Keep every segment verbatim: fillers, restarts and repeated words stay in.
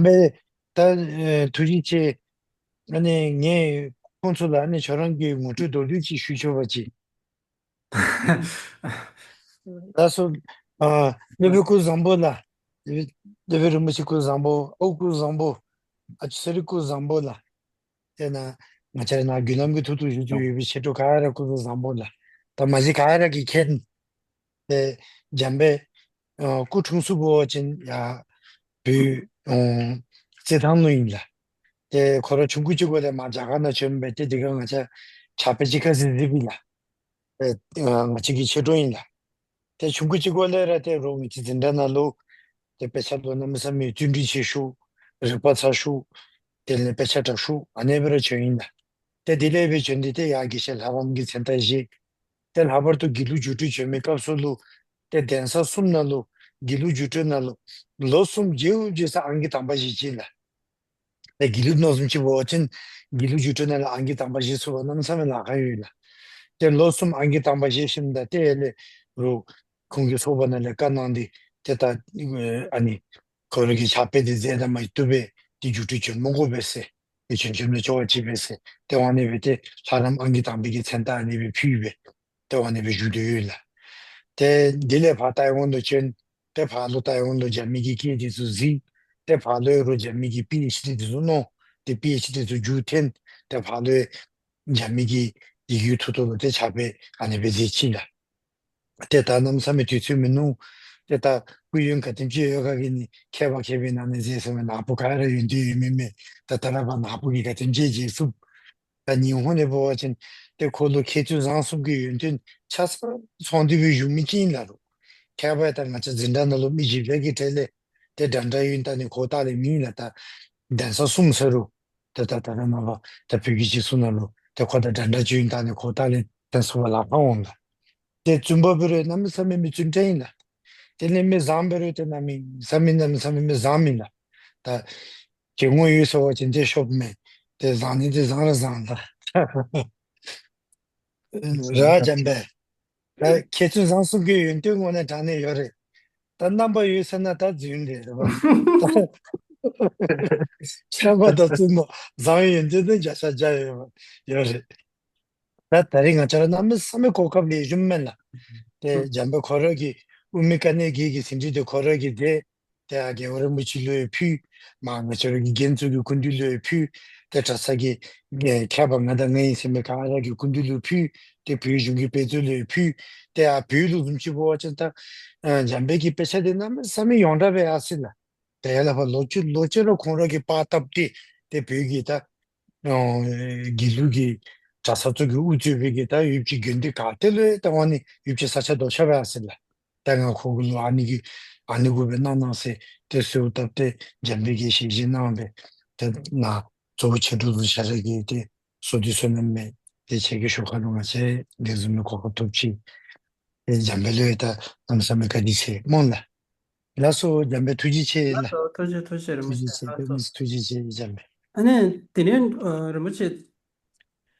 འབད་ད་ཨེ་ཐུགས་རྗེ་ཆེ། ཨ་ནི་ངས་ཁོང་ཚོ་ལུ་ཨ་ནི་ཁྱོད་རང་གི་ངོ་སྤྲོད་མདོར་བསྡུས་ཅིག་ཞུ་ཆོག་པ་ཅིན། ལགས་སོ། ཨ་སློབ་དཔོན་སྐུ་གཟུགས་བཟང་པོ་ལགས། སློབ་དཔོན་རིན་པོ་ཆེ་སྐུ་གཟུགས་བཟང་པོ། ཨོ་སྐུ་གཟུགས་བཟང་པོ། ཨ་ཅོ་ཚེ་རིང་སྐུ་གཟུགས་བཟང་པོ་ལགས། དེ་ནང་ང་བཅས་ར་ནཱ་བརྒྱུད་ལམ་གྱི་ཐོག་ཏུ་བཞུགས་ཏེ་ཡོད་པའི་ཆེ་འབྲིང་ག་ར་སྐུ་གཟུགས་བཟང་པོ་ལགས། ད་མ་གཞི་ག་ར་གིས་མཁྱེན། ཏེ་འཇམ་དཔལ་ཨ་སྐུ་འཁྲུངས་ས་འབད་བ་ཅིན་ཡར་བོད་ཨ་རྩེད་ཐང་ལུ་ཨིན་ལགས། ཏེ་ཁོ་ར་ཆུང་ཀུ་ཅིག་གུ་ལས་མར་རྒྱ་གར་ནང་བྱོན་སྦེ་ཏེ་དེ་ཁར་ང་བཅས་ཕྱག་དཔེ་ཅིག་ཁ་གཟིགས་གཟིགསཔ་ཨིན་ལགས། ཨེ་ང་བཅས་ཀྱི་ཆེ་འབྲིང་ཨིན་ལགས། ཏེ་ཆུང་ཀུ་ཅིག་གུ་ལས་ར་ཏེ་རོགས་ངེའི་འཛིན་གྲྭ་ནང་ལུ་ཏེ་དཔེ་ཆ་ལུ་གནམ་མེད་ས་མེད་བརྩོན་འགྲུས་ཆེ་ཤོས། རིག་པ་ཚ་ཤོས། དེ་ལས་དཔེ་ཆ་དྲག་ཤོས་ཨ་ནི་སྦེ་ར་བྱོན་ཡི་ལགས། ཏེ་དེ་ལས་སྦེ་བྱོན་ཏེ་ཏེ་ཡར་དགེ་བཤེས་ལྷ་རམས་ཀྱི་མཚན་རྟགས་བཞེས། ཏེ་ལྷག་པར་དུ་དགེ་ལུགས་རྒྱུགས་སྤྲོད་བྱོན་མི་སྐབས་སུ་ལུ་ཏེ་གདན་ས་གསུམ་ནང་ལུ་དགེ་ལུགས་རྒྱུགས་སྤྲོད་ནང་ལུ་ལོ་གསུམ་རྗེས་སུ་རྗེས་སུ་ཨང་ཀི་དང་པ་བཞེས་ཅི་ལགས། ཏེ་དགེ་ལུགས་ནང་བཟུམ་ཅིག་འབད་བ་ཅིན་དགེ་ལུགས་རྒྱུགས་སྤྲོད་ནང་ལུ་ཨང་ཀི་དང་པ་བཞེས་ཚུགས་པ་གནམ་མེད་ས་མེད་ལཱ་ཁག་ཡོད་ལགས། ཏེ་ལོ་གསུམ་ཨང་ཀི་དང་པ་བཞེས་ཞིནམ་ད་ཏེ་ཡར་ལས་རོགས་ཁོང་གི་ཚོགས་པ་ནང་ལས་བཀའ་གནང་སྟེ་ཏེ་ད་ཨ་ནི་ཁོ་ར་གི་ཕྱག་དཔེ་འདི་མཛད་ད་མ་བཏུབ་པས། ཏེ་རྒྱུགས་སྤྲོད་བྱོན་མི་དགོ་པས་ཟེར། ཏེ་བྱོན་བྱོནམ་ལས་ཆོག་པ་ཅིག་འབད་ཟེར། ཏེ་ཨ་ནི་སྦེ་ཏེ་ལྷ་རམས་ཨང་ཀི་དང་པའི་གི་མཚན་རྟགས་ཨ་ནི་སྦེ་ཕུལ་སྦེ་ཏེ་ཨ་ནི་སྦེ་བཞུགས་ཏེ་ཡོད་ལགས། ཏེ་དེ་ལས་ཕར་ཏའི་ཝན་ལུ་བྱོན། ཏེ་ཕར་ལུ་ཏའི་ཝན་ལུ་རྒྱ་མི་གི་སྐད་འདི་ཚུ་གཟིགས། ཏེ་ཕར་ལུ་ཡང་རོགས་རྒྱ་མི་གི་པི་ཨེཆ་ཌི་འདི་ཚུ་གནང་། ཏེ་པི་ཨེཆ་ཌི་འདི་ཚུ་མཇུག་འཐོན། ཏེ་ཕར་ལུ་ཡང་རྒྱ་མི་གི་ཡི་གུའི་ཐོག་ཏུ་ལུ་ཏེ་ཕྱག་དཔེ་ཨ་ནི་སྦེ་མཛད་ཅི་ལགས། ཏེ་ད་གནམ་མེད་ས་མེད་དུས་ཚོད་མིན་ནུག། ཏེ་ད་སྐུ་ཡོན་ག་དེམ་ཅིག་ཡོད་ག་གི་ནི་མཁས་པ་མཁས་པའི་ནང་ནས་མཛད་ཟེར་བའི་ནཱ་བུ་ག་ར་ཡོན་ཏན་ཡོད་མི་མས། ད་ད་རེས་ཕར་ནཱ་བུ་གིས་ག་དེམ་ཅིག་མཛད་ཚུགས། ད་ཉི་ཧོང་ནང་འབད་བ་ཅིན་ཏེ་ཁོ་ལུ་མཁས་བཙུན་བཟང་གསུམ་གྱི་ཡོན་ཏན་ཆ་ཚང་ཚང་སྟེ་སྦེ་བཞུགས་མི་ཅིག་ཨིན་ལགས་རོགས། མཁས་པ་ད་ང་བཅས་འཛིན་གྲྭ་ནང་ལུ་མི་བཞི་བརྒྱ་གི་གྲས་ལས་ཏེ་འདྲན་འདྲ་ཡོད་ད་ནི་ཁོ་ལྟག་ལས་མེད་ལགས། ད་གདན་ས་གསུམ་ཟེར་རུང་ཏེ་ད་ད་རེས་ནངས་པ་ད་བོད་ཀྱི་སྤྱི་ཚོགས་ནང་ལུ་ཏེ་ཁོ་དང་འདྲན་འདྲ་ཅིག་ཨིན་ད་ནི་ཁོ་ལྟག་ལས་ཏེ་ཚུགས་པར་ལཱ་ཁག་འོང་ལགས། ཏེ་བཙུན་པ་འབད་རུང་གནམ་མེད་ས་མེད་མི་བཙུན་དྲགས་ཨིན་ལགས། དེ་ལས་མི་བཟང་འབད་རུང་ཏེ་གནམ་མེད་ས་མེད་གནམ་མེད་ས་མེད་མི་བཟང་མེན་ལགས། ད་གྱི་ངོ་ཡོད་ཟེར་བ་ཅིན་ཏེ་ཤོབ་མས། ཏེ་བཟང་ནི་ཏེ་བཟང་ར་བཟང་ལགས། ར་འཇམ་དཔལ། ད་མཁས་བཙུན་བཟང་གསུམ་གྱི་ཡོན་ཏན་དངོས་གནས་དྲང་གནས་ཡོད་རེད། ད་རྣམ་པ་ཡོད་ཟེར་ན་ད་རྫུན་རེད་རེད་བ། མཁས་པ་དང་བཙུན་མོ་བཟང་བའི་ཡོན་ཏན་དེ་བརྒྱ་ཆ་བརྒྱ་ཡོད་ཡོད་རེད། ད་ད་རེས་ང་བཅས་ར་གནམ་མེད་ས་མེད་གོ་སྐབས་ལེགས་ཤོམ་མེན་ལགས། ཏེ་འཇམ་དཔལ་ཁོ་ར་གི་དབུ་མའི་དཀའ་གནད་བརྒྱད་ཀྱི་ཟིན་བྲིས་དེ་ཁོ་ར་གིས་མཛད། ཏེ་ཨ་རྒྱལ་བ་རིན་པོ་ཆེ་ལུ་ཡང་ཕུལ། མར་ང་བཅས་ར་གི་རྒན་ཚུ་གི་སྐུ་མདུན་ལུ་ཡང་ཕུལ། ཏེ་གྲྭ་ཚང་གི་མཁས་པ་ང་དང་ང་ཡི་ཟེར་མི་ག་ར་གི་སྐུ་མདུན་ལུ་ཕུལ། ཏེ་བོད་གཞུང་གི་དཔེ་མཛོད་ལུ་ཡང་ཕུལ། ཏེ་ཨ་བོད་ལུ་བཟུམ་ཅིག་འབད་བ་ཅིན་ད་ཨ་འཇམ་དཔལ་གྱི་དཔེ་ཆ་དེ་གནམ་མེད་ས་མེད་ཡོངས་གྲགས་སྦེ་ཡར་སོ་ཡི་ལགས། ད་ཡར་ལས་ཕར་ལོ་བཅུ་ལོ་བཅུ་ར་ཁོང་ར་གིས་པར་བཏབ་སྟེ་ཏེ་བོད་ཀྱི་ད་ཨ་དགེ་ལུགས་ཀྱི་གྲྭ་ཚང་ཚུ་གིས་དབུ་གཙོས་པའི་གི་ད་ཡུལ་གྱི་དགོན་སྡེ་ག་ཏེ་ལུ་ཡང་ད་ཨ་ནི་ཡུལ་གྱི་ས་ཆ་རྡོག་ཆགས་སྦེ་ཡར་སོ་ཡི་ལགས། ད་ང་ཁོ་གུ་ལུ་ཨ་ནི་གི་ཨ་ནི་གུ་སྦེ་གནང་གནང་ཟེར་ཏེ་གསོལཝ་བཏབ་སྟེ་འཇམ་དཔལ་གྱིས་ཞལ་བཞེས་གནང་སྦེ་ཏེ་ནཱ་གཙོ་བོ་ཆོས་དྲུག་ལུ་ཞབས་ར་གི་ཏེ་གསོལ་འདེབས་གསོལ་གནམ་མེད་ཏེ་ཁྱེད་ཀྱི་ཤུལ་ཁ་ལུ་ང་བཅས་དེ་བཟུམ་མའི་གོ་སྐབས་ཐོབ་ཅི། ཏེ་འཇམ་དཔལ་ལུ་ཡང་ད་གནམ་མེད་ས་མེད་བཀའ་དྲིན་ཆེ་སྨོ་ལགས། ལགས་སོ་འཇམ་དཔལ་ཐུགས་རྗེ་ཆེ་ལགས། ལགས་སོ་ཐུགས་རྗེ་ཆེ་ཐུགས་རྗེ་ཆེ་རིན་པོ་ཆེ་ལགས་སོ། ཐུགས་རྗེ་ཆེ་འཇམ་དཔལ། ཨ་ནི་དེ་ནས་ཨ་རིན་པོ་ཆེ་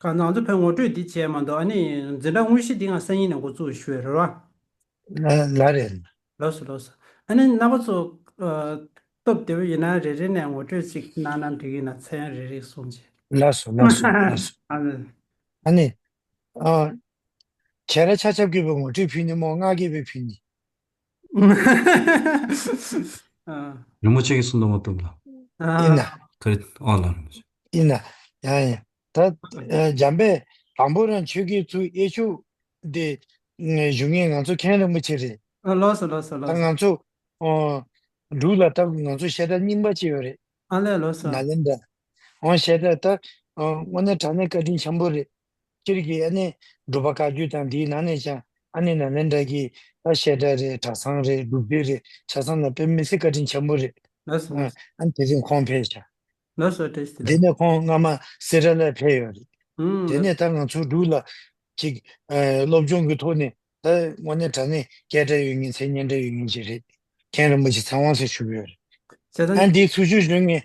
ག་ང་ཚོ་བོད་ངོ་སྤྲོད་འདི་བྱས་མ་གཏོགས་ཨ་ནི་འཛིན་གྲྭ་དངོས་གཞི་འདི་ང་སང་ཉིན་ནས་འགོ་བཙུགས་ཞུ་ཡ་རེད་བ། ལགས་རེད། ལགས་སོ་ལགས་སོ། ཨ་ནི་རྣམ་པ་ཚོ་ཨ་སྟབས་བདེ་པོ་ཡིན་ན་རེ་རེ་ནས་ངོ་སྤྲོད་ཅིག་གནང་ན་འགྲིག་གི་ན་མཚན་རེ་རེ་གསུངས་བྱས། ལགས་སོ་ལགས་སོ་ལགས་སོ། ཨ་ནི། ཨ་ནི། ཨ། ཁྱེད་ར་ཆ་ཁྱབ་ཀྱིས་སྦེ་ངོ་སྤྲོད་ཕུལ་ནི་སྨོ་ང་གིས་སྦེ་ཕུལ་ནི། ཨ། རིན་པོ་ཆེ་གིས་གསུང་དོ་མ་གཏོགས་ལགས། ཨ། ཨིན་ན། ག་རེ་ཨོ་ལགས་རིན་པོ་ཆེ། ཨིན་ན། ཡ་ཡ། ད་ཨ་འཇམ་དཔལ་དང་པོ་རང་ཁྱོད་ཀྱིས་ཚུར་དབྱེ་ཆོག་དེ་ཨ་ཞུ་མཁན་ང་ཚོ་མཁན་རིན་པོ་ཆེ་རེད། ཨ་ལགས་སོ་ལགས་སོ་ལགས་སོ། ད་ང་ཚོ་ཨ་འབྲུག་ལ་ད་ང་ཚོ་བཤད་གྲྭ་རྙིང་པ་ཅིག་ཡོད་རེད། ཨ་ལས་ལགས་སོ། ནཱ་ལེནྡྲ། འོ་བཤད་གྲྭ་ད་ཨ་དངོས་གནས་དྲང་གནས་བཀའ་དྲིན་ཆེན་པོ་རེད། སྤྱིར་གྱི་ཨ་ནི་འབྲུག་པ་བཀའ་བརྒྱུད་དང་འདིའི་ནང་ནས་ཀྱང་ཨ་ནི་ནཱ་ལེནྡྲ་གི་ད་བཤད་གྲྭ་རེད་གྲྭ་ཚང་རེད་སྒྲུབ་སྡེ་རེད་ཆ་ཚང་ལ་དཔེ་མི་སྲིད་བཀའ་དྲིན་ཆེན་པོ་རེད། ལགས་སོ་ལགས་སོ། ཨ་ནི་དེ་རིང་ཁོང་ཕེབས་ཤག། ལགས་སོ་བཀྲ་ཤིས་བདེ་ལེགས། དེ་ནས་ཁོང་སྔ་མ་སེ་ར་ལས་ཕེབས་ཡོད་རེད། ཨུམ། དེ་ནས་ད་ང་ཚོ་འབྲུག་ལ་ཅིག་ཨ་སློབ་སྦྱོང་གི་ཐོག་ནས་ད་དངོས་གནས་དྲང་གནས་སྐད་གྲགས་ཡོད་མཁན་མཚན་སྙན་གྲགས་ཡོད་མཁན་ཅིག་རེད། མཁན་རིན་པོ་ཆེ་ཚེ་དབང་ཟེར་ཞུ་གི་ཡོད་རེད། བྱས་ཙང་ཨ་ནི་དེའི་ཚུར་ཞུགས་ཞུ་མཁན་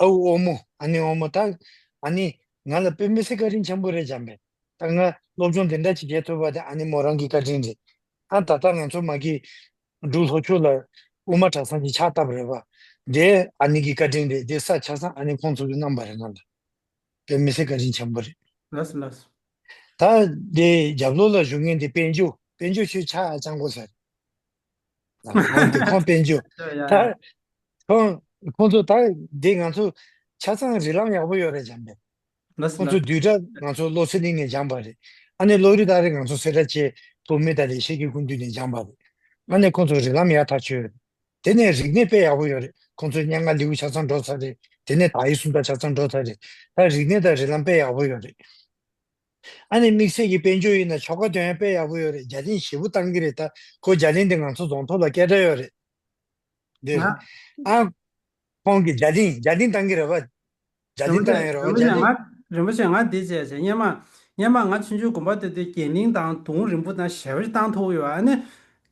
ཨའུ་ཨོ་མོ་ཨ་ནི་ཨོ་མོ་ད་ཨ་ནི་ང་ལ་དཔེ་མི་སྲིད་བཀའ་དྲིན་ཆེན་པོ་རེད་འཇམ་དཔལ། ད་ང་སློབ་སྦྱོང་དེ་འདྲ་ཅིག་བྱེད་ཐུབ་པ་དེ་ཨ་ནི་མོ་རང་གི་བཀའ་དྲིན་རེད། ཨ་ད་ལྟ་ང་ཚོ་མ་གི་འབྲུག་ལྷོ་ཕྱོགས་ལ་དབུ་མ་གྲྭ་ཚང་ཅིག་ཕྱག་བཏབ་རེད་པ། དེ་ཨ་ནི་གི་བཀའ་དྲིན་རེད། དེ་ས་ཆ་ཚང་ཨ་ནི་ཁོང་ཚོ་གིས་གནང་བ་རེད་ང་ལ། དཔེ་མི་སྲིད་བཀའ་དྲིན་ཆེན་པོ་རེད། ལགས་སོ་ལགས་སོ། ད་དེ་རྒྱབ་ལོགས་ལ་བཞུགས་མཁན་དེ་དཔལ་འབྱོར། དཔལ་འབྱོར་ཁྱོད་ཕྱག་ཡར་བརྐྱང་དགོས་ས་རེད། ཁོང་དེ་ཁོང་དཔལ་འབྱོར། ཡ་ཡ། ད་ཁོང་ཁོང་ཚོ་ད་དེ་ང་ཚོ་ཆ་ཚང་རིགས་ལམ་ཡག་པོ་ཡོད་རེད། འཇམ་དཔལ། ལགས་སོ་ཁོང་ཚོ་ལགས་སོ། བསྡུས་གྲྭ་ང་ཚོ་བློ་གསལ་གླིང་ནས་སྦྱངས་པ་རེད། ཨ་ནི་བློ་རིག་ད་རེས་ང་ཚོ་སེ་ར་བྱེས་བུད་མེད་དང་ལེགས་བཤད་ཀྱི་སྐུ་མདུན་ནས་སྦྱངས་པ་རེད། ཨ་ནི་ཁོང་ཚོ་རིགས་ལམ་ཡག་ཐག་ཆོད་ཡོད་རེད། དེ་ནས་རིག་གནས་དཔེ་ཡག་པོ་ཡོད་རེད། ཁོང་ཚོ་སྙན་ངག་ལེའུ་ཆ་ཚང་འགྲོ་ཚར་རེད། དེ་ནས་དག་ཡིག་སུམ་རྟགས་ཆ་ཚང་འགྲོ་ཚར་རེད། ད་རིག་གནས་དང་རིགས་ལམ་དཔེ་ཡག་པོ་ཡོད་རེད། ཨ་ནི་དམིགས་བསལ་གྱི་དཔལ་འབྱོར་ཡིན་ན་ཆོ་ག་འདོན་ཡག་དཔེ་ཡག་པོ་ཡོད་རེད། རྒྱ་གླིང་ཞེ་པོ་བཏང་གི་རེད། ད་ཁོ་རྒྱ་གླིང་དེ་ང་ཚོ་རྫོང་ཐོག་ལ་སྐད་གྲགས་ཡོད་རེད། འདི་རེད། ང་ཨ་ཁོང་གིས་རྒྱ་གླིང་རྒྱ་གླིང་བཏང་གི་རེད་པ། རྒྱ་རིན་པོ་ཆེ་གླིང་བཏང་ཡོད་རེད་པ། རིན་པོ་ཆེ་རྒྱ་གླིང་ང་རིན་པོ་ཆེ་ང་འདི་བྱས་བྱས་སྔོན་མ་སྔོན་མ་ང་ཆུང་ཆུང་དགོན་པ་དེ་དུས་རྒྱ་གླིང་དང་དུང་རིང་པོ་དང་ཞེ་པོ་ཅིག་བཏང་ཐུབ་ཡོད། ཨ་ནི་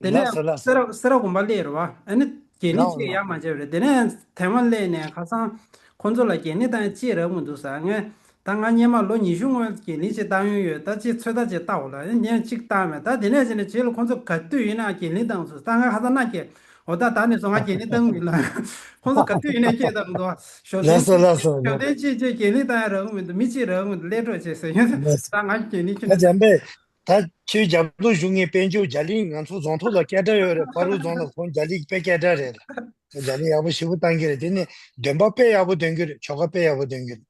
དེ་ལགས་ནས་སོ་ལགས་སོ། སེ་ར་སེ་ར་དགོན་པ་སླེབས་རེད་པ། ཨ་ནི་རྒྱ་གླིང་ལགས་ཅིག་ཡར་མ་ལགས་སོ། བྱས་རེད། དེ་ནས་ཐའེ་ཝན་སླེབས་ནས་ཁ་སང་ཁོང་ཚོ་ལ་རྒྱ་གླིང་བཏང་ཡག་ཅིག་རག་མི་འདུག་ཟེར། ངས་ད་ང་སྔོན་མ་ལོ་ཉི་ཤུ་སྔོན་རྒྱ་གླིང་ཅིག་བཏང་ཡོད་ཡོད། ད་ཅིག་ཚོད་ལྟ་ཅིག་བལྟ་འོ་ལ་ངས་ཅིག་བཏང་མེད། ད་དེ་ནས་བྱས་ནས་རྗེས་ལ་ཁོང་ཚོ་ག་དུས་ཡིན་ན་རྒྱ་གླིང་བཏང་སོང་། ད་ང་ཁ་སང་ནང་གི་འོ་ད་ད་ནས་བཟུང་ང་རྒྱ་གླིང་བཏང་མི་ལ། ཁོང་ཚོ་ག་དུས་ཡིན་ན་སྐད་བཏང་འདུག་ཞོ་ལགས་སྟོན་སོ་ལགས་སོ། ཞོ་སྟོན་ཅིག་ཅིག་རྒྱ་གླིང་བཏང་ཡག་རག་མི་འདུག་མི་གཅིག་རག་མི་འདུག་སླེབས་རོགས་བྱས་ཟེར་ཡོད། ལགས་སོ། ད་ང་རྒྱ་གླིང་ཁྱོད། ད་འཇམ་དཔལ། ད་ཁྱོད་རྒྱབ་ལོགས་བཞུགས་མཁན་དཔལ་འབྱོར་རྒྱ་གླིང་ང་ཚོ་རྫོང་ཐོག་ལ་སྐད་གྲགས་ཡོད་རེད། སྤ་རོ་རྫོང་ལ་ཁོང་རྒྱ་གླིང་དཔེ་སྐད་གྲགས་རེད་ལ། རྒྱ་གླིང་ཡག་པོ་ཞེ་པོ་བཏང་གི་རེད། དེ་ནས་འདོན་པ་དཔེ་ཡག་པོ་འདོན་གི་རེད། ཆོ་ག་དཔེ་ཡག་པོ་འདོན་གི་རེད།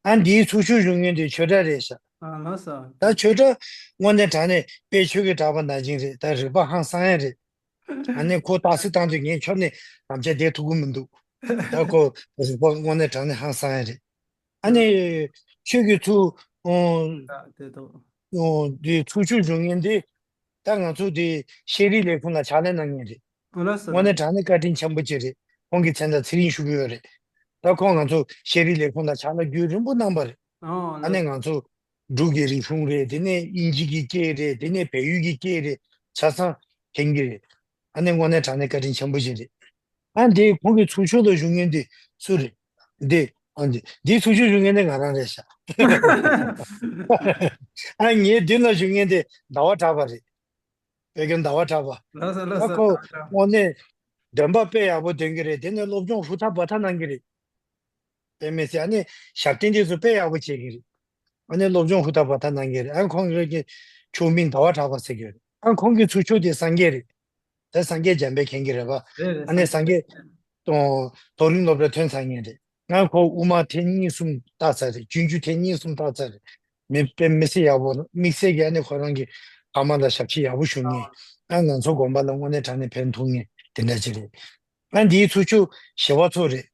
ཨ་འདིའི་ཚུར་ཤོག་བཞུགས་མཁན་དེ་ཆོས་གྲགས་རེད་ཤག་ཨ་ལགས་སོ། ད་ཆོས་གྲགས་དངོས་གནས་དྲང་གནས་དཔེ་ཆོས་ཀྱི་གྲགས་པ་ནང་བཞིན་རེད། ད་རིག་པ་ཧང་སང་ཡག་རེད། ཨ་ནི་ཁོ་རྟགས་གསལ་བཏང་དུས་ངས་ཁྱོན་ནས་དམ་བཅའ་བསྡད་ཐུབ་ཀྱི་མི་འདུག་ད་ཁོ་རིག་པ་དངོས་གནས་དྲང་གནས་ཧང་སང་ཡག་རེད། ཨ་ནི་ཆོས་ཀྱི་ཚུར་ཨོ་ཨ་དེ་དོ། ཨོ་འདི་ཚུར་ཤོག་བཞུགས་མཁན་འདི་ད་ང་ཚོ་འདི་ཤེས་རིག་ལས་ཁུངས་ལ་ཕྱག་ལས་གནང་མཁན་རེད། ཨ་ལགས་སོ། དངོས་གནས་དྲང་གནས་བཀའ་དྲིན་ཆེན་པོ་ཅིག་རེད། ཁོང་གི་མཚན་དང་ཚེ་རིང་ཞུ་གི་ཡོད་རེད། ད་ཁོང་ང་ཚོ་ཤེས་རིག་ལས་ཁུངས་ལ་ཕྱག་ལས་རྒྱུན་རིང་པོ་གནང་བ་རེད། ཨོ་ཨ་ལགས་ནས་ང་ཚོ་འབྲུག་གི་རིག་གཞུང་རེད། དེ་ནས་དབྱིན་ཇི་གི་སྐད་རེད། དེ་ནས་བལ་ཡུལ་གྱི་སྐད་རེད། ཆ་ཚང་མཁྱེན་གྱི་རེད། ཨ་ནི་དངོས་གནས་དྲང་གནས་བཀའ་དྲིན་ཆེན་པོ་ཅིག་རེད། ཨ་འདི་ཁོང་གི་ཚུར་ཤོག་ལ་བཞུགས་མཁན་འདི་སུ་རེད། འདི་ཨ་འདི་འདིའི་ཚུར་ཤོག་བཞུགས་མཁན་འདི་ང་རང་རེད་ཤག་ཨ་ངའི་མདུན་ལ་བཞུགས་མཁན་འདི་ཟླ་བ་གྲགས་པ་རེད། བོད་ཀྱི་ཟླ་བ་གྲགས་པ། ལགས་སོ་ལགས་ཨ་སོ། ཁོ་ཟླ་བ་གྲགས། དངོས་གནས་འདོན་པ་དཔེ་ཡག་པོ་འདོན་གྱི་རེད། དེ་ནས་སློབ་སྦྱོང་ཧུར་ཐག་འབད་ཐག་གནང་གི་རེད། དཔེ་མི་སྲིད་ཨ་ནི་ཞབས་བརྟན་དེ་ཚོ་དཔེ་ཡག་པོ་བྱེད་ཀྱི་རེད། ཨ་ནི་སློབ་སྦྱོང་ཧུར་ཐག་འབད་ཐག་གནང་གི་རེད། ཨ་ཁོང་གི་ཆོས་མིང་ཟླ་བ་གྲགས་པ་ཟེར་གྱི་རེད། ཨ་ཁོང་གི་ཚུར་ཤོག་དེ་སངས་རྒྱས་རེད། ད་སངས་རྒྱས་འཇམ་དཔལ་མཁྱེན་གྱི་རེད་པ། རེད་རེད། ཨ་ནི་སངས་རྒྱས་སངས་རྒྱས་དང་མཐོ་རིམ་སློབ་གྲྭ་ཐོན་ཚར་མཁན་རེད། ང་ཁོ་དབུ་མ་ཐེངས་གཉིས་གསུམ་བལྟས་ཚར་རེད། སྤྱོད་འཇུག་ཐེངས་གཉིས་གསུམ་བལྟས་ཚར་རེད། མི་དཔེ་མི་སྲིད་ཡག་པོ། དམིགས་བསལ་གྱི་ཨ་ནི་ཁོ་རང་གི་ཕ་མ་ལ་ཞབས་ཕྱི་ཡག་པོ་ཞུ་མཁན། ཨ་ང་ཚོ་དགོན་པ་ལ་དངོས་གནས་དྲང་གནས་ཕན་ཐོགས་མཁན་དེ་འདྲ་ཅིག་རེད། ཨ་འདིའི་ཚུར་ཤོག་ཞི་བ་འཚོ་རེད།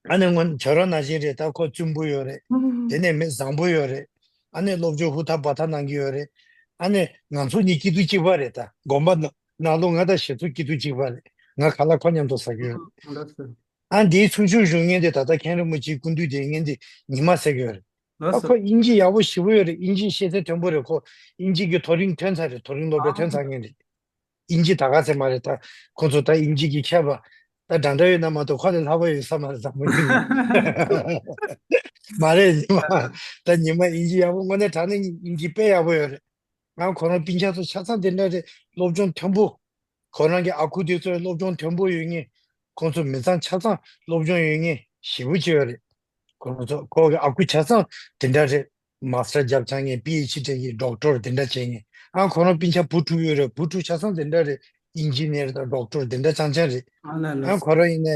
ཨ་ནི་སྔོན་ཁྱོད་རང་ནང་བཞིན་རེད། ད་ཁོ་བཙུན་པོ་ཡོད་རེད། དེ་ནས་མི་བཟང་པོ་ཡོད་རེད། ཨ་ནི་སློབ་སྦྱོང་ཧུར་ཐག་འབད་ཐག་གནང་གི་ཡོད་རེད། ཨ་ནི་ང་ཚོ་གཉིས་སྐྱིད་སྡུག་གཅིག་པ་རེད། ད་དགོན་པ་ནང་ནང་ལོགས་ང་དང་ཞེ་ཚོགས་སྐྱིད་སྡུག་གཅིག་པ་རེད། ང་ཁ་ལག་ཁོ་མཉམ་དུ་ཟ་གི་ཡོད་རེད། ཨ་འདིའི་ཚུར་ཤོག་བཞུགས་མཁན་དེ་ད་ལྟ་མཁན་རིན་པོ་ཆེའི་སྐུ་མདུན་དེ་མཁན་དེ་ཉི་མ་ཟེར་གི་ཡོད་རེད། ཨ་ཁོ་དབྱིན་ཇི་ཡག་པོ་ཞེ་པོ་ཡོད་རེད། དབྱིན་ཇི་ཤེས་ཚད་མཐོན་པོ་རེད། ཁོ་དབྱིན་ཇི་གི་མཐོ་རིམ་ཐོན་ཚར་རེད། མཐོ་རིམ་སློབ་གྲྭ་ཐོན་ཚར་མཁན་རེད། དབྱིན་ཇི་ད་ག་ཚད་མ་རེད། ད་ཁོ་ཚོ་ད་དབྱིན་ཇི་གི་མཁས་པ་ད་འདྲ་འདྲ་ཡོད་ན་མ་གཏོགས་ཁོ་ལས་ལྷག་པ་ཡོད་ས་མ་རེད། བཟང་པོ་ཡིན། མ་རེད་ཉི་མ། ད་ཉི་མ་དབྱིན་ཇི་ཡག་པོ་དངོས་གནས་དྲང་གནས་དབྱིན་ཇི་དཔེ་ཡག་པོ་ཡོད་རེད། ང་ཁོ་རང་སྤུན་ཆ་ཚོ་ཆ་ཚང་དེ་འདྲ་རེད། སློབ་སྦྱོང་མཐོན་པོ། ཁོ་རང་གི་ཨ་ཁུ་དེ་ཚོ་སློབ་སྦྱོང་མཐོན་པོ་ཡོད་མཁན། ཁོང་ཚོ་མི་ཚང་ཆ་ཚང་སློབ་སྦྱོང་ཡོད་མཁན་ཞེ་པོ་ཅིག་ཡོད་རེད། ཁོང་ཚོ་ཁོ་གི་ཨ་ཁུ་ཆ་ཚང་དེ་འདྲ་རེད། མཱས་ཊར་རྒྱབ་ཚར་མཁན། པི་ཨེཆ་ཌི་བྱེད་མཁན། ཌོག་ཊར་དེ་འདྲ་བྱེད་མཁན། ཨ་ཁོ་རང་སྤུན་ཆ་བུ་དྲུག་ཡོད་རེད། བུ་དྲུག་ཆ་ཚང་དེ་འདྲ་རེད། ཨིན་ཇི་ནིར་དང་ཌོག་ཊར་དེ་འདྲ་རྐྱང་རྐྱང་རེད། ཨ་ལགས་ལགས། ཨ་ཁོ་རང་ཡིན་ནའི་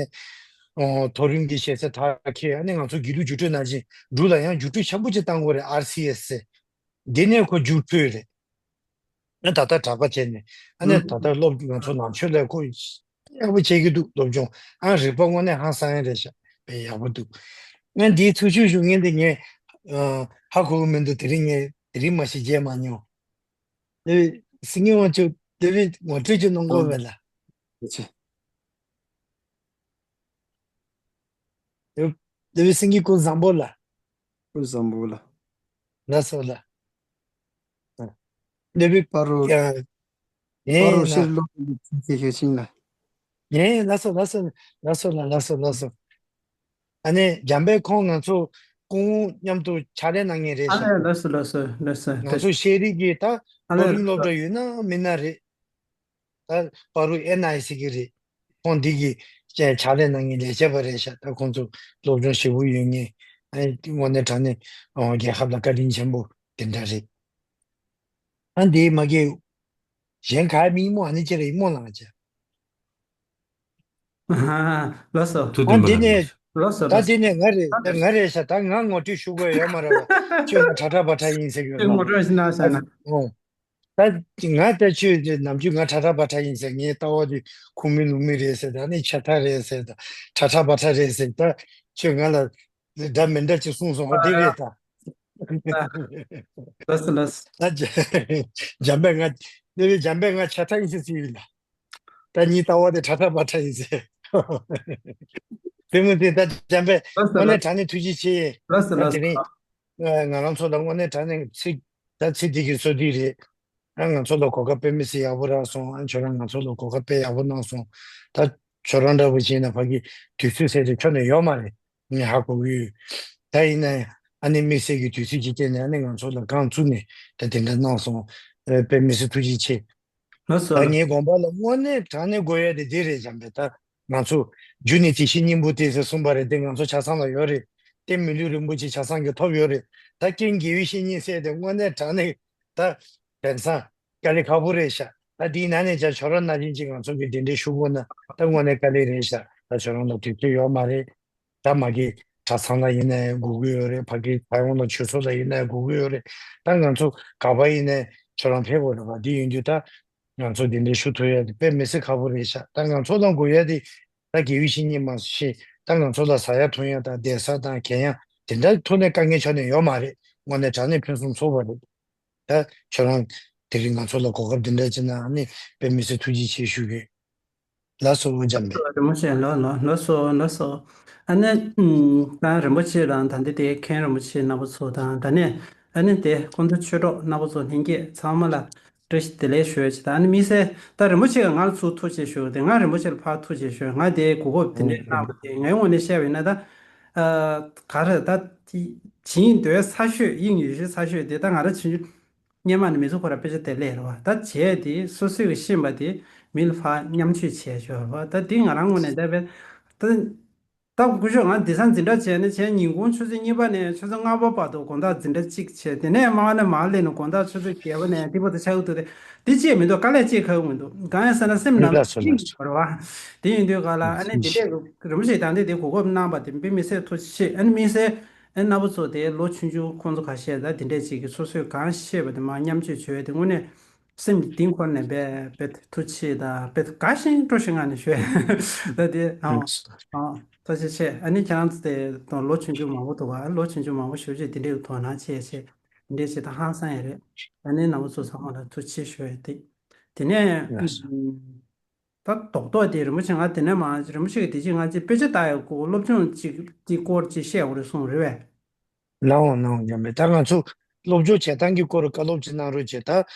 ཨོ་མཐོ་རིམ་གྱི་ཤེས་ཚད་མཐར་འཁྱོལ། ཨ་ནི་ང་ཚོ་དགེ་ལུགས་རྒྱུགས་སྤྲོད་ནང་བཞིན་འབྲུག་ལ་ཡང་རྒྱུགས་སྤྲོད་ཆེན་པོ་ཅིག་བཏང་དགོས་རེད། ཨར་སི་ཨེས་ཟེར། འདི་ནས་ཁོ་རྒྱུགས་སྤྲོད་རེད། ཨ་ད་ལྟ་གྲྭ་པ་བྱས་ནས། ཨ་ནི་ད་ལྟ་སློབ་ང་ཚོ་ནང་ཆོས་ལ་ཁོ་ཡག་པོ་བྱེད་ཀྱི་འདུག་སློབ་སྦྱོང་། ཨ་རིག་པ་དངོས་གནས་ཧང་སང་ཡག་རེད་ཤག་དཔེ་ཡག་པོ་འདུག་ང་འདིའི་ཚུར་ཤོག་བཞུགས་མཁན་དེ་ངས་ཨ་ཧ་གོ་གི་མི་འདུག་དེ་རིང་ངས་དེ་རིང་མ་གཞི་མཇལ་མ་མྱོང་། དེ་བས་སེང་གེ་དབང་ཕྱུག་དེ་བས་ངོ་སྤྲོད་ཅིག་གནང་དགོས་ཨང་མེད་ལ། ཡ་ཆེ། དེ་དེ་བས་སེང་གེ་སྐུ་བཟང་པོ་ལ། སྐུ་བཟང་པོ་ལ། ལགས་སོ་ལགས། ཨ། དེ་བས་པ་རུ། ཡ། ཡེ་པ་རུ་ལགས། ཤེར་ལོ་ཁེ་ཤེར་ཤིང་ལ། ཡེ་ལགས་སོ་ལགས་སོ་ལགས་སོ་ལགས་ལགས་སོ་ལགས་སོ། ཨ་ནི་འཇམ་དཔལ་ཁོང་ང་ཚོ་སྐུ་ངོ་མཉམ་དུ་ཕྱག་ལས་གནང་མཁན་རེད་ཨ་ཤག་ལགས་ལགས་སོ་ལགས་སོ་ལགས་སོ། ང་ཚོ་ཤེས་རིག་གི་ད་ཨ་མཐོ་རིམ་ལགས་སློབ་གྲྭ་ཡོད་ན་མིན་ན་རེད། ད་པ་རུ་ཨེན་ཨའི་སི་གི་རེད། ཁོང་འདི་གི་ ཕྱག་ལས་གནང་མཁན་ལས་བྱེདཔ་རེད་ཤག། ད་ཁོང་ཚོ་སློབ་སྦྱོང་ཞེ་པོ་ཡོད་མཁན། ཨ་དངོས་གནས་དྲང་གནས་ཨོ་རྒྱལ་ཁབ་ལ་བཀའ་དྲིན་ཆེན་པོ་དེ་འདྲ་རེད། ཨ་འདི་མ་གི་གཞན་ག་མི་སྨོ། ཨ་ནི་ཅི་རེད་སྨོ་ལགས་ཅེ། ལགས་སོ། ཐུགས་ཨ་བདེན་པ་འདི་ལགས། ནས་ལགས་སོ། ད་ལགས་འདི་ནས་ང་རེད། ད་ང་རེད་ཤག། ད་ང་ངོ་སྤྲོད་ཞུ་དགོས་ཡོད་མ་རེད་པ། ཁྱོད་ང་ཁྲ་ཁྲ་བ་ཁྲ་ཡིན་ཟེར་གྱི་ཡོད་ཁྱོད་ངོ་སྤྲོད་ཞིག་གནང་ཤག་ན། ཨོ། ད་ང་ད་ཁྱོད་ནམ་རྒྱུན་ང་ཁྲ་ཁྲ་བ་ཁྲ་ཡིན་ཟེར། ངའི་ལྟ་བ་འདི་ཁུངས་མེད་ལུང་མེད་རེད་ཟེར། ད་ནི་ཆ་ཁྲ་རེད་ཟེར། ད་ཁྲ་ཁྲ་བ་ཁྲ་རེད་ཟེར། ད་ཁྱོད་ང་ལ་འདྲ་མི་འདྲ་ཅིག་གསུངས་སོང་བ། འདི་རེད་ད། ལགས་སོ་ལགས་སོ། ད་འཇམ་པའི་ང་། འདི་རེད། འཇམ་པའི་ང་ཆ་ཁྲ་ཡིན་ཟེར་ཟེར་ཡིན་ལ། ད་ངའི་ལྟ་བ་དེ་ཁྲ་ཁྲ་བ་ཁྲ་ཡིན་ཟེར། དེ་མོ་དེ་ད་འཇམ་པའི་ལགས་སོ་དངོས་གནས་ལགས། དྲང་གནས་ཐུགས་རྗེ་ཆེ། ལགས་སོ་ད་ལགས་དེ་རིང་སོ། ང་རང་ཚོ་ལ་དངོས་གནས་དྲང་གནས་ཚིག་ད་ཚིག་འདི་གི་བསོད་བདེ་རེད། ཨ་ང་ཚོ་ལ་གོ་སྐབས་དཔེ་མི་སྲིད་ཡག་པོ་རག་སོང་། ཨ་ཁྱོད་རང་ང་ཚོ་ལ་གོ་སྐབས་དཔེ་ཡག་པོ་གནང་སོང་། ད་ཁྱོད་རང་འདྲ་བོ་ཅིག་ཡིན་ན་ཕ་གི་དུས་ཚོད་ཟེར་དེ་ཁྱོན་ནས་ཡོད་མ་རེད། ངས་ཧ་གོ་གི་ཡོད། ད་ཡིན་ན་ཨ་ནི་དམིགས་བསལ་གྱི་དུས་ཚོད་ཅིག་བསྐྱལ་ནས་ཨ་ནི་ང་ཚོ་ལ་རྐང་བཙུགས་ནས་ད་དེ་འདྲ་གནང་སོང་། ཨེ་དཔེ་མི་སྲིད་ཐུགས་རྗེ་ཆེ། ལགས་སོ། ད་ངའི་དགོངས་པ་ལ་དངོས་གནས་དྲང་གནས་དགོས་ཡ་དེ་འདི་རེད། འཇམ་པའི་ད་ང་ཚོ་རྒྱུ་ནི་དེ་བཞིན་སྙིང་པོ་སྟེ་ཟེར་གསུངས་པ་རེད། དེ་ང་ཚོ་ཆ་ཚང་ལ་ཡོད་རེད། ཏེ་མི་ལུས་རིན་པོ་ཆེ་ཆ་ཚང་གིས་ཐོབ་ཡོད་རེད། ད་རྐྱེན་དགེ་བའི་བཤེས་གཉེན་ཟེར་དེ་དངོས་གནས་དྲང་གནས་ད་དེང་སང་དཀའ་ལས་ཁག་པོ་རེད་ཤག། ད་དེའི་ནང་ནས་ཀྱང་ཁྱོད་རང་ནང་བཞིན་ཅིག་ང་ཚོ་གིས་གདན་འདྲེན་ཞུ་དགོས་ན་ད་དངོས་གནས་དཀའ་ལས་རེད་ཤག། ད་ཁྱོད་རང་ལ་དུས་ཚོད་ཡོད་མ་རེད། ད་མ་གི་གྲྭ་ཚང་ལ་ཡིན་ནའི་དགོས་ཀྱི་ཡོད་རེད། ཕ་གི་ཕ་ཡོང་ལ་ཆོས་ཚོགས་ལ་ཡིན་ནའི་དགོས་ཀྱི་ཡོད་རེད། ད་ང་ཚོ་ག་པར་ཡིན་ནའི་ཁྱོད་རང་ཕེབས་དགོས་རེད་པ། དེ་ཡིན་དུས་ད་ང་ཚོ་གདན་འདྲེན་ཞུ་ཐུབ་ཡ་དེ་དཔེ་མི་སྲིད་ཁག་པོ་རེད་ཤག། ད་ང་ཚོ་ལ་དགོས་ཡ་དེ་ད་དགེ་བའི་བཤེས་གཉེན་མ་གཞི་ད་ང་ཚོ་ལ་ཟ་ཡ་འཐུང་ཡ་དང་བསྡད་ས་དང་གན་ཡ་དེ་འདྲ་ཐོག་ནས་དཀའ་ངལ་ཁྱོན་ནས་ཡོད་མ་རེད། དངོས་གནས་དྲང་གནས་ཕུན་སུམ་ཚོགས་པ་རེད། ད་ཁྱོད་རང་དེ་རིང་ང་ཚོ་ལ་གོ་སྐབས་འདི་འདྲ་བྱིན་གནང་ནི་དཔེ་མི་སྲིད་ཐུགས་རྗེ་ཆེ་ཞུ་གི། ལགས་སོ་འཇམ་པའི། རིན་པོ་ཆེ་ལགས། ལགས་ལགས་སོ་ལགས་སོ། ཨ་ནི་ཨམ་ད་རིན་པོ་ཆེ་དང་ད་ལྟ་དེ་མཁན་རིན་པོ་ཆེ་རྣམ་པ་ཚོ་དང་ད་ནས་ཨ་ནི་དེ་སྐུ་མདུན་ཆོས་གྲོགས་རྣམ་པ་ཚོ་ལྷན་རྒྱས་ཚང་མ་ལ་བཀྲ་ཤིས་བདེ་ལེགས་ཞུ་ཡ་ཆེད་དང་། ཨ་ནི་དམིགས་བསལ་ད་རིན་པོ་ཆེ་གིས་ང་ལ་ཚུར་ཐུགས་རྗེ་ཆེ་ཞུ་དེ། ང་རིན་པོ་ཆེ་ལ་ཕར་ཐུགས་རྗེ་ཆེ་ཞུ། ང་དེ་གོ་སྐབས་དེ་འདྲས་གནང་བ་དེ་ངའི་ངོས་ནས་བཤད་པ་ཡིན་ན་ད་ཨ་ག་རེ་ད་བྱིན་འདོད་ཚ་ཤོས་དབྱིངས་ཡོད་ཤོས་ཚ་ཤོས་དེ་ད་ང་རང་ཆུང་ཆུང་སྔོན་མ་ནས་མི་ཚོ་ཁོ་ར་དཔེ་ཆ་དེ་ལས་རེད་བ། ད་བྱས་དེ་སོ་སོས་ཀྱིས་ཤེས་པ་དེ་མི་ལ་ཕར་མཉམ་སྤྱོད་བྱས་ཆོག་རེད་བ། ད་དེ་ང་རང་ངོས་ནས་ད་དཔེ་ད་ད་སྐུ་ཞབས་ང་དེང་སང་འཛིན་གྲྭ་བྱས་ནས་བྱས་ཉིན་གུང་ཆུ་ཚོད་གཉིས་པ་ནས་ཆུ་ཚོད་ལྔ་པ་བར་དུ་དགོང་དག་འཛིན་གྲྭ་གཅིག་བྱས། དེ་ནས་མར་ནས་མར་སླེབས་ནས་དགོང་དག་ཆུ་ཚོད་བརྒྱད་པ་ནས་དེ་བར་དུ་ཆགས་ཀྱི་འདུག་སྟེ། དེ་ཅིག་མི་འདུག། དཀའ་ལས་ཅིག་ཁག་མི་འདུག། གང་ཡིན་ཟེར་ན་སེམས་ནང་ལ་ལགས་སོ་ལགས་སོ། རེད་བ། དེ་ཡིན་དུས་ག་ལ་ཨ་ནི་དེ་འདྲས་རིན་པོ་ཆེ་དང་དེ་དེ་གོ་སྐབས་གནང་བ་དེ་དཔེ་མི་སྲིད་ཐུགས་རྗེ་ཆེ། ཨ་ནི་དམིགས་བསལ་ཨ་ནི་རྣམ་པ་ཚོ་དེ་ལོ་ཆུང་ཆུང་ཁོང་ཚོ་ཁ་ཤས་ད་དེ་འདྲས་ཅིག་གིས་སོ་སོས་གང་ཤེས་པ་དེ་མར་མཉམ་སྤྱོད་བྱོས་ཡ་དེ་དངོས་གནས་སེམས་ཀྱི་གཏིང་ཁོག་ནས་དཔེ་དཔེ་ཐུགས་རྗེ་ཆེ་དང་དཔེ་དགའ་ཞིང་སྤྲོ་ཞིང་ངང་ནས་ཞུ། ད་དེ་ཨང་ཨང་ཐུགས་རྗེ་ཆེ། ཨ་ནི་ཁྱེད་རང་ཚོ་དེ་དང་ལོ་ཆུང་ཆུང་མང་པོ་འདུག་ག། ལོ་ཆུང་ཆུང་མང་པོ་ཞེ་པོ་ཅིག་དེ་འདྲའི་དོ་སྣང་བྱེད་བྱེད་དེ་འདྲའི་བྱེད་ད་ཧང་སང་ཡ་རེད། ཨ་ནི་རྣམ་པ་ཚོ་ཚང་མ་ལ་ཐུགས་རྗེ་ཆེ་ཞུ་ཡ་དེ། དེ་ནས་ལགས་སོ། ད་རྡོག་རྡོག་དེ་རིན་པོ་ཆེ་ང་དེ་ནས་མ་རིན་པོ་ཆེ་གིས་དེ་ཅིག་ང་ཅིག་དཔེ་ཆ་ལྟ་ཡ་སྐོར་སློབ་སྦྱོང་ཅིག་དེ་སྐོར་ཅིག་བཤད་དགོས་རེད་གསུངས་རེད་བས། ལགས་འོང་ལགས་འོང་། ཡང་མེད། ད་ང་ཚོ་སློབ་སྦྱོང་བྱེད་སྟངས་ཀྱི་སྐོར་བཀའ་སློབ་ཅིག་གནང་རོགས་བྱེད་ད།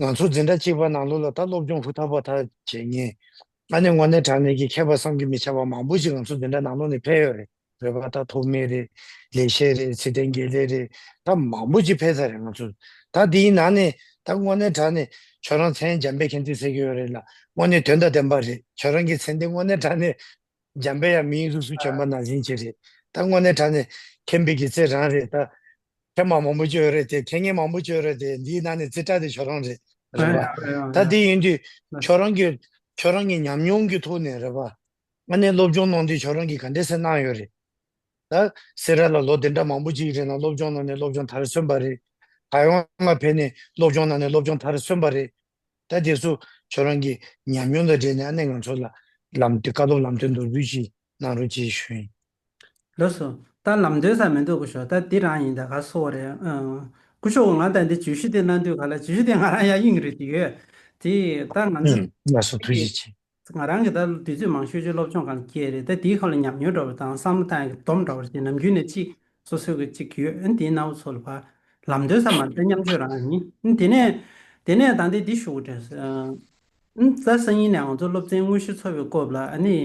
ང་ཚོ་འཛིན་གྲྭ་གཅིག་པ་ནང་ལོགས་ལ་ད་སློབ་སྦྱོང་ཧུར་ཐག་པ་ཐག་བྱེད་མཁན། ཨ་ནི་དངོས་གནས་དྲང་གནས་ཀྱི་མཁས་པ་བསམ་གྱིས་མི་ཁྱབ་པ་མང་པོ་ཞིག་ང་ཚོ་འཛིན་གྲྭ་ནང་ལོགས་ནས་ཕེབས་ཡོད་རེད། རེད་པ། ད་ཐོགས་མེད་རེད། ལེགས་བཤད་རེད། ཚེ་བརྟན་དགེ་ལེགས་རེད། ད་མང་པོ་ཅིག་ཕེབས་ཚར་རེད་ང་ཚོ། ད་དེའི་ནང་ནས་ད་དངོས་གནས་དྲང་གནས་ཁྱོད་རང་མཚན་འཇམ་དཔལ་མཁྱེན་བརྩེ་ཟེར་གྱི་ཡོད་རེད་ལ། དངོས་གནས་དོན་དང་ལྡན་པ་རེད། ཁྱོད་རང་གི་མཚན་དེ་དངོས་གནས་དྲང་གནས་འཇམ་དཔལ་དབྱངས་མིང་གཟུགས་སུ་བྱོན་པ་ནང་བཞིན་ཅིག་རེད། ད་དངོས་གནས་དྲང་གནས་མཁྱེན་པའི་དགེ་མཚན་རང་རེད། ད་མཁྱེན་མཁན་མང་པོ་ཅིག་ཡོད་རེད་དེ། མཁྱེན་མཁན་མང་པོ་ཅིག་ཡོད་རེད་དེ། འདིའི་ནང་ནས་རྩེ་གྲ་དེ་ཁྱོད་རང་རེད། རེད་པ། ད་དེ་ཡིན་དུས་ཁྱོད་རང་གི་ཁྱོད་རང་གི་ཉམས་མྱོང་གི་ཐོག་ནས་རེད་པ། ཨ་ནི་སློབ་སྦྱོང་གནང་དུས་ཁྱོད་རང་གིས་ག་འདྲས་སེ་གནང་ཡོད་རེད། ད་སེ་ར་ལ་ལོ་དེ་འདྲ་མང་པོ་ཅིག་རིང་ལ་སློབ་སྦྱོང་གནང་ནས་སློབ་སྦྱོང་མཐར་སོན་པ་རེད། ཕ་ཡོང་ལ་ཕེབས་ནས་སློབ་སྦྱོང་གནང་ནས་སློབ་སྦྱོང་མཐར་སོན་པ་རེད། ད་དེ་ཚོ་ཁྱོད་རང་གི་ཉམས་མྱོང་དང་འབྲེལ་ནས་ཨ་ནི་ང་ཚོ་ལ་ལམ་སྟོན་བཀའ་སློབ་ལམ་སྟོན་མདོར་བསྡུས་ཅིག་གནང་རོགས་ཅེས་ཞུ་ཡིན། ལགས་སོ། ད་ལམ་སྟོན་ཟེར་མི་འདུག་སྐུ་ཞབས། ད་འདི་རང་ཡིན། ད་ག་སོ་རེད། ཨ་སྐུ་ཞབས་ང་ད་འདི་བརྗོད་གཞི་དེ་གནང་དུས་ག་ལ་བརྗོད་གཞི་དེ་ང་རང་ཡང་དབྱིངས་རེད་དེ་ཡོད། དེ་ད་ང་ཚོ་ཨུམ། ལགས་སོ། ཐུགས་རྗེ་ཆེ། ང་རང་གིས་ད་དུས་ཚོད་མང་ཤོས་ཅིག་སློབ་སྦྱོང་སྒང་ལ་བསྐྱལ་རེད། ད་དེའི་ཁ་ལ་ཉམས་མྱོང་འདྲ་བོ་དང་བསམ་བློ་བཏང་ཡག་གི་སྡོམ་འདྲ་བོ་ཅིག་ནམ་རྒྱུན་ནས་ཅིག་སོ་སོའི་གི་ཅིག་ཡོད། ཨ་ནི་དེའི་ནང་ཚོ་ལ་ཕར་ལམ་སྟོན་ཟེར་མ་རེད། ད་མཉམ་སྤྱོད་རང་ཡིན། ཨ་ནི་དེ་ནས་དེ་ནས་ད་འདི་འདི་ཞུ་དགོས་དྲན་སོང་། ཨ་ནི་གཟའ་སང་ཉིན་ནས་ང་ཚོ་སློབ་ཚན་དངོས་གཞི་ཚོགས་པའི་སྐོར་ལ། ཨ་ནི་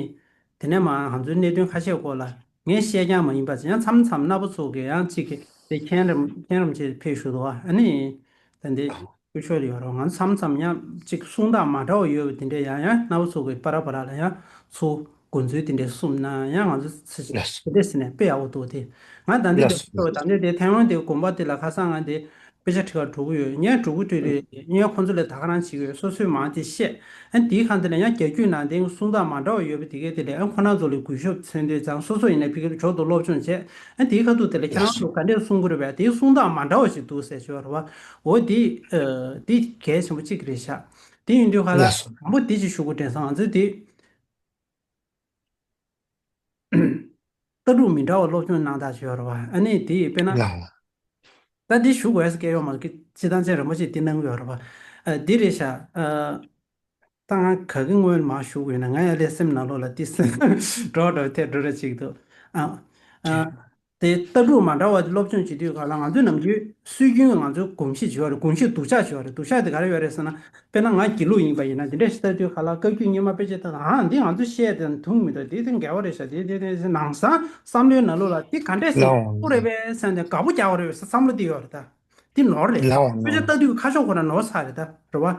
དེ་ནས་མ་ང་ཚོའི་གནད་དོན་ཁ་ཤས་སྐོར་ལ་ངས་བཤད་རྐྱང་མ་ཡིན་པ་ཡང་མཚམས་མཚམས་རྣམ་པ་ཚོ་གི་ཡང་ཅིག་གི་དེ་མཁན་རིན་མཁན་རིན་པོ་ཆེ་ཕེབས་བཞུགས་འདུག་པ། ཨ་ནི་ད་འདི་སྐུ་ཞབས་ལ་ཡོད་རོགས། ང་ཚོ་མཚམས་མཚམས་ཡང་ཅིག་གསུང་སྟངས་མ་འདྲ་བ་ཡོད་པ་དེ་འདྲས་ཡང་ཡང་རྣམ་པ་ཚོ་གི་བར་བར་ལ་ཡང་ཚུར་ དགོངས་ཚུལ་དེ་འདྲ་གསུངས་ན་ཡང་ང་ཚོ་ཚེ་ལགས་སོ། དེ་འདྲ་ཟེར་ནས་དཔེ་ཡག་པོ་འདུག་སྟེ། ང་ད་འདི་ལགས་འདྲ་སོ། ད་འདི་དེ་ཐའེ་ཝན་དེ་དགོན་པ་དེ་ལ་ཁ་སང་ང་དེ་དཔེ་ཆ་ཁྲིད་ག་འགྲོ་གི་ཡོད། ངས་འགྲོ་གི་འདུག་རེད། ངས་ཁོང་ཚོ་ལ་ད་ག་རང་བྱེད་ཀྱི་ཡོད། སོ་སོའི་མང་དེ་བཤད། ཨ་དེའི་ཁ་འདི་ལ་ཡང་རྒྱ་རྒྱུད་ནང་དེ་གསུང་སྟངས་མ་འདྲ་བ་ཡོད་པ་དེ་གས་དེ་ལས་ཨ་ཁོ་རང་ཚོ་ལ་གུས་ཞབས་མཚོན་དུས་ཙང་སོ་སོ་ཡིན་ན་ཕ་གིར་ཇོ་དང་སློབ་སྦྱོང་བྱས། ཨ་དེའི་ཁ་ཐུག་དེ་ལ་ཁྱེད་རང་ཚོ་ག་འདྲས་གསུང་གི་རེད་པས། དེའི་གསུང་སྟངས་མ་འདྲ་བ་ཞིག་འདུག་ཟེར་ཞུ་བ་རེད་བ། འོ་དེ་ཨ་དེ་གལ་ཆེན་པོ་གཅིག་རེད་ཤག་དེ་ཡིན་དུས་ག་ལ་ལགས་སོ། དང་པོ་དེ་ཅིག་ཞུ་དགོས་དྲན་སོང་། ང་ཚོས་དེ། ལྟ་གྲུབ་མི་འདྲ་བ་སློབ་སྦྱོང་གནང་སྟངས་ཅིག་ཡོད་རེད་བ། ཨ་ནི་དེ་དཔེར་ན། ལགས་ལགས། ད་འདི་ཞུ་དགོས་ཟེར་སྐད་ཡོད་མ་རེད། སྤྱིར་བཏང་ཅན་རིན་པོ་ཆེས་འདི་གནང་གི་ཡོད་རེད་བ། ཨ་འདི་རེད་ཤག་ཨ་ད་ང་ག་གི་སྔོན་མ་ཞུ་དགོས་ན་ང་ཡང་ལས་སེམས་ནང་ལོགས་ལ་འདི་སེམས་འགྲོ་འགྲོ་ཐལ་འགྲོ་རེ་བྱེད་ཀྱི་འདུག་ཨ་ཨ་དེ་ལྟ་གྲུབ་མ་འདྲ་བ་དེ་སློབ་སྦྱོང་བྱེད་དུས་ག་ལ་ང་ཚོའི་ནམ་རྒྱུན་སྲོལ་རྒྱུན་ང་ཚོའི་གོམས་གཤིས་ཅིག་ཡོད་རེད། གོམས་གཤིས་སྡུག་ཅག་ཅིག་ཡོད་རེད། སྡུག་ཅག་དེ་ག་རེ་ཡོད་རེད་ཟེར་ན། དཔེར་ན་ང་དགེ་ལུགས་ཡིན་པ་ཡིན་ན་འདི་འདྲ་ཞིག་ལྟ་དུས་ག་ལ་བཀའ་བརྒྱུད་རྙིང་མ་དཔེ་ཆ་ལྟ་ན་ཨང་འདི་ང་ཚོ་བཤད་དེ་དུང་མི་འདུག་འདི་དེ་འགལ་བ་རེད་ཤག་འདི་འདི་འདི་ནང་སང་བསམ་བློའི་ནང་ལོགས་ལ་འདི་ག་འདྲས་ཟེར་ལའོ་ཁུག་རེད་པས་ཟེར་ནས་དགའ་པོ་རྒྱག་པ་རེད་པས་བསམ་བློ་འདི་ཡོད་རེད་ད། འདི་ནོར་རེད། ལའོ་དཔེ་ཆ་ལྟ་དུས་ཁ་ཕྱོགས་ཁོ་ན་ནོར་ཚར་རེད་ད་རེད་བ།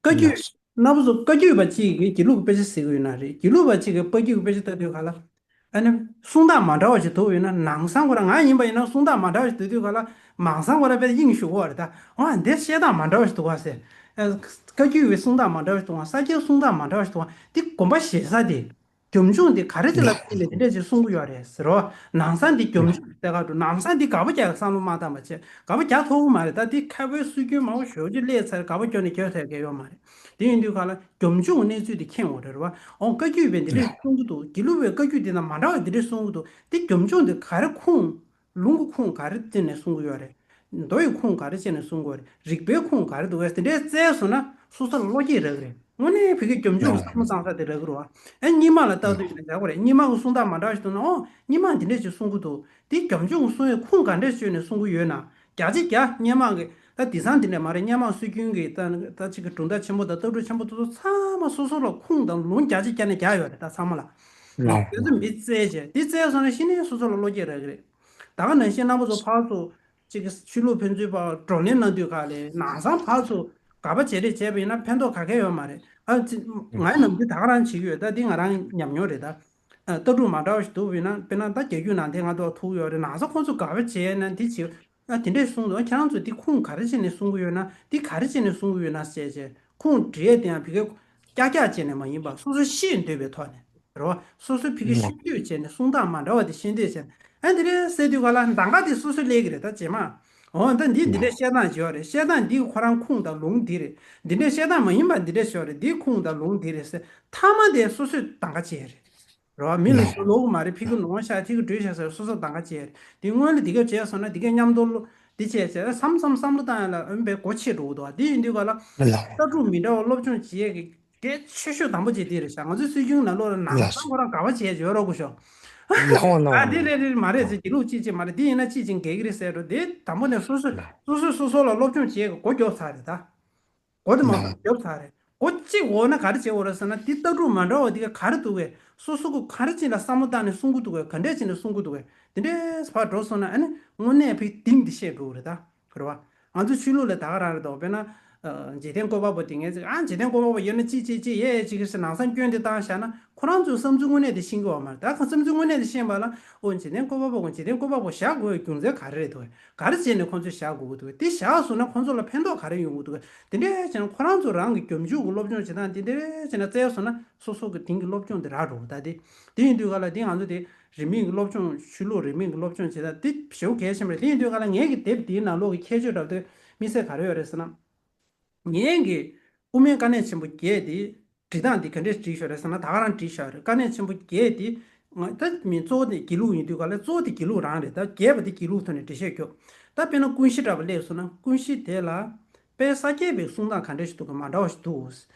བཀའ་བརྒྱུད་ལགས་སོ། རྣམ་པ་ཚོ་བཀའ་བརྒྱུད་པ་གཅིག་གིས་དགེ་ལུགས་ཀྱི་དཔེ་ཆ་གཟིགས་ཀྱི་ཡོད་ན་རེད། དགེ་ལུགས་པ་གཅིག་གིས་བཀའ་བརྒྱུད་ཀྱི་དཔེ་ཆ་ལྟ་དུས་ག་ལ། ཨ་ནི་གསུང་སྟངས་མ་འདྲ་བ་ཞིག་འདུག་ཡོད་ན་ནང་སང་ཁོ་རང་ང་ཡིན་པ་ཡིན་ན་གསུང་སྟངས་མ་འདྲ་བ་ཞིག་འདུག་དུས་ག་ལ་མང་སང་ཁོ་རང་དཔེ་དབྱིངས་ཞུགས་པ་རེད་ད། ཨ་འདི་བཤད་སྟངས་མ་འདྲ་བ་ཞིག་འདུག་ག་ཟེར། ཨ་བཀའ་བརྒྱུད་པའི་གསུང་སྟངས་མ་འདྲ་བ་ཞིག་འདུག་ག་ས་སྐྱའི་གསུང་སྟངས་མ་འདྲ་བ་ཞིག་འདུག་ག་འདི་དགོན་པ་ཞེ་ས་དེ། རྒྱབ་ལྗོངས་འདི་ག་རེ་ཅིག་ལ་བརྟེན་ནས་འདི་འདྲ་ཅིག་གསུང་གི་ཡོད་རེད་ཟེར་རོ། ནང་སང་འདི་རྒྱབ་ལྗོངས་ལྟ་ག་འགྲོ། ནང་སང་འདི་དགག་པ་རྒྱག་བསམ་བློ་མ་བཏང་བ་བྱས་དགག་པ་རྒྱག་ཐུབ་ཀྱི་མ་རེད་ད། འདི་ཁ་བའི་སྲོལ་རྒྱུན་མང་པོ་ཞེ་པོ་ཅིག་སླེབས་ཚར་དགག་པ་རྒྱག་ནས་རྒྱག་ཐུབ་ཡ་གལ་ཡོད་མ་རེད། དེ་ཡིན་དུས་ག་ལ་རྒྱབ་ལྗོངས་གནས་ཚུལ་འདི་མཁྱེན་དགོས་རེད་བ། འོང་བཀའ་བརྒྱུད་པས་འདི་འདྲས་གསུང་གི་འདུག་དགེ་ལུགས་པའི་བཀའ་བརྒྱུད་འདི་དང་མ་འདྲ་བ་འདི་འདྲས་གསུང་གི་འདུག་འདི་རྒྱབ་ལྗོངས་འདི་ག་རེ་ཁུངས། ལུང་གི་ཁུངས་ག་རེ་བརྟེན་ནས་གསུང་གི་ཡོད་རེད། མདོ་ཡི་ཁུངས་ག་རེ་བྱས་ནས་གསུང་གི་ཡོད་རེད། རིགས་པའི་ཁུངས་ག་རེ་འདུག་གས་དེ་འདྲའི་བཙལ་སོང་ན་སོ་སོ་ལ་བློ་སྐྱེད་རག་གི་རེད། དངོས་གནས་བོད་ཀྱི་རྒྱབ་ལྗོངས་ལ་བསམ་བློ་བཏང་ས་དེ་རག་གི་རེད་བ། ཨེ་རྙིང་མ་ལ་ལྟ་དུས་ཡིན་ན་འཇགས་དགོས་རེད། རྙིང་མ་གི་གསུང་སྟངས་མ་འདྲ་བ་ཞིག་འདུག་ན་ཨོ་རྙིང་མ་འདི་འདྲས་ཅིག་གསུང་གི་འདུག་དེ་རྒྱབ་ལྗོངས་གསུང་ཡས་ཁུངས་ག་འདྲས་བཅོལ་ནས་གསུང་གི་ཡོད་ན། བརྒྱ་ཆ་བརྒྱ་རྙིང་མ་གི་ད་དེང་སང་འདི་འདྲས་མ་རེད། རྙིང་མ་སྲོལ་རྒྱུན་གྱི་ད་ད་ཅིག་གི་གྲུབ་མཐའ་ཆེན་པོ་དང་ལྟ་གྲུབ་ཆེན་པོ་དེ་ཚོ་ཚང་མ་སོ་སོ་ལ་ཁུངས་དང་ལུང་བརྒྱ་ཆ་བརྒྱ་ནས་བརྒྱ་ཡོད་རེད་ད་ཚང་མ་ལ། ལགས་དེ་ཚོ་མི་བཙལ་བྱས་དེ་བཙལ་སོང་ན་གཞི་ནས་སོ་སོ་ལ་བློ་སྐྱེད་རག་གི་རེད། ད་ག་ནང་བཞིན་རྣམ་པ་ཚོ་ཕར་ཚུར་ཅིག་གི་ཆོས་ལུགས་ཕན་ཚུན་བར་བགྲོ་གླེང་གནང་དུས་ག་ལས་ནང་སང་ཕར་ཚུར་དགག་པ་བྱེད་རེས་བྱས་པ་ཡིན་ན་ཕན་ཐོགས་ག་གེ་ཡོད་མ་རེད། ཨ་ཙི་ང་ཡི་ནམ་རྒྱུན་ད་ག་རང་བྱེད་ཀྱི་ཡོད། ད་འདི་ང་རང་ཉམས་མྱོང་རེད་ད། ཨ་ལྟ་གྲུབ་མ་འདྲ་བ་ཞིག་འདུག་པ་ཡིན་ན་དཔེར་ན་ད་རྒྱ་རྒྱུད་ནང་དེ་ང་ཚོ་ཐུག་ཡོད་རེད། ནང་སང་ཁོང་ཚོ་དགག་པ་བྱས་ན་འདི་བྱེད་ཨ་དེ་འདྲས་གསུངས་འདུག་ཁྱེད་རང་ཚོ་འདི་ཁུངས་ག་རེ་བྱས་ནས་གསུང་གི་ཡོད་ན་འདི་ག་རེ་བྱས་ནས་གསུང་གི་ཡོད་ན་ཟེར་བྱས་ཁུངས་འདྲི་ཡས་དེ་ཡང་བི་གེ་ཀྱག་ཀྱག་བྱས་ནས་མ་ཡིན་པར་སོ་སོ་ཤེས་འདོད་པའི་ཐོག་ནས། རེད་བ། སོ་སོའི་ཕ་གི་ཤེས་འདོད་བྱས་ནས་གསུང་སྟངས་མ་འདྲ་བ་དེ་ཤེས་འདོད་བྱས་ནས་ཨ་འདི་འདྲས་ཟེར་དུས་ག་ལ་གདམ་ག་དེ་སོ་སོ་སླེབས་ཀྱི་རེད་ད་རྗེས་མ། འོ་ད་འདི་འདི་འདྲས་བཤད་སྟངས་བྱས་པ་རེད། བཤད་སྟངས་འདི་ཁོ་རང་ཁུངས་དང་ལུང་འདི་རེད། འདི་འདྲས་བཤད་སྟངས་མ་ཡིན་པ་འདི་འདྲས་བྱས་པ་རེད། འདི་ཁུངས་དང་ལུང་འདི་རེད་ཟེར་མཐའ་མ་དེ་སོ་སོས་གདམ་ག་བྱས་རེད། རེད་བ། མི་ལ་ཞུ་ལོག་གི་མ་རེད། ཕ་གི་ནོར་ཤག་ཕ་གི་འགྲོས་ཤག་ཟེར་སོ་སོས་གདམ་ག་བྱས་རེད། འདི་སྔོན་ལ་འདི་ག་བྱས་སོང་ན་འདི་ག་མཉམ་དུ་ལོ་འདི་བྱས་བྱས་བསམ་བསམ་བསམ་བློ་བཏང་ཡ་ལ་ཨོན་པའི་སྒོ་ཕྱེ་འགྲོ་གི་འདུག་བ། འདི་ཡིན་དུས་ག་ལ་ལྟ་གྲུབ་མི་འདྲ་བ་སློབ་སྦྱོང་བྱེད་ཡས་ཀྱི་གལ་ཆེ་ཤོས་དང་པོ་ཅིག་འདི་རེད་ཤག་ང་ཚོའི་སྲོལ་རྒྱུན་ནང་ལོགས་ལ་ནང་ལགས་སོ། སང་ཁོ་རང་དགག་པ་བྱས་བྱས་རོགས་དགོས་ཤོག་ལགས་འོ་ལགས་ཨ་འོ་འདི་ལགས་རེད་རེད་མ་རེད་ཟེར་གྱི་ལུགས་ཅིག་ཅིག་མ་རེད། འདི་ཡིན་ན་ཅིག་ཅིག་འགལ་གྱི་རེད་ཟེར་འགྲོ། འདི་དང་པོ་ནས་སོ་སོ་ལགས་སོ་སོས་སོ་སོ་ལ་སློབ་སྦྱོང་བྱེད་ཀྱི་སྒོ་རྒྱོབ་ཚར་རེད་ད། སྒོ་དེ་མ་ལགས་རྒྱོབ་ཚར་རེད། སྒོ་གཅིག་འོག་ན་ག་རེ་བྱེད་དགོས་རེད་ཟེར་ན་འདི་ལྟ་གྲུབ་མ་འདྲ་བ་འདི་ག་ག་རེ་འདུག་གས་སོ་སོ་གི་ག་རེ་བྱས་ལ་བསམ་བློ་བཏང་ནས་གསུང་གི་འདུག་གས་ག་འདྲས་བྱས་ནས་གསུང་གི་འདུག་གས་དེ་འདྲས་ཕར་འགྲོ་སོང་ན་ཨ་ནི་དངོས་གནས་ཕའི་གཏིང་འདི་ཤེས་དགོས་རེད་ད། རེད་བ། ང་ཚོ་ཆོས་ལུགས་ལ་ད་ག་རང་རེད་དོ། དཔེར་ན། ཨ་འཇིག་རྟེན་བཀོད་པ་པོ་དེ་ངས་ཅིག་ཨ་འཇིག་རྟེན་བཀོད་པ་པོ་ཡོད་ན་ཅི་ཅི་ཅི་ཡས་ཡས་ཅིག་ཟེར་ནང་སང་སྐྱོན་དེ་བཏང་བཞག་ན་ཁོ་རང་ཚོའི་བསམ་ཚུལ་དངོས་གནས་དེ་ཤེས་ཀྱི་ཡོད་མ་རེད། ད་ཁོ་བསམ་ཚུལ་དངོས་གནས་དེ་ཤེས་པ་ལ་ཨོ་འཇིག་རྟེན་བཀོད་པ་པོ་གོ་འཇིག་རྟེན་བཀོད་པ་པོ་བཞག་དགོས་རྒྱུ་མཚན་ག་རེ་རེད་འདུག་ག་རེ་བྱས་ནས་ཁོང་ཚོས་བཞག་དགོས་ཀྱི་འདུག་དེ་བཞག་སོང་ན་ཁོང་ཚོ་ལ་ཕན་ཐོགས་ག་རེ་ཡོང་གི་འདུག་དེ་འདྲས་བྱས་ན་ཁོ་རང་ཚོ་རང་གི་རྒྱབ་ལྗོངས་ཀྱི་སློབ་སྦྱོང་བྱེད་སྟངས་དེ་འདྲས་བྱས་ན་བཙལ་སོང་ན་སོ་སོ་གི་དེང་གི་སློབ་སྦྱོང་དེ་རག་འགྲོ་གི་ད་དེ། དེ་ཡིན་དུས་ག་ལ་དེ་ང་ཚོ་དེ། རིས་མེད་ཀྱི་སློབ་སྦྱོང་ཆོས་ལུགས་རིས་མེད་ཀྱི་སློབ་སྦྱོང་བྱེད་སྟངས་དེ་ཞེ་པོ་གལ་ཆེན་པོ་རེད། དེ་ཡིན་དུས་ག་ལ་ངེད་ཀྱི་དེབ་དེའི་ནང་ལོགས་ཀྱི་ཁྱད་ཆོས་འདྲ་པོ་དེ་དམིགས་བསལ་ག་རེ་ཡོད་རེད་ཟེར་ན། ངེད་ཀྱི་དབུ་མའི་དཀའ་གནད་ཆེན་པོ་བརྒྱད་དེ་འབྲི་སྟངས་དེ་ག་འདྲས་བྲིས་ཤག་རེད་ཟེར་ན་ད་ག་རང་བྲིས་ཤག་རེད། དཀའ་གནད་ཆེན་པོ་བརྒྱད་དེ་ང་ད་མི་གཙོ་བོ་དེ་དགེ་ལུགས་ཡིན་དུས་ག་ལ་གཙོ་བོ་དེ་དགེ་ལུགས་རང་རེད། ད་བརྒྱད་པ་དེ་དགེ་ལུགས་ཐོག་ནས་འགྲེལ་བཤད་རྒྱོབ། ད་དཔེར་ན་ཀུན་གཞི་འདྲ་པོ་སླེབས་སོང་ན་ཀུན་གཞི་དེ་ལ། དཔལ་ས་སྐྱའི་པའི་གསུང་སྟངས་ག་འདྲ་ཞིག་འདུག་ག་མ་འདྲ་བ་ཞིག་འདུག་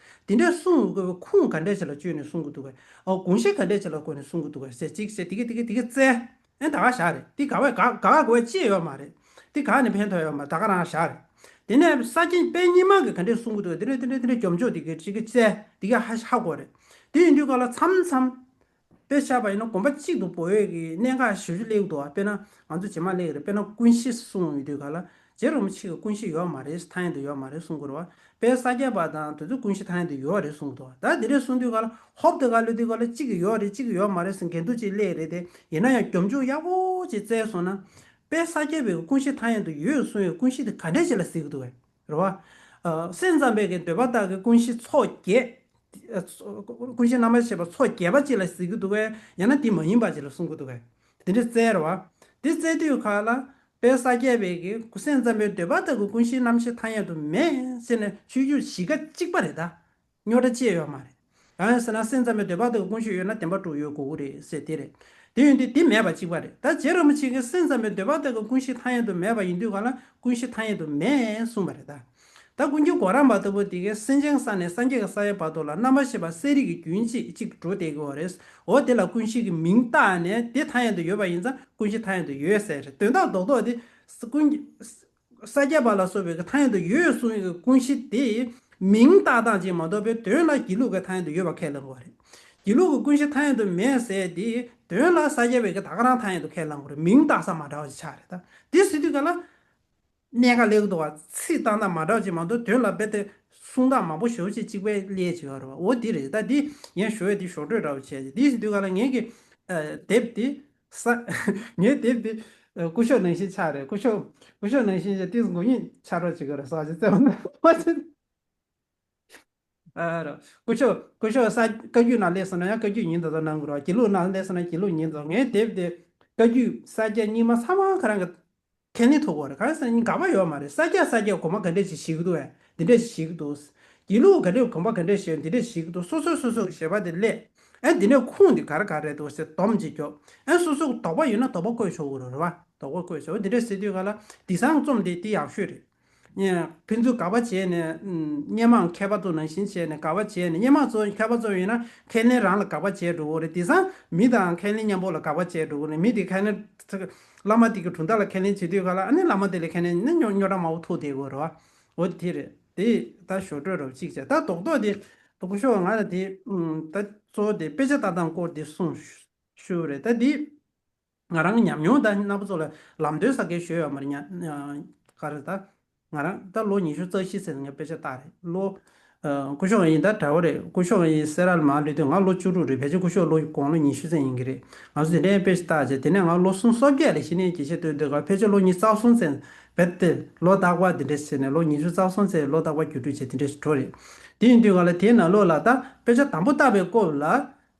དེ་འདྲའི་གསུང་དགོས་པའི་ཁུངས་ག་འདྲ་ཞིག་ལ་བཅོལ་ནས་གསུང་གི་འདུག་ག་ཨོ་དགོངས་གཞི་ག་འདྲ་ཞིག་ལ་བཀོད་ནས་གསུང་གི་འདུག་ག་ཟེར་གཅིག་ཟེར་དེ་ག་དེ་ག་དེ་ག་བཙལ། ཨེ་ད་ག་བཞག་རེད། དེ་ག་བས་ག་ག་ག་དགོས་ཅི་ཡོད་མ་རེད། དེ་ག་ནས་ཕན་ཐོགས་ཡོད་མ་ད་ག་རང་བཞག་རེད། དེ་ནས་ས་སྐྱའི་དཔལ་རྙིང་མ་གི་ག་འདྲས་གསུང་གི་འདུག་ག་དེ་འདྲས་དེ་འདྲས་དེ་འདྲས་རྒྱབ་ལྗོངས་དེ་ག་ཅིག་ག་བཙལ་དེ་ག་ཧ་ཧ་གོ་རེད། དེ་ཡིན་དུས་ག་ལ་མཚམས་མཚམས། དཔེ་བཞག་པ་ཡིན་ན་དགོན་པ་གཅིག་ཏུ་འབོ་ཡས་ཀྱི་གནད་འགག་ཞེ་པོ་ཅིག་སླེབས་འདུག་དཔེར་ན་ང་ཚོ་རྗེས་མ་སླེབས་ཀྱི་རེད། དཔེར་ན་ཀུན་གཞི་གསུང་ཡོང་དུས་ག་ལ་ རྗེ་རིན་པོ་ཆེ་གི་ཀུན་ཤེས་ཡོད་མ་རེད། ཐ་སྙད་དུ་ཡོད་མ་རེད་གསུང་གི་རེད་བ། དཔལ་ས་སྐྱ་པ་དང་དེ་ཚོ་ཀུན་ཤེས་ཐ་སྙད་དུ་ཡོད་རེད་གསུང་གི་འདུག་བ། ད་དེ་འདྲས་གསུང་དུས་ག་ལ་ཧོབ་དེ་ག་ལོས་དེ་ག་ལ་གཅིག་གི་ཡོད་རེད་གཅིག་གི་ཡོད་མ་རེད་ཟེར་འགལ་འདུ་ཅིག་སླེབས་རེད་དེ། ཡིན་ན་ཡང་རྒྱབ་ལྗོངས་ཡག་པོ་ཅིག་བཙལ་སོང་ན། དཔལ་ས་སྐྱ་པའི་ཀུན་ཤེས་ཐ་སྙད་དུ་ཡོད་གསུང་བའི་ཀུན་ཤེས་དེ་ག་འདྲས་ཅིག་ལ་ཟེར་གི་འདུག་བས། རེད་བ། ཨ་སེམས་ཙམ་པའི་གི་འདོད་པ་ལྟར་གྱི་ཀུན་ཤེས་ཚོགས་བརྒྱད། ཨ་ཀུན་ཤེས་རྣམ་པར་ཤེས་པ་ཚོགས་བརྒྱད་པ་ཅིག་ལ་ཟེར་གི་འདུག་བས། ཡང་ན་དེ་མ་ཡིན་པ་ཅིག་ལ་གསུང་གི་འདུག་བས། དེ་འདྲས་བཙལ་རེད་བ། དེ་བཙལ་དུས་ག་ལ། དཔལ་ས་སྐྱ་པའི་གི་སེམས་ཙམ་པའི་འདོད་པ་ལྟར་གྱི་ཀུན་ཤེས་རྣམ་ཤེས་ཐ་སྙད་དུ་མེད་ཟེར་ནས་ཆོས་བརྒྱུད་གཞི་ཀ་གཅིག་པ་རེད་ད། རྙོག་དྲ་ཅི་ཡང་ཡོད་མ་རེད། གང་ཡིན་ཟེར་ན་སེམས་ཙམ་པའི་འདོད་པ་ལྟར་གྱི་ཀུན་ཤེས་ཡོད་ན་བདེན་པ་དྲུག་ཡོད་དགོས་ཀྱི་རེད་ཟེར་དེ་རེད། དེ་ཡིན་དུས་དེ་མེད་པ་གཅིག་པ་རེད། ད་རྗེ་རིན་པོ་ཆེ་གིས་སེམས་ཙམ་པའི་འདོད་པ་ལྟར་གྱི་ཀུན་ཤེས་ཐ་སྙད་དུ་མེད་པ་ཡིན་དུས་ག་ལ་ཀུན་ཤེས་ཐ་སྙད་དུ་མེད་གསུངས་པ་རེད་ད། ད་ཀུན་མཁྱེན་གོ་རམས་པ་ལྟ་བུ་དེ་གིས་སེམས་ཅན་བསགས་ནས་སངས་རྒྱས་ཀྱི་ས་ཡི་བར་དུ་ལ་རྣམ་པར་ཤེས་པ་གསལ་རིག་གི་རྒྱུན་གཅིག་གཅིག་འགྲོ་བསྡད་ཀྱི་ཡོད་རེད། འོ་དེ་ལ་ཀུན་ཤེས་ཀྱི་མིང་བཏགས་ནས་དེ་ཐ་སྙད་དུ་ཡོད་པ་ཡིན་ཙང་ཀུན་ཤེས་ཐ་སྙད་དུ་ཡོད་ཟེར་རེད། དོན་དག་རྡོག་རྡོག་དེ་ཀུན་ས་སྐྱ་པ་ལ་སོགས་པའི་ཐ་སྙད་དུ་ཡོད་གསུང་བའི་ཀུན་ཤེས་དེ་མིང་བཏགས་སྟངས་ཅིག་མ་གཏོགས་པའི་དོན་ལ་དགེ་ལུགས་ཀྱི་ཐ་སྙད་དུ་ཡོད་པ་ཁས་ལེན་དགོས་པ་རེད། དགེ་ལུགས་ཀྱི་ཀུན་ཤེས་ཐ་སྙད་དུ་མེད་ཟེར་དེ་དོན་ལ་ས་སྐྱ་པའི་གི་ད་ག་རང་ཐ་སྙད་དུ་ཁས་ལེན་དགོས་རེད། མིང་བཏགས་ས་མ་འདྲ་བ་ཅིག་ཆགས་རེད་ད། དེ་ཟེར་དུས་ག་ལ། གནད་འགག་སླེབས་ཀྱི་འདུག་བ། ཚིག་བཏང་སྟངས་མ་འདྲ་བ་ཅིག་མ་གཏོགས་དོན་ལ་རྦད་དེ་གསུང་སྟངས་མང་པོ་ཞེ་པོ་ཅིག་གཅིག་པའི་སླེབས་ཀྱི་ཡོད་རེད་བ། འོ་དེ་རེད། ད་དེ་ངས་ཞུ་ཡས་དེ་ཞོར་འཕྲོས་འདྲ་བོ་བྱས་ཏེ་དེ་ཟེར་དུས་ག་ལ་ངས་ཀྱི་ཨ་དེབ་དེ་ས་ངའི་དེབ་དེ་ཨ་སྐུ་ཞབས་ནང་བཞིན་ཆགས་རེད། སྐུ་ཞབས་སྐུ་ཞབས་ནང་བཞིན་བྱས་ཏེ་མགོ་རྙོག་ཆགས་རོགས་བྱེད་དགོས་རེད་ཟེར་བ་ཅིག་བཙལ་བ་ན་མ་ཚད། ཨ་རོ། སྐུ་ཞབས་སྐུ་ཞབས་ས་བཀའ་བརྒྱུད་ནང་སླེབས་སོང་ན་ཡང་བཀའ་བརྒྱུད་ཉིད་དུ་གནང་དགོས་རེད་བ། དགེ་ལུགས་ནང་སླེབས་སོང་ན་དགེ་ལུགས་ཉིད་དུ། ངའི་དེབ་དེ་བཀའ་བརྒྱུད་ས་སྐྱ་རྙིང་མ་ཚང་མ་ཁོ་རང་གི་ཁས་ལེན་ཐོབ་དགོས་རེད། གང་ཟེར་ན་དགག་པ་ཡོད་མ་རེད། ས་སྐྱ་ས་སྐྱ་དགོངས་པ་ག་འདྲས་ཅིག་བཞེས་ཀྱི་འདུག་བས། འདི་འདྲས་ཅིག་བཞེས་ཀྱི་འདུག། དགེ་ལུགས་ག་འདྲས་དགོངས་པ་ག་འདྲས་བཞེས་འདི་འདྲས་བཞེས་ཀྱི་འདུག། སོ་སོས་སོ་སོ་གི་བཞེད་པ་དེ་ལས། ཨ་འདི་ནས་ཁུངས་འདི་ག་རེ་ག་རེ་འདུག་ཟེར་སྡོམ་ཅིག་རྒྱོབ། ཨ་སོ་སོ་གི་དོགས་པ་ཡོད་ན་དོགས་པ་བཀོད་ཆོག་གི་རེད་བ། དོགས་པ་བཀོད་ཆོག། འདི་འདྲས་ཟེར་དུས་ག་ལ་དེང་སང་རྩོམ་དེ་དེ་ཡག་ཤོས་རེད། ཕན་ཚུན་དགག་པ་བྱས་ནས་སྔོན་མ་མཁས་པ་ཚོ་ནང་བཞིན་བྱས་ནས་དགག་པ་བྱས་ནས། སྔོན་མ་ཚོ་མཁས་པ་ཚོ་ཡིན་ན་ཁས་ལེན་རང་ལ་དགག་པ་བྱས་འགྲོ་གི་རེད། དེང་སང་མི་དང་ཁས་ལེན་མཉམ་པོ་ལ་དགག་པ་བྱས་འགྲོ་གི་རེད། མི་དེ་ཁས་ལེན་བླ་མ་དེ་གི་གྲུབ་མཐའ་ལ་ཁས་ལེན་བྱེད་དུས་ག་ལ་ཨ་ནི་བླ་མ་དེ་ལ་ཁས་ལེན་ནི་རྙོག་རྙོག་དྲ་མང་པོ་ཐུག་བསྡད་ཀྱི་ཡོད་རེད་བ། འོ་དེ་རེད། དེ་ད་ཞོར་འཕྲོས་འདྲ་བོ་གཅིག་བྱས། ད་རྡོག་རྡོག་དེ་ད་སྐུ་ཞབས་ང་ལ་དེ་ད་གཙོ་བོ་དེ་དཔེ་ཆ་ལྟ་སྟངས་སྐོར་དེ་གསུངས་ཞུ་རེད། ད་དེ་ང་རང་གི་ཉམས་མྱོང་དང་རྣམ་པ་ཚོ་ལ་ལམ་སྟོན་ས་གལ་ཞུས་ཡོད་མ་རེད། ཉ་ག་རེ་ད། ང་རང་ད་ལོ་ཉི་ཤུ་རྩ་བཞི་ཚུན་ངས་དཔེ་ཆ་ལྟ་རེད། ལོ་ཨ་སྐུ་ཞབས་ཡིན་ད་འདྲ་བོ་རེད། སྐུ་ཞབས་ཡིན་སེ་ར་ལ་མར་སླེབས་དུས་ང་ལོ་བཅུ་དྲུག་རེད། ཕལ་ཆེར་སྐུ་ཞབས་ལོ་དགུང་ལོ་ཉི་ཤུ་ཚུན་ཡིན་གྱི་རེད། ང་ཚོ་དེ་འདྲའི་དཔེ་ཆ་ལྟ་བྱས། དེ་ནས་ང་ལོ་སུམ་ཅུ་སོ་བརྒྱད་ལ་གཞི་ནས་དགེ་བཤེས་ཐོན་དུས་ག་ཕལ་ཆེར་ལོ་ཉི་ཤུ་རྩ་གསུམ་ཚུན་རྦད་དེ་ལོ་རྟག་པར་དེ་འདྲས་བྱས་ནས་ལོ་ཉི་ཤུ་རྩ་གསུམ་ཚུན་ལོ་རྟག་པར་རྒྱུགས་སྤྲོད་བྱས་དེ་འདྲས་ཞིག་འགྲོ་རེད། དེ་ཡིན་དུས་ག་ལ་དེའི་ནང་ལོགས་ལ་ད་དཔེ་ཆ་དང་པོ་བལྟ་བའི་སྐབས་ལ།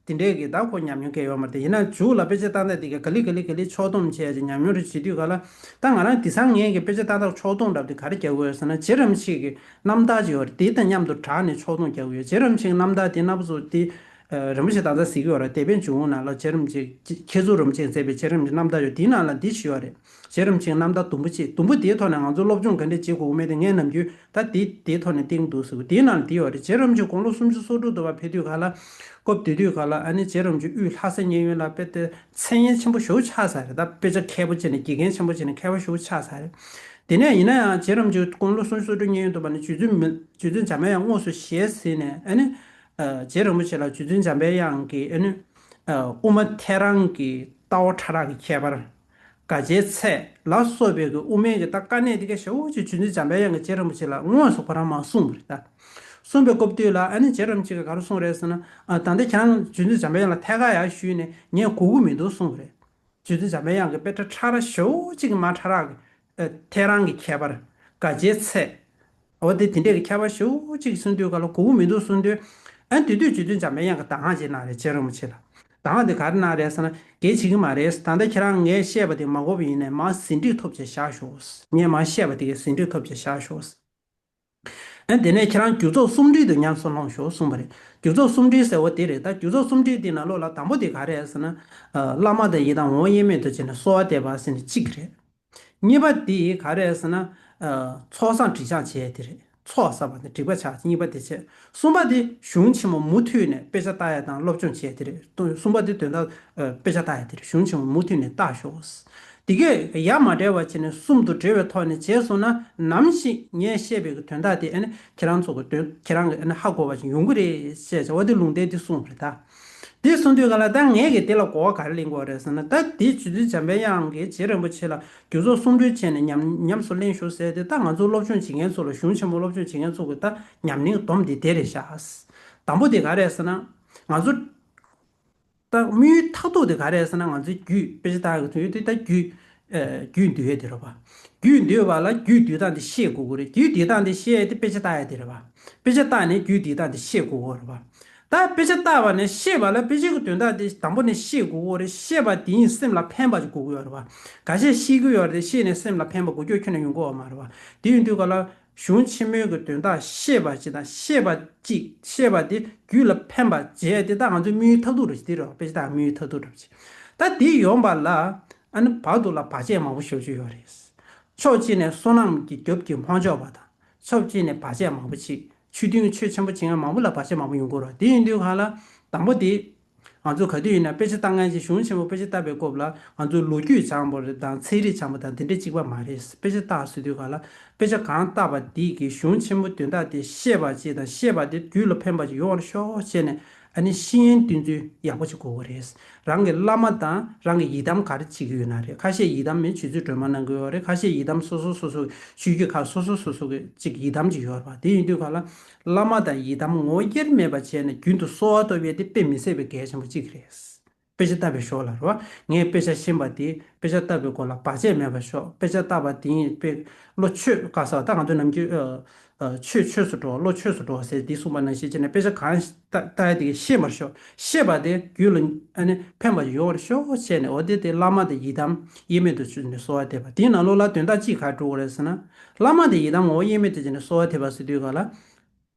དེ་འདྲའི་གི་ད་ཁོ་ཉམས་མྱོང་གང་ཡོད་མ་རེད། དེ་ཡིན་ན་མཇུག་ལ་དཔེ་ཆ་བལྟ་སྟངས་དེ་ག་ག་ལེ་ག་ལེ་ག་ལེ་ཕྱོགས་སྡོམ་བྱས་ཀྱི་ཉམས་མྱོང་རེ་བྱེད་དུས་ག་ལ། ད་ང་རང་དེང་སང་ངས་གི་དཔེ་ཆ་བལྟ་སྟངས་ཕྱོགས་སྡོམ་འདྲ་པོ་དེ་ག་རེ་རྒྱག་གི་ཡོད་ཟེར་ན་རྗེ་རིན་པོ་ཆེ་གི་རྣམ་ཐར་ཅིག་ཡོད་རེད། དེ་དང་མཉམ་དུ་སྦྲགས་ནས་ཕྱོགས་སྡོམ་རྒྱག་གི་ཡོད། རྗེ་རིན་པོ་ཆེ་གི་རྣམ་ཐར་དེ་རྣམ་པ་ཚོ་དེ་ཨ་རིན་པོ་ཆེ་ད་ལྟ་གཟིགས་ཀྱི་ཡོད་རེད། དེབ་དཔོན་འབྱུང་ཁུངས་ནང་ལ་རྗེ་རིན་པོ་ཆེ་མཁས་གྲུབ་རིན་པོ་ཆེས་མཛད་པའི་རྗེ་རིན་པོ་ཆེ་རྣམ་ཐར་ཡོད། དེའི་ནང་ལ་འདི་ཞུ་ཡོད་རེད། རྗེ་རིན་པོ་ཆེའི་རྣམ་ཐར་དུམ་བུ་གཅིག། དུམ་བུ་དེའི་ཐོག་ནས་ང་ཚོ་སློབ་སྦྱོང་ག་འདྲས་བྱེད་དགོས་མེད་དེ་ངས་ནམ་རྒྱུན་ད་དེ་དེའི་ཐོག་ནས་བསྟན་གྱི་འདུག་ཟེར་གི། དེའི་ནང་ལ་དེ་ཡོད་རེད། རྗེ་རིན་པོ་ཆེ་དགུང་ལོ་སུམ་ཅུ་སོ་དྲུག་དུ་བ་ཕེབས་དུས་ག་ལ་སྐབས་དེ་དུས་ག་ལ་ཨ་ནི་རྗེ་རིན་པོ་ཆེ་དབུས་ལྷ་ས་མཉན་ཡོད་ལ་དཔེ་དེ་མཚན་སྙན་ཆེན་པོ་ཞེ་པོ་ཆགས་ཚར་རེད། ད་དཔེ་ཆ་མཁས་པོ་བྱས་ནས་དགེ་རྒན་ཆེན་པོ་བྱས་ནས་མཁས་པ་ཞེ་པོ་ཆགས་ཚར་རེད། དེ་ནས་ཡིན་ན་ཡང་རྗེ་རིན་པོ་ཆེ་དགུང་ལོ་སུམ་ཅུ་སོ་དྲུག་མཉན་ཡོད་དུ་བ་ནས་རྗེ་བཙུན་མི་རྗེ་བཙུན་འཇམ་པའི་དབྱངས་དངོས་སུ་ཞལ་གཟིགས་ནས་ཨ་ནི་ཨ་རྗེ་རིན་པོ་ཆེ་ལ་རྗེ་བཙུན་འཇམ་པའི་དབྱངས་ཀྱིས་ཨ་ནི་ཨ་དབུ་མ་ཐལ་རང་གི་ལྟ་བ་ཕྲ་རགས་ཀྱི་ཁྱད་པར། དགག་བྱའི་ཚད་ལ་སོགས་པའི་གི་དབུ་མའི་གི་ད་དཀའ་གནད་དེ་ག་ཞེ་པོ་ཅིག་རྗེ་བཙུན་འཇམ་པའི་དབྱངས་ཀྱིས་རྗེ་རིན་པོ་ཆེ་ལ་དངོས་སུ་ཁོ་རང་མར་གསུངས་པ་རེད་ད། གསུངས་པའི་སྐབས་དུས་ལ་ཨ་ནི་རྗེ་རིན་པོ་ཆེ་གིས་ག་རེ་གསུངས་རེད་ཟེར་ན། ཨ་ད་ལྟ་ཁྱེད་རང་རྗེ་བཙུན་འཇམ་པའི་དབྱངས་ལ་ཐད་ཀར་ཡར་ཞུས་ནས་ངས་གོ་གི་མི་འདུག་གསུངས་པ་རེད། རྗེ་བཙུན་འཇམ་པའི་དབྱངས་ཀྱིས་དཔེ་ཁྲ་ཁྲ་ར་ཞེ་པོ་ཅིག་མ་ཕྲ་རགས་ཀྱི་ཨ་ཐལ་རང་གི་ཁྱད་པར། དགག་བྱའི་ཚད། འོ་དེ་དེ་འདྲས་ཀྱི་ཁྱད་པར་ཞེ་པོ་ཅིག་གསུངས་དུས་ག་ལ་གོ་གི་མི་འདུག་གསུངས་དུས། ཨ་དེ་དུས་རྗེ་བཙུན་འཇམ་པའི་དབྱངས་ཀྱིས་གདམས་ངག་ཅིག་གནང་རེད་རྗེ་རིན་པོ་ཆེ་ལ། གདམས་ངག་དེ་ག་རེ་གནང་རེད་ཟེར་ན། གལ་བྱེད་ཀྱི་མ་རེད། ད་ལྟ་ཁྱེད་རང་ངས་བཤད་པ་དེ་མ་གོ་བ་ཡིན་ནའི་མར་ཟིན་བྲིས་ཐོབ་བྱས་བཞག་ཤོག། ངས་མར་བཤད་པ་དེ་གའི་ཟིན་བྲིས་ཐོབ་བྱས་བཞག་ཤོག། ཨ་དེ་ནས་ཁྱེད་རང་རྒྱུ་ཚོགས་གསུམ་སྒྲིལ་དུ་ཉམས་སུ་ལོངས་ཤོག་གསུངས་པ་རེད། རྒྱུ་ཚོགས་གསུམ་སྒྲིལ་ཟེར་བ་དེ་རེད། ད་རྒྱུ་ཚོགས་གསུམ་སྒྲིལ་དེ་ནང་ལོགས་ལ་དང་པོ་དེ་ག་རེ་རེད་ཟེར་ན། ཨ་བླ་མ་དང་ཡི་དམ་འོག་དབྱེར་མེད་དུ་བྱས་ནས་གསོལ་བ་འདེབས་པ་ཟེར་ནས་གཅིག་རེད། གཉིས་པ་དེ་ག་རེ་རེད་ཟེར་ན། ཨ་ཚོགས་བསགས་སྒྲིབ་སྦྱང་བྱེད་ཡས་དེ་རེད། ཚོགས་བསགས་པ་དང་སྒྲིབ་པ་སྦྱང་གཉིས་པ་དེ་བྱས། གསུམ་པ་དེ་གཞུང་ཆེན་མོ་མུ་མཐུད་ནས་དཔེ་ཆ་ལྟ་ཡས་དང་སློབ་སྦྱོང་བྱེད་ཡས་དེ་རེད། གསུམ་པ་དེ་དོན་དག་ཨ་དཔེ་ཆ་ལྟ་ཡས་དེ་རེད། གཞུང་ཆེན་མོ་མུ་མཐུད་ནས་ལྟ་ཤོག། དེ་གས་ཡ་མ་བྲལ་བ་བྱས་ནས་གསུམ་དུ་འབྲེལ་བའི་ཐོག་ནས་བྱས་སོང་ན་ནམ་ཞིག་ངས་བཤད་པའི་གི་དོན་དག་དེ་ཨ་ནི་ཁྱེད་རང་ཚོ་གི་དོན་ཁྱེད་རང་གི་ཨ་ནི་ཧ་གོ་བ་ཞིག་ཡོང་གི་རེད་ཅེས་བྱ་བ་དེ་ལུང་བསྟན་དེ་གསུངས་པ་རེད་ད། དེ་གསུངས་དུས་ག་ལ། ད་ངས་ཀྱིས་དེ་ལ་གོ་བ་ག་རེ་ལེན་དགོས་རེད་ཟེར་ན། ད་དེ་རྗེ་བཙུན་འཇམ་པའི་དབྱངས་ཀྱིས་རྗེ་རིན་པོ་ཆེ་ལ་རྒྱུ་ཚོགས་གསུང་གྲོས་བྱས་ནས་ཉམས་ཉམས་སུ་ལེན་ཤོག་ཟེར་ཏེ། ད་ང་ཚོ་སློབ་སྦྱོང་བྱེད་མཁན་ཚོ་ལ། གཞུང་ཆེན་མོ་སློབ་སྦྱོང་བྱེད་མཁན་ཚོ་གི་ད་ཉམས་ལེན་སྡོམ་དེ་དེ་རེད་ཤག། དང་པོ་དེ་ག་རེད་ཟེར་ན། ང་ཚོ་ད་དམིགས་ཡུལ་མཐར་ཐུག་དེ་ག་རེ་རེད་ཟེར་ན། ང་ཚོའི་རྒྱུད། དཔེ་ཆ་ལྟ་གི་དུས་དེ་ད་རྒྱུད། ཨ། རྒྱུད་འདུལ་ཡས་དེ་རེད་པ། རྒྱུད་འདུལ་བ་ལ་རྒྱུད་འདུལ་སྟངས་དེ་ཤེས་དགོས་ཀྱི་རེད། རྒྱུད་འདུལ་སྟངས་དེ་ཤེས་ཡས་དེ་དཔེ་ཆ་ལྟ་ཡས་དེ་རེད་པ། དཔེ་ཆ་ལྟ་ནས་རྒྱུད་འདུལ་སྟངས་དེ་ཤེས་དགོས་ཀྱི་རེད་པ། ད་དཔེ་ཆ་ལྟ་བ་ནས་ཤེས་པ་ལ། དཔེ་ཆའི་གི་དོན་དག་དེ་དང་པོ་ནས་ཤེས་དགོས་ཀྱི་རེད། ཤེས་པ་དེ་ཡིས་སེམས་ལ་ཕན་པ་ཅིག་དགོས་ཀྱི་ཡོད་རེད་པ། ཁ་ཤས་ཤེས་ཀྱི་ཡོད་རེད། ཤེས་ནས་སེམས་ལ་ཕན་པ་འགུལ་སྐྱོད་ཁྱོན་ནས་ཡོང་གི་ཡོད་མ་རེད་པ། དེ་ཡིན་དུས་ག་ལ། གཞུང་ཆེན་མོའི་གི་དོན་དག་ཤེས་པ་ཅིག་དང་། ཤེས་པ་ཅིག་ཤེས་པ་དེ་རྒྱུད་ལ་ཕན་པ་བྱས་ཏེ། ད་ང་ཚོའི་དམིགས་ཡུལ་མཐར་ཐུག་རེད་ཅིག་དེ་རེད་པ། དཔེ་ཆ་ལྟ་དམིགས་ཡུལ་མཐར་ཐུག་རེད་ཅིག། ད་དེ་ཡོང་བ་ལ། ཨ་ནི་བར་དུ་ལ་བར་ཆད་མང་པོ་ཞེ་པོ་ཅིག་ཡོད་རེད། ཕྱོགས་གཅིག་ནས་བསོད་ནམས་ཀྱི་རྒྱབ་ཀྱིས་མ་ལྕོགས་པ་དང་། ཕྱོགས་གཅིག་ནས་བར་ཆད་མང་པོ་ཅིག། ཆོས་མཐུན་ཆོས་ཆེན་པོ་བྱེད་མཁན་མང་པོ་ལ་བར་ཆད་མང་པོ་ཡོང་གི་རེད། དེ་ཡིན་དུས་ག་ལ། དང་པོ་དེ། ང་ཚོ་ག་དུས་ཡིན་ན་དཔེ་ཆ་ལྟ་མཁན་ཅིག། གཞུང་ཆེན་མོ་དཔེ་ཆ་ལྟ་བའི་སྐབས་ལ་ང་ཚོ་ལོ་རྒྱུས་སྦྱངས་པ་རེད་དང་། ཚན་རིག་སྦྱངས་པ་དང་དེ་འདྲ་གཅིག་པ་མ་རེད། དཔེ་ཆ་ལྟ་ཟེར་དུས་ག་ལ། དཔེ་ཆ་གང་ལྟ་བ་དེ་གིས་གཞུང་ཆེན་མོ་དོན་དག་དེ་ཤེས་པ་ཅིག་དང་། ཤེས་པ་དེ་རྒྱུད་ལ་ཕན་པ་ཅིག་ཡོང་བར་ཤོག་བྱས་ནས། ཨ་ནི་ཤེས་ཡོན་བསྟེན་ཚུལ་ཡག་པོ་ཅིག་དགོས་ཀྱི་རེད། རང་གི་བླ་མ་དང་རང་གི་ཡི་དམ་ག་རེ་བྱེད་ཀྱི་ཡོད་ན་རེད། ཁ་ཤས་ཡི་དམ་མིན་ཆོས་རྗེ་སྒྲོལ་མ་གནང་གི་ཡོད་རེད། ཁ་ཤས་ཡི་དམ་སོ་སོ་སོ་སོ། ཆོས་བརྒྱུད་ཁག་སོ་སོ་སོ་སོ་གི་ཅིག་ཡི་དམ་ཅིག་ཡོད་རེད་པ། དེ་ཡིན་དུས་ག་ལ། བླ་མ་དང་ཡི་དམ་ངོ་བོ་དབྱེར་མེད་པ་བྱས་ནས་རྒྱུན་དུ་གསོལ་བ་བཏབ་ཡས་དེ་དཔེ་མི་སྲིད་པའི་གལ་ཆེན་པོ་གཅིག་རེད། དཔེ་ཆ་ལྟ་བའི་ཞོར་ལ་རེད་པ། ངས་དཔེ་ཆ་ཤེས་པ་དེ། དཔེ་ཆ་ལྟ་བའི་སྐོར་ལ་བར་ཆད་མེད་པར་ཤོག། དཔེ་ཆ་ལྟ་བ་དེ་ཡིན་པའི་བློ་ཆོས་ག་ས། ད་ང་ཚོ་ནམ་རྒྱུན་ཨ་ཨ་ཆོས་ཆོས་སུ་འགྲོ། བློ་ཆོས་སུ་འགྲོ་ཟེར་འདི་གསུངས་པ་ནང་བཞིན་བྱས་ནས། དཔེ་ཆ་གང་ལྟ་ལྟ་ཡས་དེ་གིས་ཤེས་པར་ཤོག། ཤེས་པ་དེ་རྒྱུད་ལ་ཨ་ནི་ཕན་པ་ཡོང་བར་ཤོག་བྱས་ནས། འོ་དེ་དེ་བླ་མ་དང་ཡི་དམ་དབྱེར་མེད་དུ་བྱས་ནས་གསོལ་བ་འདེབས་པ། དེའི་ནང་ལོགས་ལ་དོན་དག་གཅིག་ག་རེ་འགྲོ་གི་རེད་ཟེར་ན། བླ་མ་དང་ཡི་དམ་ངོ་བོ་དབྱེར་མེད་དུ་བྱས་ནས་གསོལ་བ་འདེབས་པ་ཟེར་དུས་ག་ལ།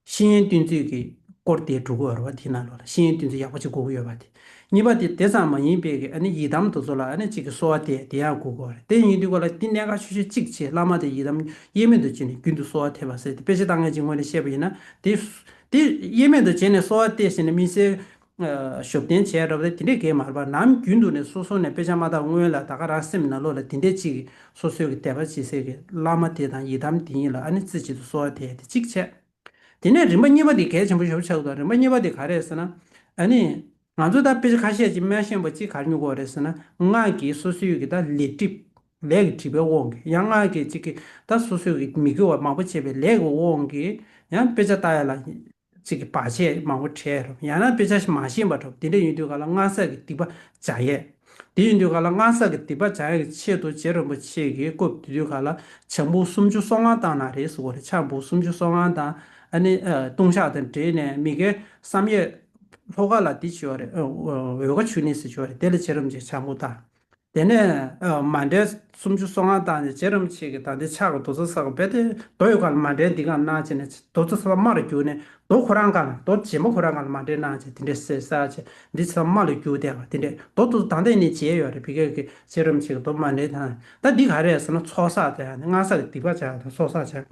ཤེས་ཡོན་བསྟེན་ཚུལ་གྱི་སྐོར་དེ་འགྲོ་གི་ཡོད་རེད་པ། དེའི་ནང་ལོགས་ལ་ཤེས་ཡོན་བསྟེན་ཚུལ་ཡག་པོ་ཅིག་དགོས་ཀྱི་ཡོད་པ་དེ། གཉིས་པ་དེ་དེ་ཙམ་མ་ཡིན་པའི་གི་ཨ་ནི་ཡི་དམ་དེ་ཚོ་ལ་ཨ་ནི་ཅིག་གི་གསོལ་བ་དེ་དེ་ཡང་དགོས་ཀྱི་ཡོད་རེད། དེ་ཡིན་དུས་ག་ལ་དེ་གནད་འགག་ཆེ་ཤོས་གཅིག་བྱས། བླ་མ་དང་ཡི་དམ་དབྱེར་མེད་དུ་བྱས་ནས་རྒྱུན་དུ་གསོལ་བ་འདེབས་པ་ཟེར་ཏེ། དཔེ་ཆ་ལྟ་མཁན་ཅིག་ངོས་ནས་བཤད་པ་ཡིན་ན། དེ་དེ་དབྱེར་མེད་དུ་བྱས་ནས་གསོལ་བ་འདེབས་ཟེར་ནས་དམིགས་བསལ་ཨ་ཞབས་བརྟན་བྱས་རབས་དེ་དེ་འདྲའི་གང་ཡང་མ་རེད་པ། ནམ་རྒྱུན་དུ་ནས་སོ་སོ་ནས་དཔེ་ཆ་མ་བལྟ་སྔོན་ལ་ད་ག་རང་སེམས་ནང་ལོགས་ལ་དེ་འདྲའི་ཅིག་གི་སོ་སོའི་གི་དད་པ་བྱེད་སའི་གི་བླ་མ་དེ་དང་ཡི་དམ་དེ་ཉིད་ལ་ཨ་ནི་རྩེ་གཅིག་ཏུ་གསོལ་བ་འདེབས་ཡས་དེ་གཅིག་བྱས། དེ་ནས་རིམ་པ་གཉིས་པ་དེ་གལ་ཆེན་པོ་ཞེ་པོ་ཆགས་འདུག། རིམ་པ་གཉིས་པ་དེ་ག་རེ་རེད་ཟེར་ན། ཨ་ནི་ང་ཚོ་ད་དཔེ་ཆ་ཁ་ཤས་ཅིག་མ་ཤེས་པ་ཅིག་ག་རེ་ཉོ་དགོས་རེད་ཟེར་ན། སྔར་གྱི་སོ་སོའི་གི་ད་ལས་སྒྲིབ། ལས་ཀྱི་སྒྲིབ་པའི་དབང་གིས། ཡང་སྔར་གྱི་ཅིག་གི་ད་སོ་སོའི་གི་མི་དགེ་བ་མང་པོ་བྱས་པའི་ལས་ཀྱི་དབང་གིས་ཡང་དཔེ་ཆ་ལྟ་ཡ་ལ་ཅིག་གི་བར་ཆད་མང་པོ་འཕྲད་རབས། ཡང་ན་དཔེ་ཆ་མ་ཤེས་པ་འདྲ་པོ་དེ་འདྲ་ཡིན་དུས་ག་ལ་སྔར་བསགས་ཀྱི་སྡིག་པ་སྦྱང་ཡས། དེ་ཡིན་དུས་ག་ལ་སྔར་བསགས་ཀྱི་སྡིག་པ་སྦྱང་ཡས་ཀྱི་ཆེད་དུ་རྗེ་རིན་པོ་ཆེ་གིས་སྐབས་དེ་དུས་ག་ལ་ཕྱག་འབུམ་སུམ་ཅུ་སོ་ལྔ་བཏང་གནང་རེད་ཟེར་གྱི་ཡོད་རེད། ཕྱག་འབུམ་སུམ་ཅུ་སོ་ལྔ་དང་། ཨ་ནི་ཨ་ལྟུང་བཤགས་དང་འབྲེལ་ནས་མི་དགེ་བསམ་ཡས་ལྷོ་ཁ་ལ་དེ་བྱས་པ་རེད། ཨ་འོལ་ཁ་ཆོས་གླིང་ཟེར་བྱས་པ་རེད། དེ་ལ་རྗེ་རིན་པོ་ཆེ་ཕྱག་འབུམ་བཏང་། དེ་ནས་ཨ་མཎྜལ་སུམ་ཅུ་སོ་ལྔ་བཏང་ནས། རྗེ་རིན་པོ་ཆེ་གིས་ད་འདི་ཕྱག་གི་རྡོ་རྩ་གསར་པ་རྦད་དེ་རྡོ་ཡོད་ག་ལ་མཎྜལ་འདི་ག་གནང་བྱས་ནས། རྡོ་རྩ་གསར་པ་དམར་རུ་བསྒྱུར་ནས། རྡོ་ཁོ་རང་ག་ལ། རྡོ་རྗེན་པ་ཁོ་རང་ག་ལ་མཎྜལ་གནང་བྱས། དེ་འདྲས་བསྲེས་བསྲེས་བྱས་འདི་ཚང་མ་དམར་རུ་བསྒྱུར་བསྡད་པ་དེ་འདྲས། རྡོ་དེ་ཚོ་ད་ལྟ་ནས་མཇལ་ཡོད་རེད། ཕ་གིའི་གི་རྗེ་རིན་པོ་ཆེ་གི་རྡོ་མཎྜལ་དང་། ད་འདི་ག་རེ་རེད་ཟེར་ན། ཚོགས་བསགས་དེ་ཡང་ནི་སྔར་བསགས་ཀྱི་སྡིག་པ་སྦྱང་ཡ་དང་ཚོགས་བསགས་སྦྱང་།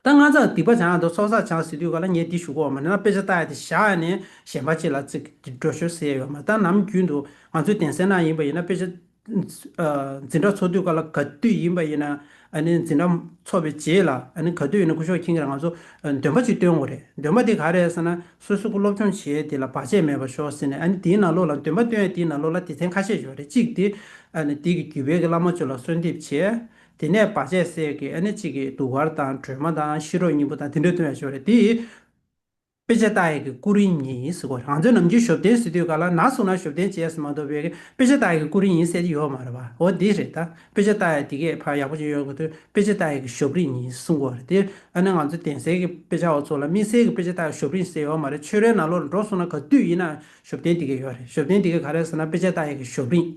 ད་སྔར་བསགས་སྡིག་པ་སྦྱང་ཡ་དང་ཚོགས་བསགས་སྦྱང་ཟེར་དུས་ག་ལ་ངས་འདི་ཞུ་གི་ཡོད་མ་རེད། ན་དཔེ་ཆ་ལྟ་ཡ་དེ་བཞག་ནས་གཞན་པ་ཅིག་ལ་ཅིག་འགྲོ་ཤོག་ཟེར་ཡ་ཡོད་མ་རེད། ད་ནམ་རྒྱུན་དུ་ང་ཚོའི་གདན་སའི་ནང་ཡིན་པ་ཡིན་ན་དཔེ་ཆ་ཨ་འཛིན་གྲྭ་ཚོགས་དུས་ག་ལ་ག་དུས་ཡིན་པ་ཡིན་ན། ཨ་ནི་འཛིན་གྲྭ་ཚོགས་པའི་རྗེས་ལ་ཨ་ནི་ག་དུས་ཡིན་ན་སྐུ་ཞབས་མཁྱེན་གྱིས་ར་ང་ཚོ་ཨ་འདོན་པ་ཅིག་སྟོན་དགོས་རེད། འདོན་པ་དེ་ག་རེ་རེད་ཟེར་ན། སོ་སོ་གི་སློབ་སྦྱོང་བྱེད་ཡས་དེ་ལ་བར་ཆད་མེད་པར་ཤོག་ཟེར་ནས། ཨ་ནི་དེའི་ནང་ལོགས་ལ་འདོན་པ་སྟོན་ཡས་དེའི་ནང་ལོགས་ལ་སྡེ་ཚན་ཁ་ཤས་ཡོད་རེད། གཅིག་དེ་ཨ་ནི་དེ་གི་བརྒྱུད་པའི་གི་བླ་མ་ཚོ་ལ་གསོལ་འདེབས་བྱས། དེ་ནས་བར་ཆད་སེལ་གྱི་ཨ་ནི་གཅིག་གི་གདུགས་དཀར་དང་སྒྲོལ་མ་དང་ཤེས་རབ་སྙིང་པོ་དང་དེ་འདྲ་སྟོན་ཡས་ཡོད་རེད། དེ་དཔེ་ཆ་ལྟ་ཡས་ཀྱི་སྐུ་རིམ་ཡིན་ཟེར་གྱི་ཡོད་རེད། ང་ཚོའི་ནམ་རྒྱུན་ཞབས་བརྟན་ཟེར་དུས་ག་ལ་ན་ཟུག་ན་ཞབས་བརྟན་བྱས་ཟེར་མ་གཏོགས་པའི་དཔེ་ཆ་ལྟ་ཡས་ཀྱི་སྐུ་རིམ་ཡིན་ཟེར་གྱི་ཡོད་མ་རེད་པ། འོ་འདི་རེད། ད་དཔེ་ཆ་ལྟ་ཡས་དེ་གས་ཕར་ཡག་པོ་ཅིག་ཡོང་གི་འདུག། དཔེ་ཆ་ལྟ་ཡས་ཀྱི་ཞབས་རིམ་ཡིན་གསུང་གི་ཡོད་རེད། དེ་ཨ་ནི་ང་ཚོ་གདན་སའི་གི་དཔེ་ཆ་བ་ཚོ་ལ་དམིགས་བསལ་གྱི་དཔེ་ཆ་ལྟ་ཡས་ཞབས་རིམ་ཟེར་ཡོད་མ་རེད། ཆོས་རའི་ནང་ལོགས་ལ་འགྲོ་སོང་ན་ག་དུས་ཡིན་ན་ཞབས་བརྟན་དེ་གས་ཡོད་རེད། ཞབས་བརྟན་དེ་གས་ག་རེ་ཟེར་ན་དཔེ་ཆ་ལྟ་ཡས་ཀྱི་ཞབས་རིམ།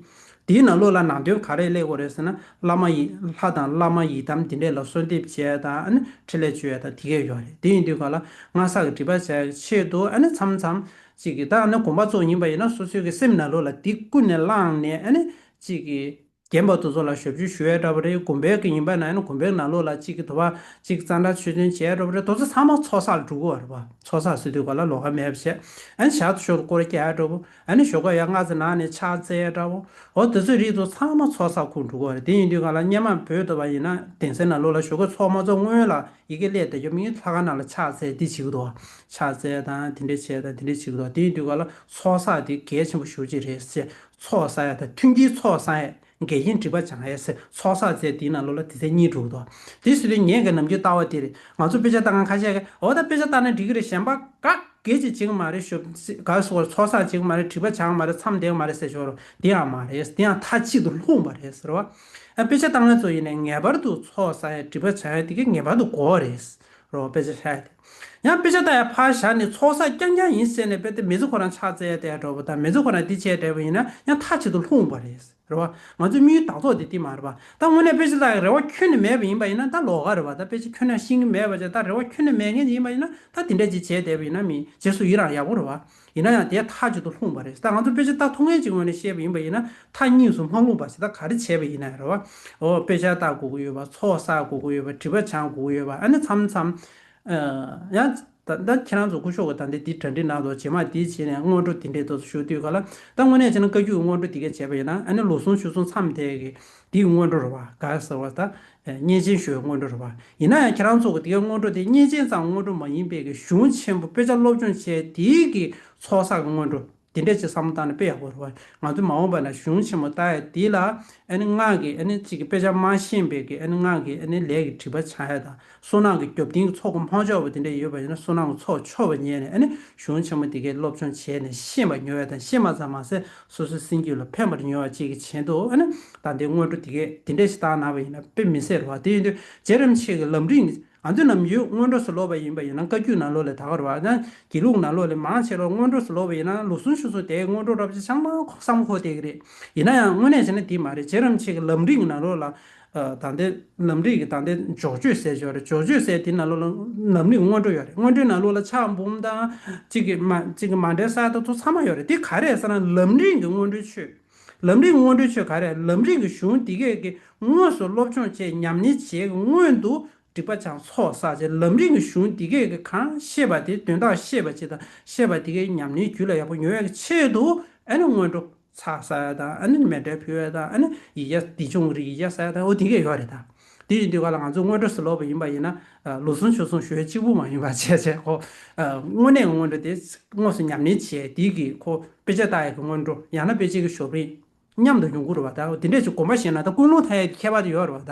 དེའི་ནང་ལོགས་ལ་ནང་དོན་ག་རེ་སླེབས་ཀྱི་ཡོད་རེད་ཟེར་ན། བླ་མ་ཡི་ལྷ་དང་བླ་མ་ཡི་དམ་དེ་འདྲས་ལ་གསོལ་འདེབས་བྱས་དང་། ཨ་ནི་འཕྲིན་ལས་བཅོལ་ཡས་དང་དེ་གས་ཡོད་རེད། དེ་ཡིན་དུས་ག་ལ་སྔར་བསགས་ཀྱི་སྒྲིབ་པ་སྦྱང་ཡས་ཆེད་དུ་ཨ་ནི་མཚམས་མཚམས་ཅིག་གི་ད་ཨ་ནི་དགོངས་པ་རྫོགས་ཡིན་པ་ཡིན་ན་སོ་སོའི་གི་སེམས་ནང་ལོགས་ལ་དེ་ཀུན་ནས་བསླངས་ནས། ཨ་ནི་ཅིག་གི་ རྒན་པ་དེ་ཚུ་ལ་ཞབས་ཕྱི་ཞུ་ཡ་འདྲ་པོ་རེད། དགོན་པའི་གི་ཡིན་པ་ན་ཨ་ནི་དགོན་པའི་ནང་ལོགས་ལ་གཅིག་གི་དོ་བ་གཅིག་གཙང་སྦྲ་ཆོས་ཅན་བྱེད་ཡ་འདྲ་པོ་རེད། དེ་ཚོ་ཚང་མ་ཚོགས་བསགས་ལ་འགྲོ་གི་ཡོད་རེད་པ། ཚོགས་བསགས་ཟེར་དུས་ག་ལ་ལོགས་ཀ་མེད་པ་བྱས། ཨ་ནི་ཞག་ཏུ་སྐོར་ར་རྒྱག་ཡ་འདྲ་པོ། ཨ་ནི་ཞོགས་ཀ་ཡར་སྔ་ཙམ་ནང་ནས་ཕྱག་འཚལ་ཡ་འདྲ་པོ། འོ་དེ་ཚོའི་རིགས་ཚོ་ཚང་མ་ཚོགས་བསགས་ཁོངས་འགྲོ་གི་ཡོད་རེད། དེ་ཡིན་དུས་ག་ལ་སྔོན་མ་བོད་དུ་བ་ཡིན་ན་གདན་ས་ནང་ལོགས་ལ་ཞོགས་ཀ་ཚོགས་མ་ཚོགས་སྔོན་ལ་ཡི་གེ་སླེབས་བསྡད་རྒྱུ་མིན། ལྷ་ཁང་ནང་ལ་ཕྱག་འཚལ་འདི་བྱེད་ཀྱི་འདུག་ཕྱག་འཚལ་དང་དེ་འདྲ་བྱས་དང་དེ་འདྲ་བྱེད་ཀྱི་འདུག་དེ་ཡིན་དུས་ག་ལ་ཚོགས་བསགས་དེ་གལ་ཆེན་པོ་ཞེ་པོ་ཅིག་རེད་ཟེར། ཚོགས་བསགས་ཡ་དང་མཐུན་རྐྱེན་ཚོགས་བསགས་ཡ། འགལ་རྐྱེན་སྒྲིབ་པ་སྦྱང་ཡ་ཟེར། ཚོགས་བསགས་ཚེ་དེའི་ནང་ལོགས་ལ་དེ་ཚེ་གཉིས་འགྲོ་གི་འདུག་དེ་ཟེར་དུས་ངས་གི་ནམ་རྒྱུན་ལྟ་བ་དེ་རེད། ང་ཚོ་དཔེ་ཆ་ལྟ་མཁན་ཁ་ཤས་ཀྱིས་འོ་ད་དཔེ་ཆ་ལྟ་ན་འགྲིག་གི་རེད། གཞན་པ་ག་གལ་ཆེ་བྱེད་ཀྱི་མ་རེད། ཞོ་ག་སོགས་ཚོགས་བསགས་བྱེད་ཀྱི་མ་རེད། སྒྲིབ་པ་སྦྱང་མ་རེད། མཚམས་བསྡད་ཀྱི་མ་རེད་ཟེར་ཞོར་དེ་ཡང་མ་རེད། དེ་ཡང་མཐའ་གཅིག་ཏུ་ལྷུང་བ་རེད་ཟེར་བ། ཨ་དཔེ་ཆ་ལྟ་མཁན་ཚོ་ཡིན་ནའི་ངེས་པར་དུ་ཚོགས་བསགས་ཡ་སྒྲིབ་པ་སྦྱང་ཡ་དེ་གི་ངེས་པར་དུ་དགོས་པ་རེད་ཟེར་བ། དཔེ་ཆ་བཤད་དེ། ཡང་དཔེ་ཆ་ལྟ་ཡ་ཕར་བཞག་ནས་ཚོགས་བསགས་རྐྱང་རྐྱང་ཡིན་ཟེར་ནས་དཔེ་དེ་མི་ཚེ་ཁོ་རང་ཕྱག་འཚལ་ཡ་དེ་འདྲ་པོ་དང་མི་ཚེ་ཁོ་རང་འདི་བྱས་བསྡད་པ་ཡིན་ན་ཡང་མཐའ་གཅིག་ཏུ་ལྷུང་བ་རེད། རེད་བ། ང་ཚོའི་དམིགས་ཡུལ་དག་ཐོག་དེ་དེ་མ་རེད་བ། ད་དངོས་གནས་དཔེ་ཆ་ལྟ་ཡ་རེ་བ་ཁྱོན་ནས་མེད་པ་ཡིན་པ་ཡིན་ན་ད་ལོགས་ཀ་རེད་བ། ད་དཔེ་ཆ་ཁྱོན་ནས་ཤེས་ཀྱི་མེད་པ་བྱས། ད་རེ་བ་ཁྱོན་ནས་མེད་མཁན་ཅིག་ཡིན་པ་ཡིན་ན་ད་དེ་འདྲ་ཅིག་བྱས་བསྡད་པ་ཡིན་ན་མི་རྗེས་སུ་ཡི་རང་ཡག་པོ་རེད་བ། ཡིན་ན་ཡང་དེ་མཐའ་གཅིག་ཏུ་ལྷུང་བ་རེད། ད་ང་ཚོ་དཔེ་ཆ་ལྟ་ཐུབ་མཁན་ཅིག་ངོས་ནས་བཤད་པ་ཡིན་པ་ཡིན་ན་མཐའ་གཉིས་སུ་མ་ལྷུང་བ་ཞིག་ད་ག་རེ་བྱས་པ་ཡིན་ན་རེད་བ། འོ་དཔེ་ཆ་ལྟ་དགོས་ཀྱི་ཡོད་པ། ཚོགས་བསགས་དགོས་ཀྱི་ཡོད་པ། སྒྲིབ་པ་སྦྱང་དགོས་ཀྱི་ཡོད་པ། ཨ་ནི་མཚམས་མཚམས་ཨ་ཡང་ད་ད་ཁྱེད་རང་ཚོ་སྐུ་ཞབས་ཀྱིས་ད་འདི་འདི་གྲ་སྒྲིག་གནང་དོ་རྗེས་མ་འདི་བྱས་ནས་སྔོན་འགྲོ་འདི་འདྲའི་ཐོག་ཏུ་ཞུ་དུས་ག་ལ་ད་དངོས་གནས་བྱས་ན་བཀའ་བརྒྱུད་སྔོན་འགྲོ་འདི་གས་བྱས་པ་ཡིན་ན་ཨ་ནི་ལོ་གསུམ་ཕྱོགས་གསུམ་མཚམས་དེ་གི་འདི་སྔོན་འགྲོ་རེད་བ། ག་ཟེར་བ་ད་ཨེ་གཉེན་ཆེན་ཞུ་བའི་སྔོན་འགྲོ་རེད་བ། ཡིན་ན་ཡང་ཁྱེད་རང་ཚོ་གི་འདི་གའི་སྔོན་འགྲོ་དེ་གཉེན་ཆེན་ཙམ་སྔོན་འགྲོ་མ་ཡིན་པའི་གི་གཞུང་ཆེན་པོ་དཔེ་ཆ་སློབ་སྦྱོང་བྱས་དེའི་གི་ཚོགས་བསགས་ཀྱི་སྔོན་འགྲོ། དེ་འདྲ་ཅིག་བསམ་བློ་བཏང་ན་དཔེ་ཡག་པོ་རེད་བ། ང་ཚོ་མ་འོངས་པ་ན་གཞུང་ཆེན་མོ་ལྟ་ཡ་དེ་ལ་ཨ་ནི་སྔགས་ཀྱི་ཨ་ནི་གཅིག་གི་དཔེ་ཆ་མ་ཤེས་པའི་གི་ཨ་ནི་སྔགས་ཀྱི་ཨ་ནི་ལས་ཀྱི་སྒྲིབ་པ་སྦྱང་ཡ་དང་བསོད་ནམས་ཀྱི་རྒྱབ་རྟེན་གྱི་ཚོགས་ཀྱིས་མ་ཆོག་པ་དེ་འདྲ་ཡོད་པ་ཡིན་ན་བསོད་ནམས་ཀྱི་ཚོགས་ཆོག་པ་ཉིད་ནས་ཨ་ནི་གཞུང་ཆེན་མོ་དེ་གའི་སློབ་སྦྱོང་བྱས་ནས་ཤེས་པ་ཉོ་ཡ་དང་ཤེས་པ་ཙམ་མ་ཟད་སོ་སོའི་སེམས་རྒྱུད་ལ་ཕན་པར་ཉོ་བ་བཅས་ཀྱི་ཆེད་དུ་ཨ་ནི་ད་ལྟའི་སྔོན་འགྲོ་དེ་གའི་དེ་འདྲ་ཞིག་བཏང་གནང་བ་ཡིན་ན་དཔེ་མི་སྲིད་རེད་བ། དེ་ཡིན་དུས་རྗེ་རིན་པོ་ཆེ་གི་ལམ་རིམ་ང་ཚོས་ནམ་རྒྱུན་སྔོན་འགྲོ་ཟེར་ལབ་པ་ཡིན་པ་ཡིན་ན་བཀའ་བརྒྱུད་ནང་ལོགས་ལ་ད་ག་རེད་བ། ཡང་དགེ་ལུགས་ནང་ལོགས་ལ་མང་ཆེ་ལོ་སྔོན་འགྲོ་ཟེར་ལབ་པ་ཡིན་ན་ལོ་གསུམ་ཕྱོགས་གསུམ་དེའི་སྔོན་འགྲོ་རབ་ཅིག་ཆང་མ་ཁོ་བསམ་ཁོ་བསྡད་ཀྱི་རེད། ཡིན་ན་ཡང་དངོས་གནས་བྱས་ན་དེ་མ་རེད། རྗེ་རིན་པོ་ཆེ་གི་ལམ་རིམ་གྱི་ནང་ལོགས་ལ་ཨ་ད་ལྟའི་ལམ་རིམ་གྱི་ད་ལྟའི་སྦྱོར་བཅོས་ཟེར་ཞོར་རེད། སྦྱོར་བཅོས་ཟེར་དེ་ནང་ལོགས་ལ་ལམ་རིམ་སྔོན་འགྲོ་ཡོད་རེད། སྔོན་འགྲོའི་ནང་ལོགས་ལ་ཕྱག་འབུམ་དང་གཅིག་གི་མ་གཅིག་གི་མཎྜལ་ས་དང་དུ་ཚང་མ་ཡོད་རེད། དེ་ག་རེ་ཟེར་ན་ལམ་རིམ་གྱི་སྔོན་འགྲོའི་ཆོས། ལམ་རིམ་སྔོན་འགྲོའི་ཆོས་ག་རེ། ལམ་རིམ་གྱི་གཞུང་འདི་གས་ཀྱི་དངོས་སུ་སློབ་སྦྱོང་བྱས་ཉམས་ལེན་བྱས་ཀྱི་སྔོན་དུ་སྒྲིབ་པ་སྦྱང་ཚོགས་བསགས་བྱས་ལམ་རིམ་གྱི་གཞུང་འདི་གས་ཀྱི་གང་ཤེས་པ་དེ་དོན་དག་ཤེས་པ་ཅིག་དང་ཤེས་པ་འདི་གས་ཉམས་ལེན་རྒྱུད་ལ་ཡག་པོ་ཉོ་ཡག་གི་ཆེད་དུ་ཨ་ནི་སྔོན་འགྲོ་ཚར་བསག་ཡག་དང་ཨ་ནི་མཎྜལ་ཕུལ་ཡག་དང་ཨ་ནི་ཡིག་བརྒྱ་སྡིག་སྦྱོང་རིགས་ཡིག་བརྒྱ་བསག་ཡག་དང་འོ་འདི་གས་ཡོད་རེད་ད། དེ་ཡིན་དུས་ག་ལ་ང་ཚོ་སྔོན་འགྲོ་ཟེར་ལབ་པ་ཡིན་པ་ཡིན་ན་ཨ་ལོ་གསུམ་ཕྱོགས་གསུམ་ཞུ་ཡག་གཅིག་པུ་མ་ཡིན་པ་བྱས་བྱས་ཁོ་ཨ་དངོས་གནས་སྔོན་འགྲོ་དེ་དངོས་སུ་ཉམས་ལེན་བྱས་དེ་གི་ཁོ་དཔེ་ཆ་ལྟ་ཡག་གི་སྔོན་འགྲོ་ཡང་ན་དཔེ་ཆ་གི་ཞོར་རིང་མཉམ་དུ་ཡོང་གི་རེད་བ། ད་དེ་འདྲས་ཅིག་དགོངས་པ་བཞེས་ན་ད་ཀུན་སློང་ཐལ་ཡག་ཁྱད་པར་དེ་ཡོད་རེད་བ། ད་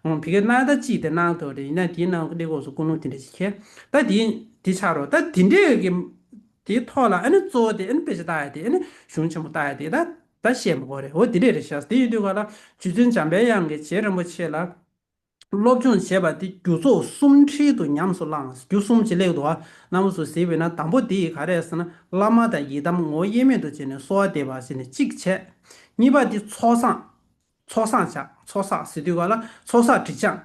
ཨང་ཕ་གིར་གནང་ད་ཅིག་དེ་གནང་ཐུབ་རེད། ཡིན་ན་དེའི་ནང་སླེབས་སྐབས་སུ་ཀུན་སློང་དེ་འདྲས་ཅིག་ཁྱད་ད་དེ་དེ་ཆགས་རེད་བ། ད་དེ་འདྲས་ཀྱི་དེའི་ཐོག་ལ་ཨ་ནི་གཙོ་བོ་དེ་ཨ་ནི་དཔེ་ཆ་ལྟ་ཡག་དེ་ཨ་ནི་གཞུང་ཆེན་པོ་ལྟ་ཡག་དེ་ད་ད་བཤད་མི་དགོས་རེད། འོ་དེ་འདྲས་རེད་ཤག་དེ་ཡིན་དུས་ག་ལ་རྗེ་བཙུན་འཇམ་པའི་དབྱངས་ཀྱིས་རྗེ་རིན་པོ་ཆེ་ལ་སློབ་སྦྱོང་བྱས་པ་དེ་རྒྱུ་ཚོགས་གསུམ་འཕྲལ་དུ་ཉམས་སུ་བླངས། རྒྱུ་གསུམ་ཅིག་སླེབས་འདུག་བ། རྣམ་པ་ཚོ་གཟིགས་པ་ཡིན་ན་དང་པོ་དེ་ག་རེ་རེད་ཟེར་ན་བླ་མ་དང་ཡི་དམ་ངོ་བོ་དབྱེར་མེད་དུ་བྱས་ནས་གསོལ་བ་འདེབས་པ་ཟེར་ནས་གཅིག་བྱས། གཉིས་པ་དེ་ཚོགས་བསགས། ཚོགས་བསགས་བྱ། ཚོགས་བསགས་ཟེར་དུས་ག་ལ་ཚོགས་བསགས་སྒྲིབ་སྦྱང་།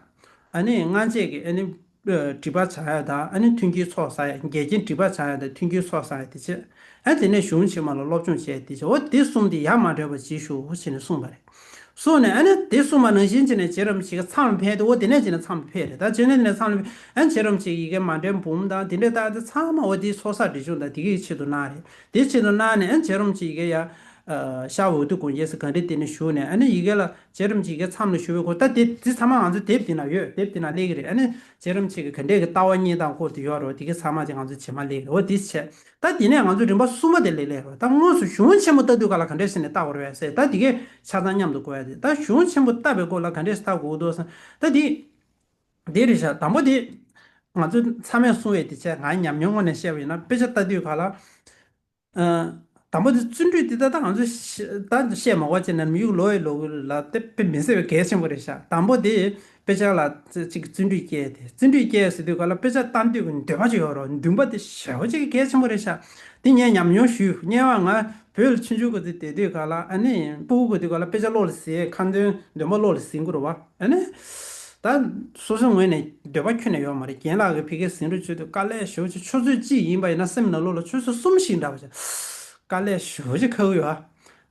ཨ་ནི་སྔ་རྗེས་ཀྱི་ཨ་ནི་ཨ་སྒྲིབ་པ་སྦྱང་ཡག་དང་ཨ་ནི་མཐུན་རྐྱེན་ཚོགས་བསགས་ཡག་འགལ་རྐྱེན་སྒྲིབ་པ་སྦྱང་ཡག་དང་མཐུན་རྐྱེན་ཚོགས་བསགས་ཡག་དེ་བྱས། ཨ་དེ་ནས་གཞུང་ཕྱི་མ་ལ་སློབ་སྦྱོང་བྱས་དེ་བྱས། འོ་དེ་གསུམ་དེ་ཡ་མ་བྲལ་བར་བྱེད་ཤོག་ཅེས་ནས་གསུངས་པ་རེད། གསུངས་ནས་ཨ་ནི་དེ་གསུངས་པ་ནང་བཞིན་བྱས་ནས་རྗེ་རིན་པོ་ཆེ་གིས་མཚམས་ལ་ཕེབས་ཏེ་འོ་དེ་ནས་བྱས་ནས་མཚམས་ལ་ཕེབས་རེད། ད་རྗེ་ནས་དེ་ནས་མཚམས་ལ་ཕེབས། ཨ་རྗེ་རིན་པོ་ཆེ་ཡི་གེ་མཎྜལ་འབུམ་དང་དེ་འདྲས་བཏགས་ཏེ་ཚང་མ་འོ་དེ་ཚོགས་བསགས་སྒྲིབ་སྦྱོང་དང་དེ་གའི་ཆེད་དུ་གནང་རེད། དེའི་ཆེད་དུ་གནང་ནས་ཨ་རྗེ་རིན་པོ་ཆེ་ཡི་གེ་ཡ་ཨ་ཤར་འོད་དུ་དགོངས་རྒྱལ་ཟེར་ག་འདྲས་དེ་ནས་བཞུགས་ནས་ཨ་ནི་ཡི་གེ་ལ་རྗེ་རིན་པོ་ཆེ་ཡི་གེ་མཚམས་ལ་བཞུགས་པའི་སྐོར་ད་དེ་དེ་ཚང་མ་ང་ཚོ་དེབ་དེ་ན་ཡོད། དེབ་དེ་ན་སླེབས་ཀྱི་རེད། ཨ་ནི་རྗེ་རིན་པོ་ཆེ་གི་ག་འདྲས་ཀྱི་ལྟ་བ་གཉིས་དང་སྐོར་དེ་ཡོད་རེད། དེ་གའི་ཚང་མ་དེ་ང་ཚོ་རྗེས་མ་སླེབས་ཀྱི་རེད། འོ་དེ་བྱས། ད་དེ་ནས་ང་ཚོ་རིམ་པ་གསུམ་པ་དེ་ལ་སླེབས་རེད། ད་དངོས་སུ་གཞུང་ཆེན་པོ་ལྟ་དུས་ག་ལ་ག་འདྲས་ཟེར་ནས་ལྟ་དགོས་རེད་ཟེར། ད་དེ་གའི་ཆ་ཚང་མཉམ་དུ་གོ་ཡ་དེ། ད་གཞུང་ཆེན་པོ་ལྟ་བའི་སྐོར་ལ་ག་འདྲས་ལྟ་དགོས་འདུག་ཟེར། ད་དེ་དེ་རེད་ཤག་དང་པོ་དེ་ང་ཚོ་ཚང་མས་གསུངས་པའི་དེ་བྱས། ང་ཉམས་མྱོང་ངོས་ནས་བཤད་པ་ཡིན་ན་དཔེ་ཆ་ལྟ་དུས་ག་ལ། ཨ་དང་པོ་དེ་བརྩོན་འགྲུས་དེ་ད་ད་ང་ཚོ་ཤ་ད་བཤད་མ་དགོས་བྱས་ནས་མི་ཡུག་ལོ་ཡི་ལོ་ལ་དེ་དཔེ་མི་སྲིད་པའི་གལ་ཆེན་པོ་རེད་ཤག་དང་པོ་དེ་དཔེ་ཆ་ལ་ཅིག་བརྩོན་འགྲུས་སྐྱེས་ཏེ། བརྩོན་འགྲུས་སྐྱེས་ཟེར་དུས་ག་ལ་དཔེ་ཆ་ལྟ་འདོད་ཀྱི་འདུན་པ་ཅིག་ཡོད་རེད། འདུན་པ་དེ་ཞེ་པོ་ཅིག་གལ་ཆེན་པོ་རེད་ཤག་དེ་ངས་ཉམས་མྱོང་ཞུས། སྔོན་མ་ང་བོད་ལ་ཆུང་ཆུང་གི་དུས་བསྡད་དུས་ག་ལ་ཨ་ནི་སྤུ་གུ་གི་དུས་ག་ལ་དཔེ་ཆ་བློ་ལ་ཟིན། ཁ་འདོན་འདོན་པ་བློ་ལ་ཟིན་གྱི་རེད་བ། ཨ་ནི་ད་སོ་སོའི་ངོས་ནས་འདོད་པ་ཁྱོན་ནས་ཡོད་མ་རེད། རྒན་ལགས་ཀྱིས་ཕ་གིར་ཟིན་འགྲོ་བྱེད་དུས་དཀའ་ལས་ཞེ་པོ་ཅིག་ཆུ་ཚོད་གཅིག་ཡིན་པ་ཡིན་ན་སེམས་ནང་ལོགས་ལ་ཆུ་ཚོད་གསུམ་ཞིག་འདྲ་བ་ཅིག་དཀའ་ལས་ཞེ་པོ་ཅིག་ཁག་གི་ཡོད།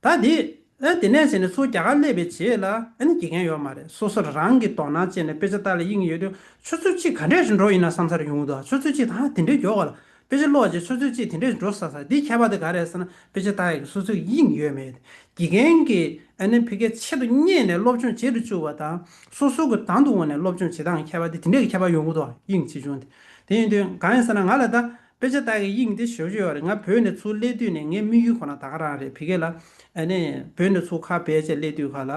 ད་དེ་ ཨ་དེ་ནས་བྱས་ནས་ཚུར་རྒྱ་གར་སླེབས་པའི་རྗེས་ལ་ཨ་ནི་དགེ་རྒན་ཡོད་མ་རེད། སོ་སོ་རང་གི་དོ་སྣང་བྱས་ནས་དཔེ་ཆ་ལྟ་ལ་དབྱིངས་ཡོད་དུས་ཆུ་ཚོད་གཅིག་ག་འདྲས་ཞིག་འགྲོ་ཡིན་ན་བསམ་ས་རེད་ཡོང་གི་འདུག་ཆུ་ཚོད་གཅིག་ད་དེ་འདྲས་མགྱོགས་ག་ལ། དཔེ་ཆ་ཀློག་བྱས་ཆུ་ཚོད་གཅིག་དེ་འདྲས་འགྲོ་ས་ས་འདི་ཁྱད་པར་དེ་ག་རེད་ཟེར་ན། དཔེ་ཆ་ལྟ་ཡག་གི་སོ་སོའི་དབྱིངས་ཡོད་མེད། དགེ་རྒན་གྱིས་ཨ་ནི་ཕ་གིའི་ཆེད་དུ་གཉེར་ནས་སློབ་སྦྱོང་བྱེད་དུ་བཅུག་པ་དང་སོ་སོ་གི་དང་དུ་འོང་ནས་སློབ་སྦྱོང་བྱེད་སྟངས་ཀྱི་ཁྱད་པར་དེ་དེ་འདྲས་ཀྱི་ཁྱད་པར་ཡོང་གི་འདུག་དབྱིངས་ཆེ་ཆུང་དེ། དེ་ཡིན་དུས་གང་ཡིན་ཟེར་ན་ང་ལ་ད་དཔེ་ཆ་ལྟ་ཡག་གི་དབྱིངས་དེ་ཞེ་པོ་ཅིག་ཡོད་རེད། ང་བོད་ནས་ཚུར་སླེབས་དུས་ནས་ངའི་དམིགས་ཡུལ་ཁོ་ན་ད་ག་རང་རེད། ཕ་གི་ལ་ཨ་ནི་བོད་ནས་ཚུར་ཁ་བལ་བྱས་སླེབས་དུས་ག་ལ།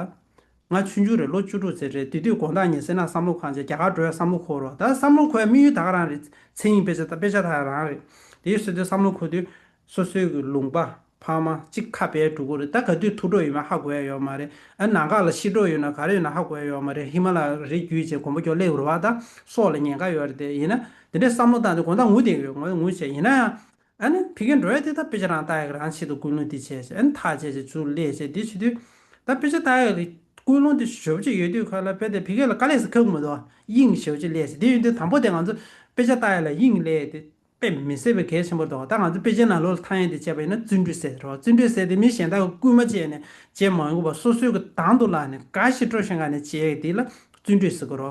ང་ཆུང་ཆུང་རེད། ལོ་བཅུ་དྲུག་ཙམ་རེད། དེ་དུས་དགོང་དག་ཉལ་སའི་ནང་བསམ་བློ་གང་བྱས། རྒྱ་གར་འགྲོ་ཡག་བསམ་བློ་འཁོར་རོགས། ད་བསམ་བློ་འཁོར་ཡག་དམིགས་ཡུལ་ད་ག་རང་རེད། མཚན་ཉིད་དཔེ་ཆ་ད་དཔེ་ཆ་ལྟ་ཡག་རང་རེད། དེ་ཡོད་ཟེར་དུས་བསམ་བློ་འཁོར་དུས་སོ་སོའི་གི་ལུང་པ་ཕ་མ་གཅིག་ཁ་བལ་འགྲོ་གི་རེད། ད་ག་དུས་ཐུག་འགྲོ་ཡོད་མེད་ཧ་གོ་ཡག་ཡོད་མ་རེད། ཨ་ནང་ཁ་ལ་ཤི་འགྲོ་ཡོད་ན་ག་རེ་ཡོད་ན་ཧ་གོ་ཡག་ཡོད་མ་རེད། ཧི་མ་ལ་རི་བརྒྱུད་བྱས་གོམ་པ་རྒྱག་སླེབས་དགོས་རེད་བ། ད་སྲོག་ལ་ཉེན་ཁ་ཡོད་རེད་དེ། ཡིན་ན་དེ་འདྲའི་བསམ་བློ་བཏང་དུས་དགོང་དག་ངུ་བསྡད་ཡོད། ངུ་ངུ་བྱས་ཡིན་ན་ཡང་། ཨ་ནི་ཕ་གིར་འགྲོ་ཡག་དེ་ད་དཔེ་ཆ་རང་ལྟ་ཡག་རང་ཆེད་དུ་ཀུན་སློང་དེ་བྱས་བྱས། ཨ་ནི་ཐག་བཅད་བྱས་ཚུར་སླེབས་བྱས་དེ་བྱེད་དུས། ད་དཔེ་ཆ་ལྟ་ཡག་གི་ཀུན་སློང་དེ་ཞེ་པོ་ཅིག་ཡོད་དུས་ག་ལ་དཔེ་དེ་ཕ་གི་ལ་དཀའ་ལས་སུ་ཁག་མི་འདུག་དབྱིངས་ཞེ་པོ་ཅིག་སླེབས་བྱས། དེ་ཡིན་དུས་དང་པོ་དེ་ང་ཚོ་དཔེ་ཆ་ལྟ་ཡག་ལ་དབྱིངས་སླེབས་དེ་དཔེ་མི་སྲིད་པའི་གལ་ཆེན་པོ་འདུག་ད་ང་ཚོ་དཔེ་ཆའི་ནང་ལོགས་ལ་ཐ་སྙད་དེ་བྱས་པ་ཡིན་ན་བརྩོན་འགྲུས་ཟེར་རོ། བརྩོན་འགྲུས་ཟེར་དེ་མི་གཞན་དག་གི་སྐུལ་མ་བྱས་ནས་བྱེད་མ་དགོས་པ་སོ་སོའི་གི་དང་དུ་བླངས་ནས་དགའ་ཞིང་སྤྲོ་ཞིང་ག་ནས་བྱེད་ཡག་དེ་ལ་བརྩོན་འགྲུས་ཟེར་གི་རོ།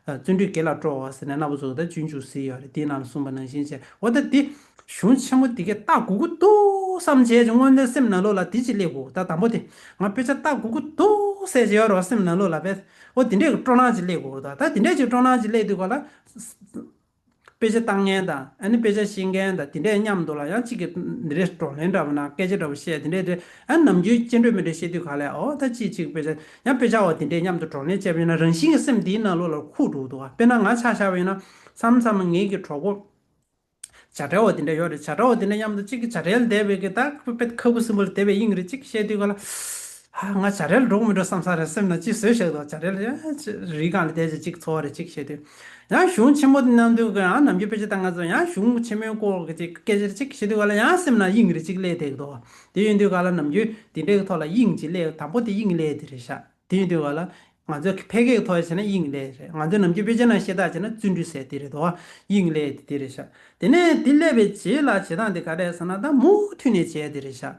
ཨ་བརྩོན་འགྲུས་དགེ་ལ་སྤྲོ་བ་ཟེར་ནས་རྣམ་པ་ཚོ་ད་སྤྱོད་འཇུག་ཟེར་ཡོད་རེད། དེའི་ནང་ལ་གསུངས་པ་ནང་བཞིན་བྱས། འོ་ད་དེ་གཞུང་ཆེན་མོ་དེ་གས་ལྟ་དགོས་ཀྱི་འདུག་བསམ་བྱས་ཀྱི་སྔོན་ལ་སེམས་ནང་ལོགས་ལ་དེ་ཅིག་སླེབས་དགོས། ད་དང་པོ་དེ་ང་དཔེ་ཆ་ལྟ་དགོས་ཀྱི་འདུག་ཟེར་གྱི་ཡོད་རེད་བ། སེམས་ནང་ལོགས་ལ་བས། འོ་དེ་འདྲས་ཀྱི་སྤྲོ་སྣང་ཅིག་སླེབས་དགོས་ད། ད་དེ་འདྲས་ཅིག་སྤྲོ་སྣང་ཅིག་སླེབས་དུས་ག་ལ། དཔེ་ཆ་ལྟ་མཁན་དང་ཨ་ནི་དཔེ་ཆ་ཤེས་མཁན་དང་དེ་འདྲས་མཉམ་དུ་ལ་ཡང་གཅིག་གིས་འདི་འདྲས་བགྲོ་གླེང་འདྲ་པོ་ན་སྐད་ཆ་འདྲ་པོ་བཤད། དེ་འདྲས་དེ་ཨ་ནམ་རྒྱུན་སྐྱེ་འགྲོ་མི་འདྲ་བཤད་དུས་ག་ལ་ཨོ་ད་གཅིག་གཅིག་དཔེ་ཆ་ཡང་དཔེ་ཆ་བ་དེ་འདྲས་མཉམ་དུ་བགྲོ་གླེང་བྱས་པ་ཡིན་ན་རང་བཞིན་གྱི་སེམས་དེའི་ནང་ལོགས་ལ་ཁུག་འགྲོ་གི་འདུག་ག་དཔེར་ན་ང་ཆ་བཞག་པ་ཡིན་ན་མཚམས་མཚམས་ངའི་གི་གྲོགས་པོ་བྱ་བྲལ་བ་དེ་འདྲ་ཡོད་རེད། བྱ་བྲལ་བ་དེ་འདྲ་མཉམ་དུ་གཅིག་གིས་བྱ་བྲལ་འདས་པའི་གི་ད་དཔེ་ཁ་ཁུ་སིམ་པོ་ལ་བསྡད་པའི་དབྱིངས་རེད་ཅིག་བཤད་དུས་ག་ལ། ཧ་ང་བྱ་བྲལ་འགྲོ་གི་མི་འགྲོ་བསམ་ས་རེད། སེམས་ནང་ཅིག་བཟོས་བཞག་འདུག་བྱ་བྲལ་ཡང་རི་སྒང་ལ་བསྡད་ཅིག་གཅིག་ཚོར་བ་རེད་ཅིག་བཤད་དུས། ཡང་གཞུང་ཆེན་མོ་དེ་ནང་དུ་གི་ཡང་ནམ་རྒྱུན་དཔེ་ཆ་ལྟ་ང་ཚོ་ཡང་གཞུང་ཆེན་མོའི་སྐོར་གྱི་ཅིག་སྐད་ཆ་རེ་ཅིག་བཤད་དུས་ག་ལ་ཡང་སེམས་ནང་དབྱིངས་རེ་ཅིག་སླེབས་བསྡད་ཀྱི་འདུག་དེ་ཡིན་དུས་ག་ལ་ནམ་རྒྱུན་དེ་འདྲའི་ཐོག་ལ་དབྱིངས་ཅིག་སླེབས། དང་པོ་དེ་དབྱིངས་སླེབས་དེ་རེད་ཤག་དེ་ཡིན་དུས་ག་ལ་ང་ཚོ་ཕལ་སྐད་ཐོག་བྱས་ན་དབྱིངས་སླེབས་རེད། ང་ཚོ་ནམ་རྒྱུན་དཔེ་ཆ་ནང་བཤད་སྟངས་བྱས་ན་བརྩོན་འགྲུས་ཟེར་དེ་རེད་དོ། དབྱིངས་སླེབས་དེ་དེ་རེད་ཤག་དེ་ནས་དེ་སླེབས་པའི་རྗེས་ལ་བྱེད་སྟངས་དེ་ག་རེ་རེད་ཟེར་ན་ད་མུ་མཐུད་ནས་བྱས་དེ་རེད་ཤག་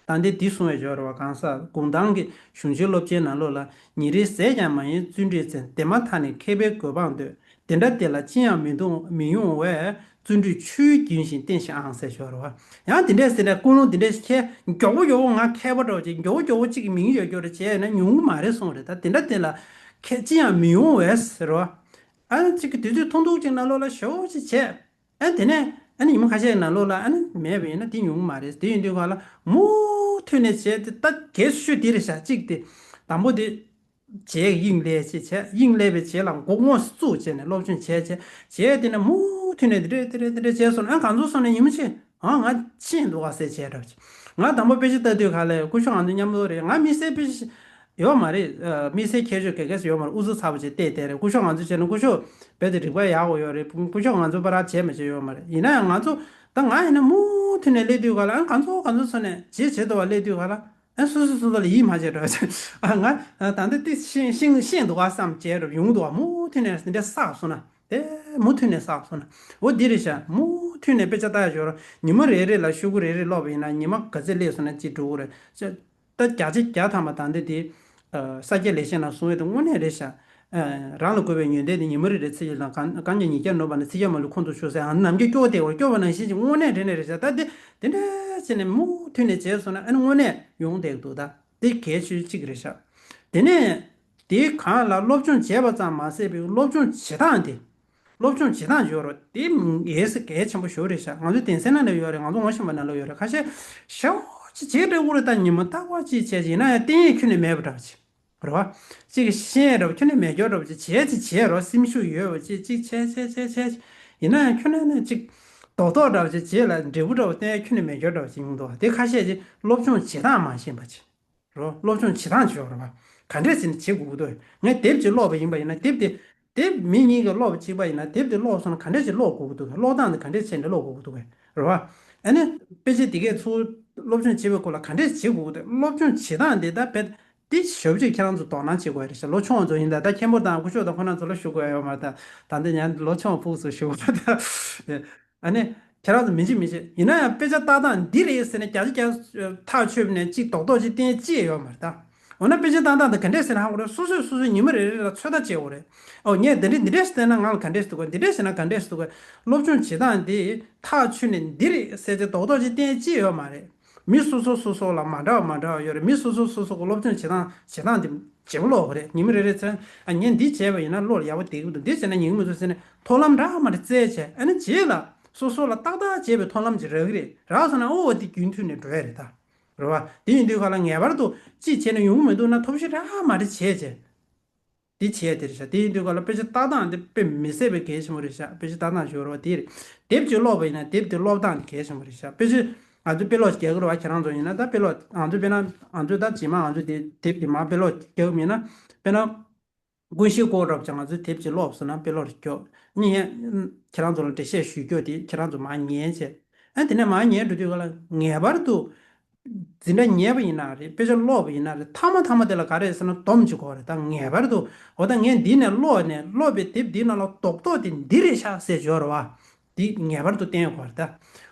ད་འདི་འདི་གསུང་བའི་སྦྱོར་བ་གང་ཟག་གུང་ཐང་གི་གཞུང་ཆེན་སློབ་ཆེན་ནང་ལོགས་ལ། ཉིན་རེའི་ཟས་ཀྱང་མ་ཡིན་བརྩོན་འགྲུས་བཙན། དེ་མ་ཐག་ནས་མཁས་པའི་གོ་འཕང་འདོད། དེ་འདྲ་དེ་ལ་ཅི་ཡང་མི་འདུག་མི་ཡོང་བས། བརྩོན་འགྲུས་ཆུའི་རྒྱུན་བཞིན་བརྟན་ཞིང་ཨང་ཟེར་ཞོར་བ། ཡང་དེ་འདྲས་ཟེར་ནས་ཀུན་སློང་དེ་འདྲས་ཁྱེད་མགྱོགས་པོ་མགྱོགས་པོ་ང་མཁས་པ་འདྲ་བོ་ཅིག་མགྱོགས་པོ་མགྱོགས་པོ་ཅིག་མིང་ཡོད་རྒྱུ་རེད་བྱས་ན་ཉུང་གི་མ་རེད་གསུངས་རེད། ད་དེ་འདྲ་དེ་ལ་ཁྱེད་ཅི་ཡང་མི་ཡོང་བས་ཟེར་བ། ཨ་ནི་ཅིག་གི་དུས་ཚོད་ཐུང་ཐུང་ཅིག་ནང་ལོགས་ལ་ཞེ་པོ་ཅིག་བྱས། ཨ་དེ་ནས་ཨ་ནི་ཉི་མ་ཁ་ཤས་ནང་ལོགས་ལ་ཨ་ནི་མེད་པ་ཡིན་ན་དེ་ཉུང་གི་མ་རེད། དེ་ཡིན་དུས་ག་ལ་མུ་མཐུད་ནས་བྱས་ཏེ་ད་གལ་ཆེ་ཤོས་དེ་རེད་ཤག་གཅིག་དེ་དང་པོ་དེ་བྱས་དབྱིངས་སླེབས་ཅིག་བྱས། དབྱིངས་སླེབས་པའི་རྗེས་ལ་མགོ་རྨོངས་སུ་བཙུགས་བྱས་ནས་སློབ་སྦྱོང་བྱས་བྱས་བྱས་དེ་ནས་མུ་མཐུད་ནས་དེ་འདྲས་དེ་འདྲས་དེ་འདྲས་བྱས་སོང་ན་ཨ་གང་ཚོད་སོང་ནས་ཉི་མ་ཕྱེད་ཨ་ང་ཕྱིན་འདུག་ག་ཟེར་བྱས་འདྲ་བ་ཅིག་ང་དང་པོ་དཔེ་ཆ་ལྟ་དུས་ག་ལ་སྐུ་ཞབས་ང་ཚོ་མཉམ་དུ་རེད། ང་དམིགས་བསལ་དཔེ་ཆ་ཡོད་མ་རེད། ཨ་དམིགས་བསལ་ཁྱད་ཆོས་ག་གེ་སུ་ཡོད་མ་རེད། ཨུ་ཚུགས་ཚ་པོ་བྱས་བལྟས་བསྡད་རེད། སྐུ་ཞབས་ང་ཚོ་བྱས་ན་སྐུ་ཞབས་རྦད་དེ་རིག་པ་ཡག་པོ་ཡོད་རེད། སྐུ་ཞབས་ང་ཚོ་པ་ར་བྱས་མ་བྱས་ཡོད་མ་རེད། ཡིན་ན་ཡང་ང་ཚོ་ད་ང་ཡིན་ན་མུ་མཐུད་ནས་སླེབས་དུས་ག་ལ་ཨ་གང་ཚོད་གང་ཚོད་སོང་ནས་བྱེད་བྱེད་དོ་བ་སླེབས་དུས་ག་ལ་ཨ་སོ་སོ་སོ་སོ་ལ་ཡིད་མ་ཆེས་འགྲོ་ཨ་ང་ད་ལྟ་ཏི་ཤེས་ཤེས་ཤེས་འདུག་ག་བསམ་བྱས་འགྲོ་ཡོང་འདུག་ག་མུ་མཐུད་ནས་འདི་འདྲ་བསགས་སོང་ན་དེ་མུ་མཐུད་ནས་བསགས་སོང་ན་འོ་འདི་རེད་ཤག་མུ་མཐུད་ནས་དཔེ་ཆ་ལྟ་ཡ་ཞོར་ཉི་མ་རེ་རེ་ལ་ཤོག་གུ་རེ་རེ་ཀློག་པ་ཡིན་ན་ཉི་མ་ག་ཚོད་སླེབས་སོང་ན་ཅིག་འགྲོ་གི་རེད། ད་བརྒྱ་ཆ་བརྒྱ་ཐམ་པ་ད་འདི་དེ། ཨ་ས་སྐྱ་ལེགས་བཤད་ནང་གསུངས་ཡོད་དེ་དངོས་གནས་རེད་ཤག་ཨ་རང་ལ་དགོས་པའི་ཡོན་ཏན་དེ་ཉི་མ་རེ་རེ་ཚེས་བཅད་ལ་གང་གང་ཉིད་ཉིས་བརྒྱ་ནོར་བ་ནི་ཚིག་བརྒྱ་མ་ལུས་ཁོང་དུ་ཆུད་ཟེར་ཨ་ནམ་རྒྱུན་སྐྱོ་བ་དེ་བར་སྐྱོ་བ་ནང་བཞིན་གྱི་དངོས་གནས་རེད་ནས་རེད་ཤག་ད་དེ་དེ་འདྲ་བྱས་ནས་མུ་མཐུད་ནས་བྱས་སོང་ན་ཨ་ནི་དངོས་གནས་ཡོང་བསྡད་འདུག་ད་དེ་གལ་ཆེ་ཤོས་གཅིག་རེད་ཤག་དེ་ནས་དེའི་སྒང་ལ་སློབ་སྦྱོང་བྱས་པ་ཙམ་མ་ཟད་པའི་སློབ་སྦྱོང་བྱེད་སྟངས་དེ། སློབ་སྦྱོང་བྱེད་སྟངས་ཡོད་རེད། དེ་གལ་སྲིད་གལ་ཆེན་པོ་ཞེ་པོ་རེད་ཤག་ང་ཚོའི་གདན་སའི་ནང་ལ་ཡོད་རེད། ང་ཚོ་ངོ་ཤེས་པ་ནང་ལ་ཡོད་རེད། ཁ་ཤས་ཞེ་པོ་ཅིག་བྱེད་འདྲ་པོ་རེད། ད་ཉི་མ་རྟག་པར་ཅིག་བྱས་ཅིག་ཡིན་ན་ཡང་བསྟན་ཡས་ཁྱོན་ནས་མེད་པ་འདྲ་པོ་ཅིག་རེད་བ། ཅིག་གི་ཤེས་ཡས་འདྲ་པོ་ཁྱོན་ནས་མེད་སྐྱོ་འདྲ་པོ་ཅིག་བྱས་ཅིག་བྱས་རོགས་སེམས་ཤུགས་ཡོད་པ་ཅིག་ཅིག་བྱས་བྱས་བྱས་བྱས་ཅིག་ཡིན་ན་ཡང་ཁྱོན་ནས་ནས་ཅིག་རྡོག་རྡོག་འདྲ་པོ་ཅིག་བྱས་ལ་འབྲས་བུ་འདྲ་པོ་བསྟན་ཡས་ཁྱོན་ནས་མེད་སྐྱོ་འདྲ་པོ་ཅིག་ཡོང་འདུག་དེ་ཁ་ཤས་ཅིག་སློབ་སྦྱོང་བྱེད་སྟངས་མ་ཤེས་པ་ཅིག་རོ། སློབ་སྦྱོང་བྱེད་སྟངས་ཅིག་ཡོད་རེད་བ། ག་འདྲས་ཟེར་ནས་བྱེད་དགོས་ཀྱི་འདུག་ངས་དེབ་ཅིག་ཀློག་པ་ཡིན་པ་ཡིན་ན་དེབ་དེ། དེབ་མི་གཉིས་ཀྱིས་ཀློག་པ་གཅིག་པ་ཡིན་ན་དེབ་དེ་ཀློག་སོང་ན་ག་འདྲས་བྱས་ནས་ཀློག་དགོས་ཀྱི་འདུག་གས། ཀློག་སྟངས་དེ་ག་འདྲས་བྱས་ནས་ཀློག་དགོས་ཀྱི་འདུག་གས་རེད་བ། ཨ་ནི་དཔེ་ཆ་དེ་གས་ཚུར་སློབ་སྦྱོང་བྱེད་པའི་སྐོར་ལ་ག་འདྲས་བྱེད་དགོས་ཀྱི་འདུག་སློབ་སྦྱོང་བྱེད་སྟངས་དེ་ད་དཔེ་དེ་ཞེ་པོ་ཅིག་ཁྱེད་རང་ཚོ་དོ་སྣང་བྱེད་དགོས་རེད་ཤག་ལོ་ཆུང་བ་ཚོ་ཡིན་ད། ད་མཁན་པོ་དང་སྐུ་ཞབས་དང་ཁོ་རང་ཚོ་ལ་ཞུ་དགོས་ཡ་ཡོད་མ་རེད། ད་ད་འདི་ཉན་ལོ་ཆུང་བ་ཕྲུ་གུ་ཚོ་ཞུ་དགོས་རེད་ད། ཨ་ནི། ཁྱེད་རང་ཚོ་མི་བྱེད་མི་བྱེད། ཡིན་ན་ཡང་དཔེ་ཆ་ལྟ་སྟངས་འདི་རེད་ཟེར་ནས་བརྒྱ་ཆ་བརྒྱ་ཐག་ཆོད་ནས་གཅིག་རྡོག་རྡོག་ཅིག་བསྟན་ཅི་ཡོད་མ་རེད་ད། འོ་ན་དཔེ་ཆ་ལྟ་སྟངས་འདི་ག་འདྲས་ཟེར་ན་ཧ་གོ་རེད། སོ་སོས་སོ་སོའི་ཉི་མ་རེ་རེ་ལ་ཚོད་ལྟ་བྱེད་དགོས་རེད། ཨོ་ངས་འདི་འདྲས་འདི་འདྲས་བསྟན་ན་ང་ལ་ག་འདྲས་འདུག་ག་འདི་འདྲས་བྱས་ན་ག་འདྲས་འདུག་ག་སློབ་སྦྱོང་བྱེད་སྟངས་འདི་ཐག་ཆོད་ནས་འདི་རེད་ཟེར་ཏེ་རྡོག་རྡོག་ཅིག་བསྟན་ཅི་ཡོད་མ་རེད། མི་སོ་སོ་སོ་སོ་ལ་མ་འདྲ་བ་མ་འདྲ་བ་ཡོད་རེད། མི་སོ་སོ་སོ་སོ་གི་སློབ་སྦྱོང་བྱེད་སྟངས་བྱེད་སྟངས་འདི་བརྗེ་པོ་ལོག་གི་རེད། ཉི་མ་རེ་རེ་ཚོད་ཨ་ངས་འདི་བྱས་པ་ཡིན་ན་བློ་ལ་ཡག་པོ་བསྡད་ཀྱི་འདུག་འདི་བྱས་ན་ཉན་གི་མི་འདུག་ཟེར་ནས་མཐོང་ལམ་འདྲ་མ་འདྲ་བཙལ་བྱས། ཨ་ནི་རྗེས་ལ་སོ་སོ་ལ་ཏག་ཏག་བྱས་པའི་མཐོང་ལམ་ཅིག་རག་གི་རེད། རག་སོང་ན་ཨོ་འདི་རྒྱུན་མཐུད་ནས་འགྲོ་ཡ་རེད་ད། རེད་བ། དེ་ཡིན་དུས་ག་ལ་ངེས་པར་དུ་ཅིག་བྱས་ན་ཡོང་གི་མི་འདུག་ན་ཐབས་ཤེས་འདྲ་མ་འདྲ་བྱས་བྱས། འདི་བྱས་དེ་རེད་ཤག་དེ་ཡིན་དུས་ག་ལ་དཔེ་ཆ་ལྟ་སྟངས་དེ་དཔེ་མི་སྲིད་པའི་གལ་ཆེན་པོ་རེད་ཤག་དཔེ་ཆ་ལྟ་སྟངས་ཞུ་རོགས་དེ་རེད། དེབ་ཅིག་ཀློག་པ་ཡིན་ན་དེབ་དེ་ཀློག་སྟངས་དེ་གལ་ཆེན་པོ་རེད་ཤག་དཔེ་ཆ་ང་ཚོ་དཔེ་ཀློག་རྒྱག་གི་རེད་བ། ཁྱེད་རང་ཚོ་ཡིན་ན་ད་དཔེ་ཀློག་ང་ཚོ་དཔེར་ན་ང་ཚོ་ད་རྗེས་མ་ང་ཚོ་དེ་དེབ་དེ་མར་དཔེ་ཀློག་རྒྱག་གི་མིན་ན། དཔེར་ན། ཀུན་ཤེས་སྐོར་འདྲ་པོ་ཅིག་ང་ཚོས་དེབ་ཅིག་ཀློག་སོང་ན་དཔེ་ཀློག་རེ་རྒྱོབ། ཨ་ནི་ངས་ཁྱེད་རང་ཚོ་ལ་འགྲེལ་བཤད་ཞུ་རྒྱུ་དེ་ཁྱེད་རང་ཚོ་མར་ཉན་བྱས། ཨ་དེ་ནས་མར་ཉན་འགྲོ་དུས་ག་ལ་ངེས་པར་དུ་འཛིན་གྲྭ་ཉན་པ་ཡིན་ན་རེད། དཔེ་ཆ་ཀློག་པ་ཡིན་ན་རེད། མཐའ་མ་མཐའ་མ་དེ་ལ་ག་རེ་ཟེར་ན་སྡོམ་ཅིག་དགོས་རེད། ད་ངེས་པར་དུ་འོ་ད་ངས་འདི་ནས་ཀློག་ནས་ཀློག་པའི་དེབ་འདི་ནང་ལ་རྡོག་རྡོག་དེ་འདི་རེད་ཤག་ཟེར་འབྱོར་བ། འདི་ངེས་པར་དུ་བསྟན་དགོས་རེད་ད།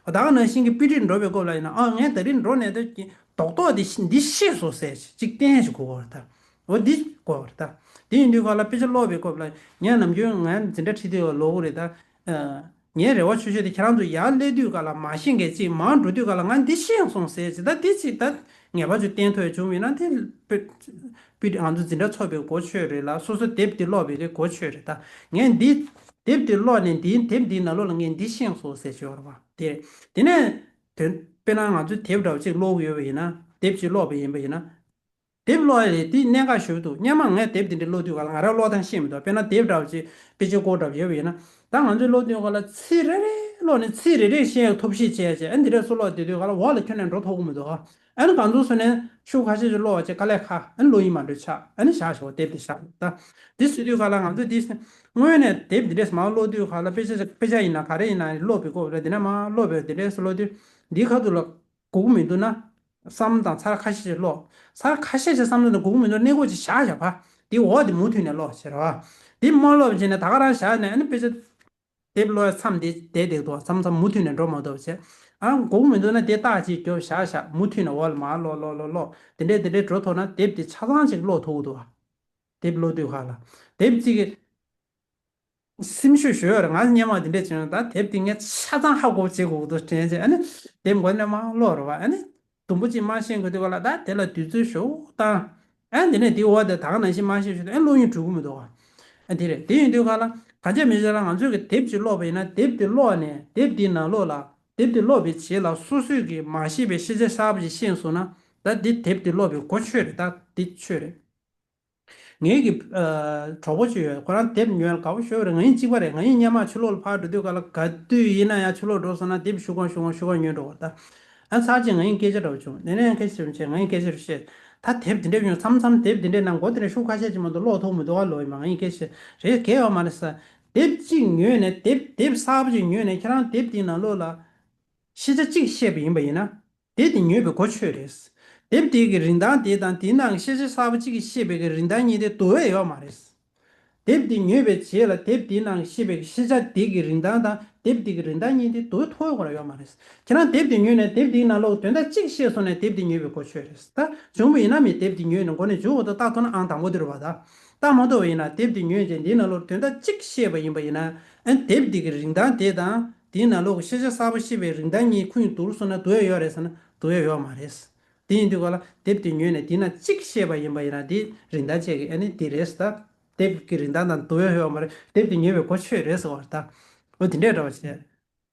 འོ་ད་ག་ནང་བཞིན་གྱི་དཔེ་ཁྲིད་འགྲོ་བའི་སྐབས་ལ་ཡིན་ན་ཨ་ངས་ད་རིང་འགྲོ་ནས་ད་རྡོག་རྡོག་འདི་འདི་ཤེས་སོང་ཟེར་ཅིག་བསྟན་ཞིག་དགོས་རེད་ད། འོ་འདི་དགོས་རེད་ད། དེ་ཡིན་དུས་ག་ལ་དཔེ་ཆ་ཀློག་པའི་སྐབས་ལ་ངས་ནམ་རྒྱུན་ང་འཛིན་གྲྭ་ཁྲིད་དུས་ཀློག་གི་རེད་ད། ཨ་ངའི་རེ་བ་ཆེ་ཤོས་དེ་ཁྱེད་རང་ཚོ་ཡར་སླེབས་དུས་ག་ལ་མ་ཤེས་མཁན་ཅིག་མར་འགྲོ་དུས་ག་ལ་ང་འདི་ཤེས་སོང་ཟེར་ཅིག་ད་འདི་ཅིག་ད་ངེས་པ་ཅིག་བསྟན་ཐུབ་ཡ་བྱུང་བ་ཡིན་ན་དེ་དཔེ་དཔེ་ང་ཚོ་འཛིན་གྲྭ་ཚོགས་པའི་གོ་ཆོད་རེད་ལ། སོ་སོ་དེབ་དེ་ཀློག་པའི་དེ་གོ་ཆོད་རེད་ད། ངས་འདི་དེབ་དེ་ཀློག་ནས་འདིའི་དེབ་འདིའི་ནང་ལོགས་ལ་ངས་འདི་ཤེས་སོང་ཟེར་ཞོར་བ་དེ་རེད། དེ་ནས་དོན་དཔེར་ན་ང་ཚོས་དེབ་འདྲ་པོ་ཅིག་ཀློག་གི་ཡོད་པ་ཡིན་ན། དེབ་ཅིག་ཀློག་པ་ཡིན་པ་ཡིན་ན། དེབ་ཀློག་ཡ་ལས་དེ་གནད་འགག་ཞེ་པོ་འདུག་སྔོན་མ་ངས་དེབ་དེ་འདྲ་ཀློག་དུས་ག་ལ་ང་རང་ཀློག་སྟངས་ཤེས་མི་འདུག་དཔེར་ན་དེབ་འདྲ་པོ་ཅིག་དཔེ་ཆའི་སྐོར་འདྲ་པོ་ཡོད་པ་ཡིན་ན། ད་ང་ཚོས་ཀློག་དུས་ག་ལ་ཚིག་རེ་རེ་ཀློག་ནས་ཚིག་རེ་རེ་ཤེས་ཡག་ཐབས་ཤེས་བྱས་བྱས། ཨ་འདི་འདྲ་སུ་ཀློག་བསྡད་དུས་ག་ལ་འོག་ལ་ཁྱོན་ནས་འགྲོ་ཐུབ་ཀྱི་མི་འདུག་ཨ་ནི་གང་ཚོད་སོང་ནས་ཤོག་ཁ་ཤས་ཅིག་ཀློག་བྱས་དཀའ་ལས་ཁག་ཨ་ནི་ཀློག་ཡིན་མ་འགྲོ་ཆགས། ཨ་ནི་བཞག་ཞོག་དེབ་དེ་བཞག་ད། འདི་ཟེར་དུས་ག་ལ་ང་ཚོས་འདི་སྔོན་ནས་དེབ་འདི་འདྲས་མར་ཀློག་དུས་ག་ལ་དཔེ་ཆ་དཔེ་ཆ་ཡིན་ན་ག་རེ་ཡིན་ན་ཀློག་པའི་སྐབས་ལ་འདི་ནས་མར་ཀློག་པའི་འདི་འདྲས་སུ་ཀློག་དུས་འདིའི་ཁ་ཐུག་ལ་གོ་གི་མི་འདུག་ན། བསམ་བློ་བཏང་ཚར་ཁ་ཤས་ཤིག་ཀློག་ཚར་ཁ་ཤས་ཤིག་བསམ་བློ་བཏང་གོ་གི་མི་འདུག་གནས་སྐབས་ཅིག་བཞག་བཞག་པ། དེ་འོག་དེ་མུ་མཐུད་ནས་ཀློག་བྱེད་རོགས། དེ་མ་ཀློག་བྱས་ནས་ད་ག་རང་བཞག་ནས་ཨ་ནི་དཔེ་ཆ་དེབ་ཀློག་ཡ་མཚམས་དེ་བསྡད་བསྡད་འདུག་མཚམས་མཚམས་མུ་མཐུད་ནས་འགྲོ་མ་ཐུབ་བྱས། ཨ་གོ་གི་མི་འདུག་ན་དེ་རྟགས་ཅིག་རྒྱོབ་བཞག་བཞག་མུ་མཐུད་ནས་འོག་ལ་མར་ཀློག་ཀློག་ཀློག་ཀློག་དེ་འདྲས་དེ་འདྲས་འགྲོ་ཐུབ་ན་དེབ་དེ་ཆ་ཚང་ཅིག་ཀློག་ཐུབ་ཀྱི་འདུག་དེབ་ཀློག་དུས་ག་ལ་དེབ་ཅིག་གི་སེམས་ཤུགས་ཞུ་ཡོད་རེད། ང་སྔོན་མ་དེ་འདྲས་བྱུང་ད་དེབ་དེ་ངས་ཆ་ཚང་ཧ་གོ་བྱེད་དགོས་འདུག་དྲན་བྱས་ཨ་ནི་དེབ་མགོ་ནས་མར་ཀློག་རེད་བ། ཨ་ནི་དུམ་བུ་གཅིག་མར་ཤེས་དགོས་དུས་ག་ལ་ད་དེ་ལ་དུས་ཚོད་ཞོག་བཏང་། ཨ་དེ་ནས་དེ་འོག་དེ་ད་ག་ནང་བཞིན་མར་ཤེས་ཞོག་ཨ་ཀློག་ཡུན་འགྲོ་གི་མི་འདུག་བ། ཨ་དེ་རེད། དེ་ཡིན་དུས་ག་ལ་གང་བྱས་མི་བྱས་ལ་ང་ཚོས་ཀྱི་དེབ་ཅིག་ཀློག་པ་ཡིན་ན་དེབ་དེ་ཀློག་ནས་དེབ་དེའི་ནང་ལོགས་ལ་དེབ་དེ་ཀློག་པའི་རྗེས་ལ་སོ་སོས་ཀྱི་མ་ཤེས་པའི་ཤེས་བྱ་གསར་པ་ཅིག་ཤེས་སོང་ན་ད་དེ་དེབ་དེ་ཀློག་པའི་གོ་ཆོད་རེད། ད་དེ་ཆོད་རེད། ངའི་གི་ཨ་གྲོགས་པོ་ཅིག་ཡོད། ཁོ་རང་དེབ་ཉོ་ཡ་དགའ་པོ་ཞེ་པོ་རེད། ང་ཡང་གཅིག་པ་རེད། ང་ཡང་སྔོན་མ་ཕྱི་ལོགས་ལ་ཕར་འགྲོ་དུས་ག་ལ་ག་དུས་ཡིན་ན་ཡང་ཕྱི་ལོགས་འགྲོ་སོང་ན་དེབ་ཤུགས་གང་ཤུགས་གང་ཤུགས་གང་ཉོས་འགྲོ་བ་ད། ཨ་ཚར་གཅིག་ང་ཡང་སྐད་ཆ་འདྲ་པོ་བྱུང་། དེ་ནས་ཡང་སྐད་ཆ་བྱུང་བྱས་ང་ཡང་སྐད་ཆ་རེ་བཤད། ད་དེབ་དེ་འདྲས་ཡོང་མཚམས་མཚམས་དེབ་དེ་འདྲས་ནང་མགོ་དེ་འདྲས་ཤུགས་ཁ་ཤས་ཅིག་མ་གཏོགས་ཀློག་ཐུབ་མི་འདུག་ག་ལོ་ཡིན་མ། ང་ཡང་སྐད་ཆ་རེ་གལ་ཡོད་མ་རེད་ས། དེབ་གཅིག་ཉོས་ནས་དེབ་དེབ་གསར་པ་ཅིག་ཉོས་ནས་ཁྱེད་རང་དེབ་དེའི་ནང་ལོགས་ལ་ཤེས་བྱ་གཅིག་ཤེས་པ་ཡིན་པ་ཡིན་ན། དེབ་དེ་ཉོས་པའི་གོ་ཆོད་རེད། དེབ་དེ་གི་རིན་ཐང་དེ་དང་དེའི་ནང་གི་ཤེས་བྱ་གསར་པ་གཅིག་གི་ཤེས་པའི་གི་རིན་ཐང་གཉིས་དེ་བསྡུར་ཡ་ཡོད་མ་རེད། དེབ་དེ་ཉོས་པའི་རྗེས་ལ་དེབ་དེའི་ནང་གི་ཤེས་པའི་གི་ཤེས་བྱ་དེ་གི་རིན་ཐང་དང་དེབ་དེ་གི་རིན་ཐང་གཉིས་དེ་བསྡུར་ཐུབ་ཡ་ཡོད་མ་རེད། ཁྱེད་རང་དེབ་དེ་ཉོས་ནས་དེབ་དེའི་ནང་ལོགས་དོན་དག་གཅིག་ཤེས་སོང་ནས་དེབ་དེ་ཉོས་པའི་གོ་ཆོད་རེད། ད་བྱུང་བ་ཡིན་ན་མི་དེབ་དེ་ཉོས་ནས་མགོ་ནས་མཇུག་བར་དུ་ལྟ་ཐུབ་ན་ཨང་དང་པོ་དེ་རེད་བ་ད། ལྟ་མ་ཐུབ་པ་ཡིན་ན་དེབ་དེ་ཉོས་རྗེས་དེའི་ནང་ལོགས་དོན་དག་གཅིག་ཤེས་པ་ཡིན་པ་ཡིན་ན་ཨ་དེབ་དེ་གི་རིན་ཐང་དེ་དང་དེའི་ནང་ལོགས་ཀྱི་ཤེས་བྱ་གསར་པ་ཤེས་པའི་རིན་ཐང་གཉིས་ཁོ་གཉིས་བསྡུར་སོང་ན་བསྡུར་ཡ་ཡོད་རེད་ཟེར་ན་བསྡུར་ཡ་ཡོད་མ་རེད། དེ་ཡིན་དུས་ག་ལ་དེབ་དེ་ཉོས་ནས་དེའི་ནང་གཅིག་ཤེས་པ་ཡིན་པ་ཡིན་ན་དེ་རིན་ཐང་བཅས་ཀྱི་ཨ་ནི་དེ་རེད་ད། དེབ་ཀྱི་རིན་ཐང་དང་བསྡུར་ཡ་ཡོད་མ་རེད། དེབ་དེ་ཉོས་པའི་གོ་ཆོད་རེད་ཟེར་བ་རེད་ད། འོ་དེ་འདྲས་འདྲ་བ་བྱས།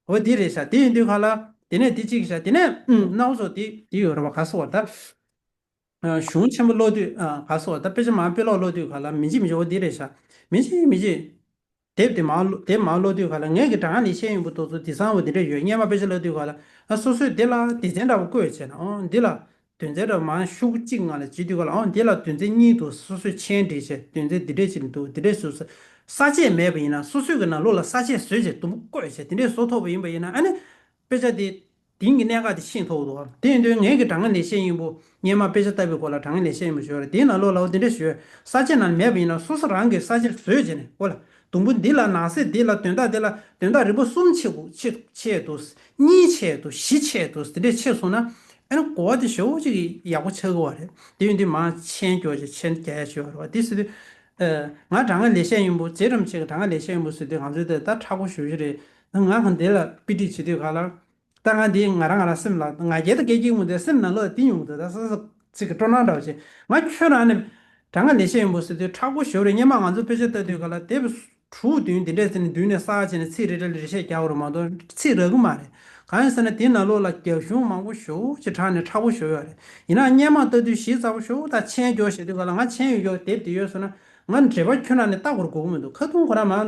འོ་དེ་རེད་ཤག་དེ་ཡིན་དུས་ག་ལ་དེ་ནས་དེ་གཅིག་ཤག་དེ་ནས་ཨུམ་གནའ་བོ་ཚོ་དེ་དེ་ཡོད་རེད་བ། ག་སོ་བ་ད། ཨ་གཞུང་ཆེན་པོ་ཀློག་དུས་ཨ་ག་སོ་བ་ད་དཔེ་ཆ་མང་དཔེ་ཀློག་ཀློག་དུས་ག་ལ་མི་འཇིགས་མི་འཇིགས། འོ་དེ་རེད་ཤག་མི་འཇིགས་མི་འཇིགས། དེབ་དེ་མར་ཀློག་དེབ་མར་ཀློག་དུས་ག་ལ་ངས་ཀྱི་དྲ་ཁང་ལས་བཤད་ཡོན་པོ་དེ་ཚོ་དེང་སང་འོ་དེ་འདྲ་ཡོད། སྔོན་མ་དཔེ་ཆ་ཀློག་དུས་ག་ལ་ཨ་སོ་སོས་དེ་ལ་སྡེ་ཚན་འདྲ་པོ་བཀོད་བྱས་ན་ཨོ་འདི་ལ་དོན་ཚན་འདྲ་མང་ཤོག་གཅིག་ནང་ལ་བྱེད་དུས་ག་ལ་ཨོ་འདི་ལ་དོན་ཚན་གཉིས་འདུག་སོ་སོས་མཆན་བྲིས་བྱས་དོན་ཚན་འདི་འདྲས་ཅིག་འདུག་འདི་འདྲས་བཟོས་ས་ས་བཅད་མེད་པ་ཡིན་ན་སོ་སོས་ཀྱི་ནང་ལོགས་ལ་ས་བཅད་བཟོས་བྱས་དུམ་བུ་བཀོད་བྱས་དེ་འདྲས་བཟོ་ཐུབ་པ་ཡིན་པ་ཡིན་ན་ཨ་ནི་དཔེ་ཆ་དེ་དེང་གི་གནད་འགག་དེ་ཤེས་ཐུབ་འདུག་དེ་ཡིན་དུས་ངས་ཀྱི་དྲ་ཁང་ལས་བཤད་ཡོན་པོ་སྔོན་མ་དཔེ་ཆ་ལྟ་བའི་སྐོར་ལ་དྲ་ཁང་ལས་བཤད་ཡོན་པོ་ཞུ་བ་རེད། དེའི་ནང་ལོགས་ལ་འོ་དེ་འདྲས་ཞུ་ས་བཅད་ནང་མེད་པ་ཡིན་ན་སོ་སོ་རང་གིས་ས་བཅད་བཟོས་བྱས་ནས་ཨོ་ལ་ དུམ་བུ་འདི་ལ་ནང་གསེས་འདི་ལ་དོན་དག་འདི་ལ་དོན་དག་རིམ་པ་གསུམ་ཕྱེ་དགོས་ཕྱེ་ཕྱེ་འདུག་གཉིས་ཕྱེ་འདུག་བཞི་ཕྱེ་འདུག་དེ་འདྲས་ཕྱེ་སོང་ན་ཨ་ནི་གོ་བ་དེ་ཞེ་པོ་ཅིག་ཡག་པོ་ཆགས་ཀྱི་ཡོད་རེད། དེ་ཡིན་དུས་མར་མཆན་སྦྱོར་ཅིག་མཆན་རྒྱག་ཡ་ཞུ་བ་རེད་བ། དེ་ཟེར་དུས་ཨ་ང་དྲང་ངེས་ལས་བཤད་ཡོན་པོ་རྗེ་རིན་པོ་ཆེ་གི་དྲང་ངེས་ལས་བཤད་ཡོན་པོ་ཟེར་དུས་ང་ཚོའི་དེ་ད་མཁྲེགས་པོ་ཞེ་པོ་ཅིག་རེད། ང་གང་དེ་ལ་དཔེ་ཁྲིད་བྱེད་དུས་ག་ལ། ད་ང་འདི་ང་རང་ང་རང་སེམས་ལ་ང་རྒྱལ་དང་སྐད་ཅིག་མུ་དེ་སེམས་ནང་ལོགས་ལ་དེ་ཡོང་གི་འདུག་ད་ས་ས་ཅིག་གི་སྤྲོ་སྣང་འདྲ་བ་ཅིག་ང་ཁྱོད་རང་ནི་དྲང་ངེས་ལས་བཤད་ཡོན་པོ་ཟེར་དུས་མཁྲེགས་པོ་ཞེ་པོ་རེད། སྔོན་མ་ང་ཚོ་དཔེ་ཆ་ལྟ་དུས་ག་ལ་དེབ་དྲུག་བདུན་འདི་འདྲས་ཟེར་ནས་མདུན་ནས་གསར་བྱས་ནས་ཚིག་རེ་རེ་ལ་འགྲེལ་བཤད་རྒྱག་དགོས་རེད་མ་གཏོགས་ཚིག་རག་གི་མ་རེད། གང་ཡིན་ཟེར་ན་དེའི་ནང་ལོགས་ལ་རྒྱབ་གཞུང་མང་པོ་ཞེ་པོ་ཅིག་དྲངས་ནས་མཁྲེགས་པོ་ཞེ་པོ་ཡོད་རེད། ཡིན་ནའང་སྔོན་མ་ལྟ་དུས་གཞི་རྩ་པོ་ཞེ་པོ་ད་མཆན་སྦྱོར་བྱེད་དུས་ག་ལ་ང་མཆན་ཡོད་ཡོད་དེབ་དེ་ཡོད་སོང་ན་ང་འགྲེལ་པ་ཁྱོད་རང་ནས་ལྟ་དགོས་དགོས་ཀྱི་མི་འདུག་ཁ་ཐུག་ཁོ་རང་མར་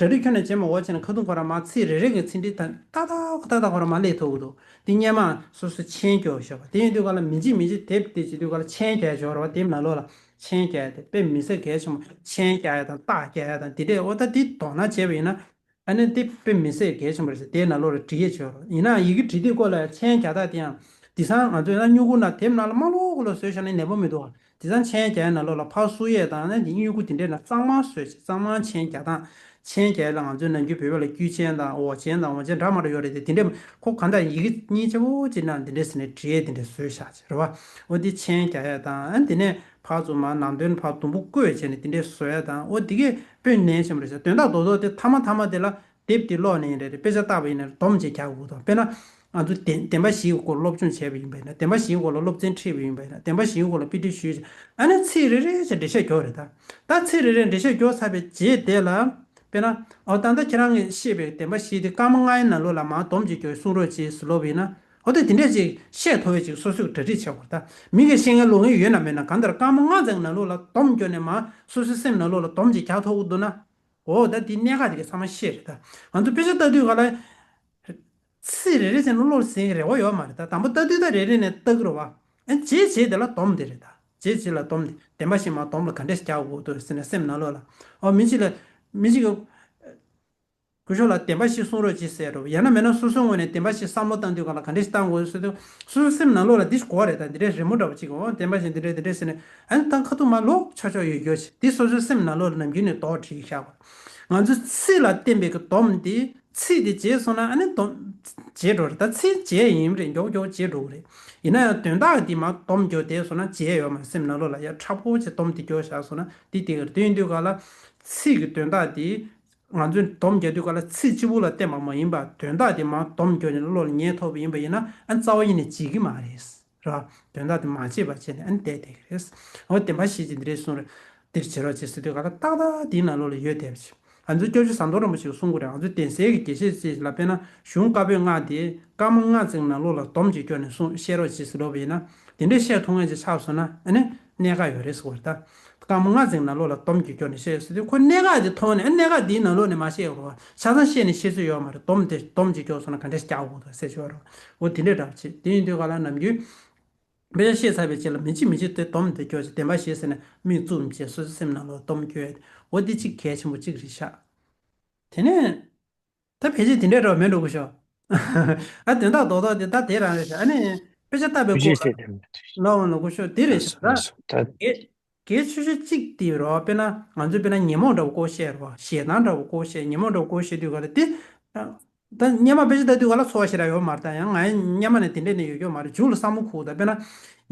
གྲ་སྒྲིག་ཁྱོན་ནས་བྱེད་མ་དགོས་བྱས་ནས་ཁ་ཐུག་ཁོ་རང་མར་ཚིག་རེ་རེ་གི་ཚིག་འགྲེལ་དང་ཏག་ཏག་ཏག་ཏག་ཁོ་རང་མར་སླེབས་ཐུབ་ཀྱི་འདུག་དེ་སྔོན་མ་སོ་སོ་མཆན་སྦྱོར་བཞག་པ་དེ་ཡིན་དུས་ག་ལ་མི་གཅིག་མི་གཅིག་དེབ་དེ་བྱེད་དུས་ག་ལ་མཆན་རྒྱག་ཡ་ཡོད་རེད་བ། དེབ་ནང་ལོགས་ལ་མཆན་རྒྱག་ཡ་དེ་དཔེ་མི་སྲིད་གལ་ཆེན་པོ། མཆན་རྒྱག་ཡ་དང་རྟགས་རྒྱག་ཡ་དང་དེ་འདྲས། འོ་ད་དེ་དོ་སྣང་བྱས་པ་ཡིན་ན་ཨ་ནི་དེ་དཔེ་མི་སྲིད་གལ་ཆེན་པོ་རེད་ཟེར་དེའི་ནང་ལོགས་ལ་བྲིས་ཡས་ཡོད་རེད། ཡིན་ནའང་ཡི་གེ་བྲིས་དུས་སྐོར་ལ་མཆན་རྒྱག་སྟངས་དེ་ཡང་དེང་སང་ང་ཚོས་ན་སྨྱུ་གུ་ནང་དེབ་ནང་ལ་མར་ལོག་གུ་ལོག་བཟོས་བཞག་ན་ནན་པོ་མི་འདུག་བ། དེང་སང་མཆན་རྒྱག་ཡ་ནང་ལོགས་ལ་ཕར་བསུབ་ཡས་དང་ཨ་ནི་སྨྱུ་གུ་དེ་འདྲས་ནང་གཙང་མ་བཟོས་བྱས་གཙང་མ་མཆན་རྒྱག་སྟངས། མཆན་རྒྱག་ཡ་ལ་ང་ཚོའི་ནམ་རྒྱུན་བོད་པ་ལ་དཀྱུས་མཆན་དང་འོག་མཆན་དང་འོག་མཆན་འདྲ་མ་འདྲ་ཡོད་རེད་དེ། དེ་འདྲས་ཁོ་གང་ལྟར་ཡི་གེ་སྙིང་རྗེ་པོ་ཅིག་ནང་དེ་འདྲས་ཟེར་ནས་བྲིས་ཡས་དེ་འདྲས་བཟོས་བཞག་བྱས་རེད་བ། འོ་དེ་མཆན་རྒྱག་ཡས་དང་ཨ་ནི་དེ་ནས་ཕར་ཚུར་མར་ནང་དོན་ཕར་དུམ་བུ་བཀོད་བྱས་ནས་དེ་འདྲས་བཟོ་ཡས་དང་། འོ་དེ་གས་དཔེ་ནན་ཆེན་པོ་རེད་ཤག་དོན་དག་རྡོག་རྡོག་དེ་མཐའ་མ་མཐའ་མ་དེ་ལ་དེབ་དེ་ཀློག་ནས་ཡིན་རེད་རེད། དཔེ་ཆ་ལྟ་བ་ཡིན་ན་རེད། སྡོམ་ཅིག་རྒྱག་དགོས་དང་། དཔེར་ན་ང་ཚོ་བདེན་བདེན་པ་བཞིའི་སྐོར་སློབ་སྦྱོང་བྱས་པ་ཡིན་པ་ཡིན་ན། བདེན་པ་བཞིའི་སྐོར་ལ་སློབ་ཚན་ཁྲིད་པ་ཡིན་པ་ཡིན་ན། བདེན་པ་བཞིའི་སྐོར་ལ་དཔེ་ཁྲིད་ཞུས་བྱས་ཨ་ནི་ཚིག་རེ་རེ་བྱས་འགྲེལ་བཤད་རྒྱོབ་རེད་ད། ད་ཚིག་རེ་རེ་འགྲེལ་བཤད་རྒྱོབ་ཚར་བའི་རྗེས་དེ་ལ་དཔེར་ན་འོ་ད་ལྟ་ཁྱེད་རང་གིས་བཤད་པའི་བདེན་པ་བཞི་དེ་སྐར་མ་ལྔའི་ནང་ལོགས་ལ་མར་སྡོམ་ཅིག་རྒྱོབ་གསུང་རོགས་གྱིས་ཟེར་ལབ་པ་ཡིན་ན། འོ་ད་དེ་འདྲས་ཅིག་བཤད་ཐུབ་པའི་ཅིག་སོ་སོས་གྲ་སྒྲིག་བྱེད་དགོས་ད། མི་གིས་བཤད་མཁན་ཀློག་མཁན་ཡོད་ན་མེད་ན་གང་ལྟར་སྐར་མ་ལྔ་ཙམ་ནང་ལོགས་ལ་སྡོམ་རྒྱོབ་ནས་མར་སོ་སོའི་སེམས་ནང་ལོགས་ལ་སྡོམ་ཅིག་རྒྱག་ཐུབ་ཀྱི་འདུག་ན། འོ་ད་དེ་གནད་འགག་དེ་ག་ཚང་མ་ཤེས་རེད་ད། ང་ཚོ་དཔེ་ཆ་ལྟ་དུས་ག་ལ་ཚིག་རེ་རེ་བྱས་ནས་བློར་ཟིན་རེ་བ་ཡོད་མ་རེད་ད། དང་པོ་ལྟ་དུས་ད་རེ་རེ་ནས་ལྟ་གི་རེད་བ། ཨ་རྗེས་རྗེས་དེ་ལ་སྡོམ་དེ་རེད་ད། རྗེས་རྗེས་ལ་སྡོམ་དེ་བདེན་པ་བཞི་མར་སྡོམ་ལ་ག་འདྲས་རྒྱག་དགོས་འདུག་ཟེར་ནས་སེམས་ནང་ལོགས་ལ། འོ་མི་གཅིག་ལ་མི་གཅིག་གིས་སྐུ་ཞབས་ལ་བདེན་པ་བཞི་གསུང་རོགས་གྱིས་ཟེར་རོ། ཡང་ན་མེད་ན་སོ་སོའི་ངོས་ནས་བདེན་པ་བཞི་བསམ་བློ་བཏང་དུས་ག་ལ་ག་འདྲས་ཞིག་བཏང་དགོས་ཟེར་དུས་སོ་སོའི་སེམས་ནང་ལོགས་ལ་འདི་ཞིག་གོ་བ་རེད་ད། འདི་འདྲས་རི་མོ་འདྲ་བོ་ཅིག་འོ་བདེན་པ་བཞི་འདི་འདྲས་འདི་འདྲས་ཟེར་ནས་ཨ་ནི་ད་ཁ་ཐུག་མར་ལོག་ཆོག་ཆོག་ཡོད་ཡོད་ཅིག་འདི་སོ་སོའི་སེམས་ནང་ལོགས་ལ་ནམ་རྒྱུན་ནས་རྡོག་བྲིས་བཞག་པ། ང་ཚོའི་ཚིག་ལ་བརྟེན་པའི་གི་སྡོམ་འདི་ཚིག་འདི་བརྗེད་སོང་ན་ཨ་ནི་སྡོམ་བརྗེད་འགྲོ་རེད་ད། ཚིག་བརྗེད་ཡིན་རེད། མགྱོགས་མགྱོགས་བརྗེད་འགྲོ་གི་རེད། ཡིན་ན་ཡང་དོན་དག་འདི་མར་སྡོམ་རྒྱོབ་བསྡད་སོང་ན་བརྗེད་ཡོད་མ་རེད། སེམས་ནང་ལོགས་ལ་ཡར་མཁྲེགས་པོ་བྱས་སྡོམ་འདི་རྒྱོབ་བཞག་སོང་ན་འདི་དེ་གི་རེད། དེ་ཡིན་དུས་ག་ལ་ཚིག་གི་དོན་དག་འདི་ང་ཚོས་སྡོམ་རྒྱག་དུས་ག་ལ་ཚིག་གཅིག་པུ་ལ་བརྟེན་པ་མ་ཡིན་པར་དོན་དག་དེ་མར་སྡོམ་རྒྱག་ནས་བློ་ལ་ངེས་ཐུབ་པ་ཡིན་པ་ཡིན་ན་ཨ་རྩ་བ་ཉིད་ནས་བརྗེད་ཀྱི་མ་རེད། ར། དོན་དག་དེ་མ་བརྗེད་པ་བྱས་ནས་ཨ་ནི་བསྡད་བསྡད་ཀྱི་རེད། འོ་བདེན་པ་བཞི་ཅིག་འདི་རེད་གསུངས་རེད། འདིར་བྱེད་རོགས་བྱེད་ཟེར་དུས་ག་ལ་ཏག་ཏག་འདིའི་ནང་ལོགས་ལ་ཡོད་བསྡད་པ་ཅིག་ང་ཚོའི་སྐྱབས་རྗེ་ཟམ་གདོང་རིན་པོ་ཆེས་གསུང་གི་རེད། ང་ཚོའི་གདན་སའི་གི་དགེ་བཤེས་ཅིག་ལ་དཔེར་ན་གཞུང་བཀའ་པོད་ལྔ་དེ་སྐར་མ་ལྔ་ཙམ་ནང་ལོགས་ལ་སྡོམ་ཅིག་སྐྱོར་ནས་གསུང་བཤད་རོགས་བྱེད་ཟེར་ལབ་པ་ཡིན་ན་དེ་འདྲས་བཤད་ཐུབ་མཁན་ཅིག་ཆགས་སོང་ན་ཨ་ནི། གནད་འགག་ཡོད་རེད་ཟེར་བ་རེད་ད། སྐར་མ་ལྔ་ཙམ་ནང་ལོགས་ལ་སྡོམ་གྱི་སྐྱོར་ནས་བཤད་ཟེར་དུས་ཁོ་གནད་འགག་དེ་མཐོང་ནས་ཨ་གནད་འགག་དེའི་ནང་ལོགས་ནས་མ་བཤད་རོགས། ཆ་ཚང་བཤད་ནས་བཤད་ཚོད་ཡོད་མ་རེད། སྡོམ་དེ་སྡོམ་གྱི་སྐྱོར་སོང་ན་ག་འདྲས་རྒྱག་དགོས་འདུག་ཟེར་ཞུ་བ་རོགས། འོ་དེ་འདྲས་འདྲ་བ་བྱེད། དེ་ཡིན་དུས་ག་ལ་ནམ་རྒྱུན་དཔེ་ཆ་བཤད་ཚར་བའི་རྗེས་ལ་མི་གཅིག་མི་གཅིག་དེ་སྡོམ་དེ་སྐྱོར་བྱེད། བདེན་པ་བཞི་ཟེར་ནས་མིག་བཙུམ་བྱས་སོ་སོའི་སེམས་ནང་ལོགས་སྡོམ་སྐྱོར་ཡ་དེ་འོ་དེ་གཅིག་གལ་ཆེན་པོ་གཅིག་རེད་ཤག་དེ་ནས། ད་ཕལ་ཆེར་དེ་འདྲའི་འདྲ་བ་མེད་འགྲོ་སྐུ་ཞབས། ཨ་དོན་དག་རྡོག་རྡོག་དེ་ད་དེ་རང་རེད་ཤག་ཨ་ནི་དཔེ་ཆ་ལྟ་བའི་སྐོར་ལ་ལོ་ལོ་སྐུ་ཞབས་དེ་རེད་ཤག་ད། ད་གལ་གལ་ཆེ་ཤོས་གཅིག་དེ་རོ། དཔེར་ན་ང་ཚོས་དཔེར་ན་ཉོན་མོངས་འདྲ་བོ་སྐོར་བཤད་རོ། ཞེ་སྡང་འདྲ་བོ་སྐོར་བཤད། ཉོན་མོངས་འདྲ་བོ་སྐོར་བཤད་དུས་ག་ལ་དེ། ད་སྔོན་མ་དཔེ་ཆ་ལྟ་དུས་ག་ལ་ཚོར་བ་ཞེ་དྲག་ཡོད་མ་རེད། ད་ཡང་ང་སྔོན་མ་ནས་དེ་འདྲས་ནས་ཡོད་ཡོད་མ་རེད། མཇུག་ལ་བསམ་བློ་འཁོར། ད་དཔེར་ན་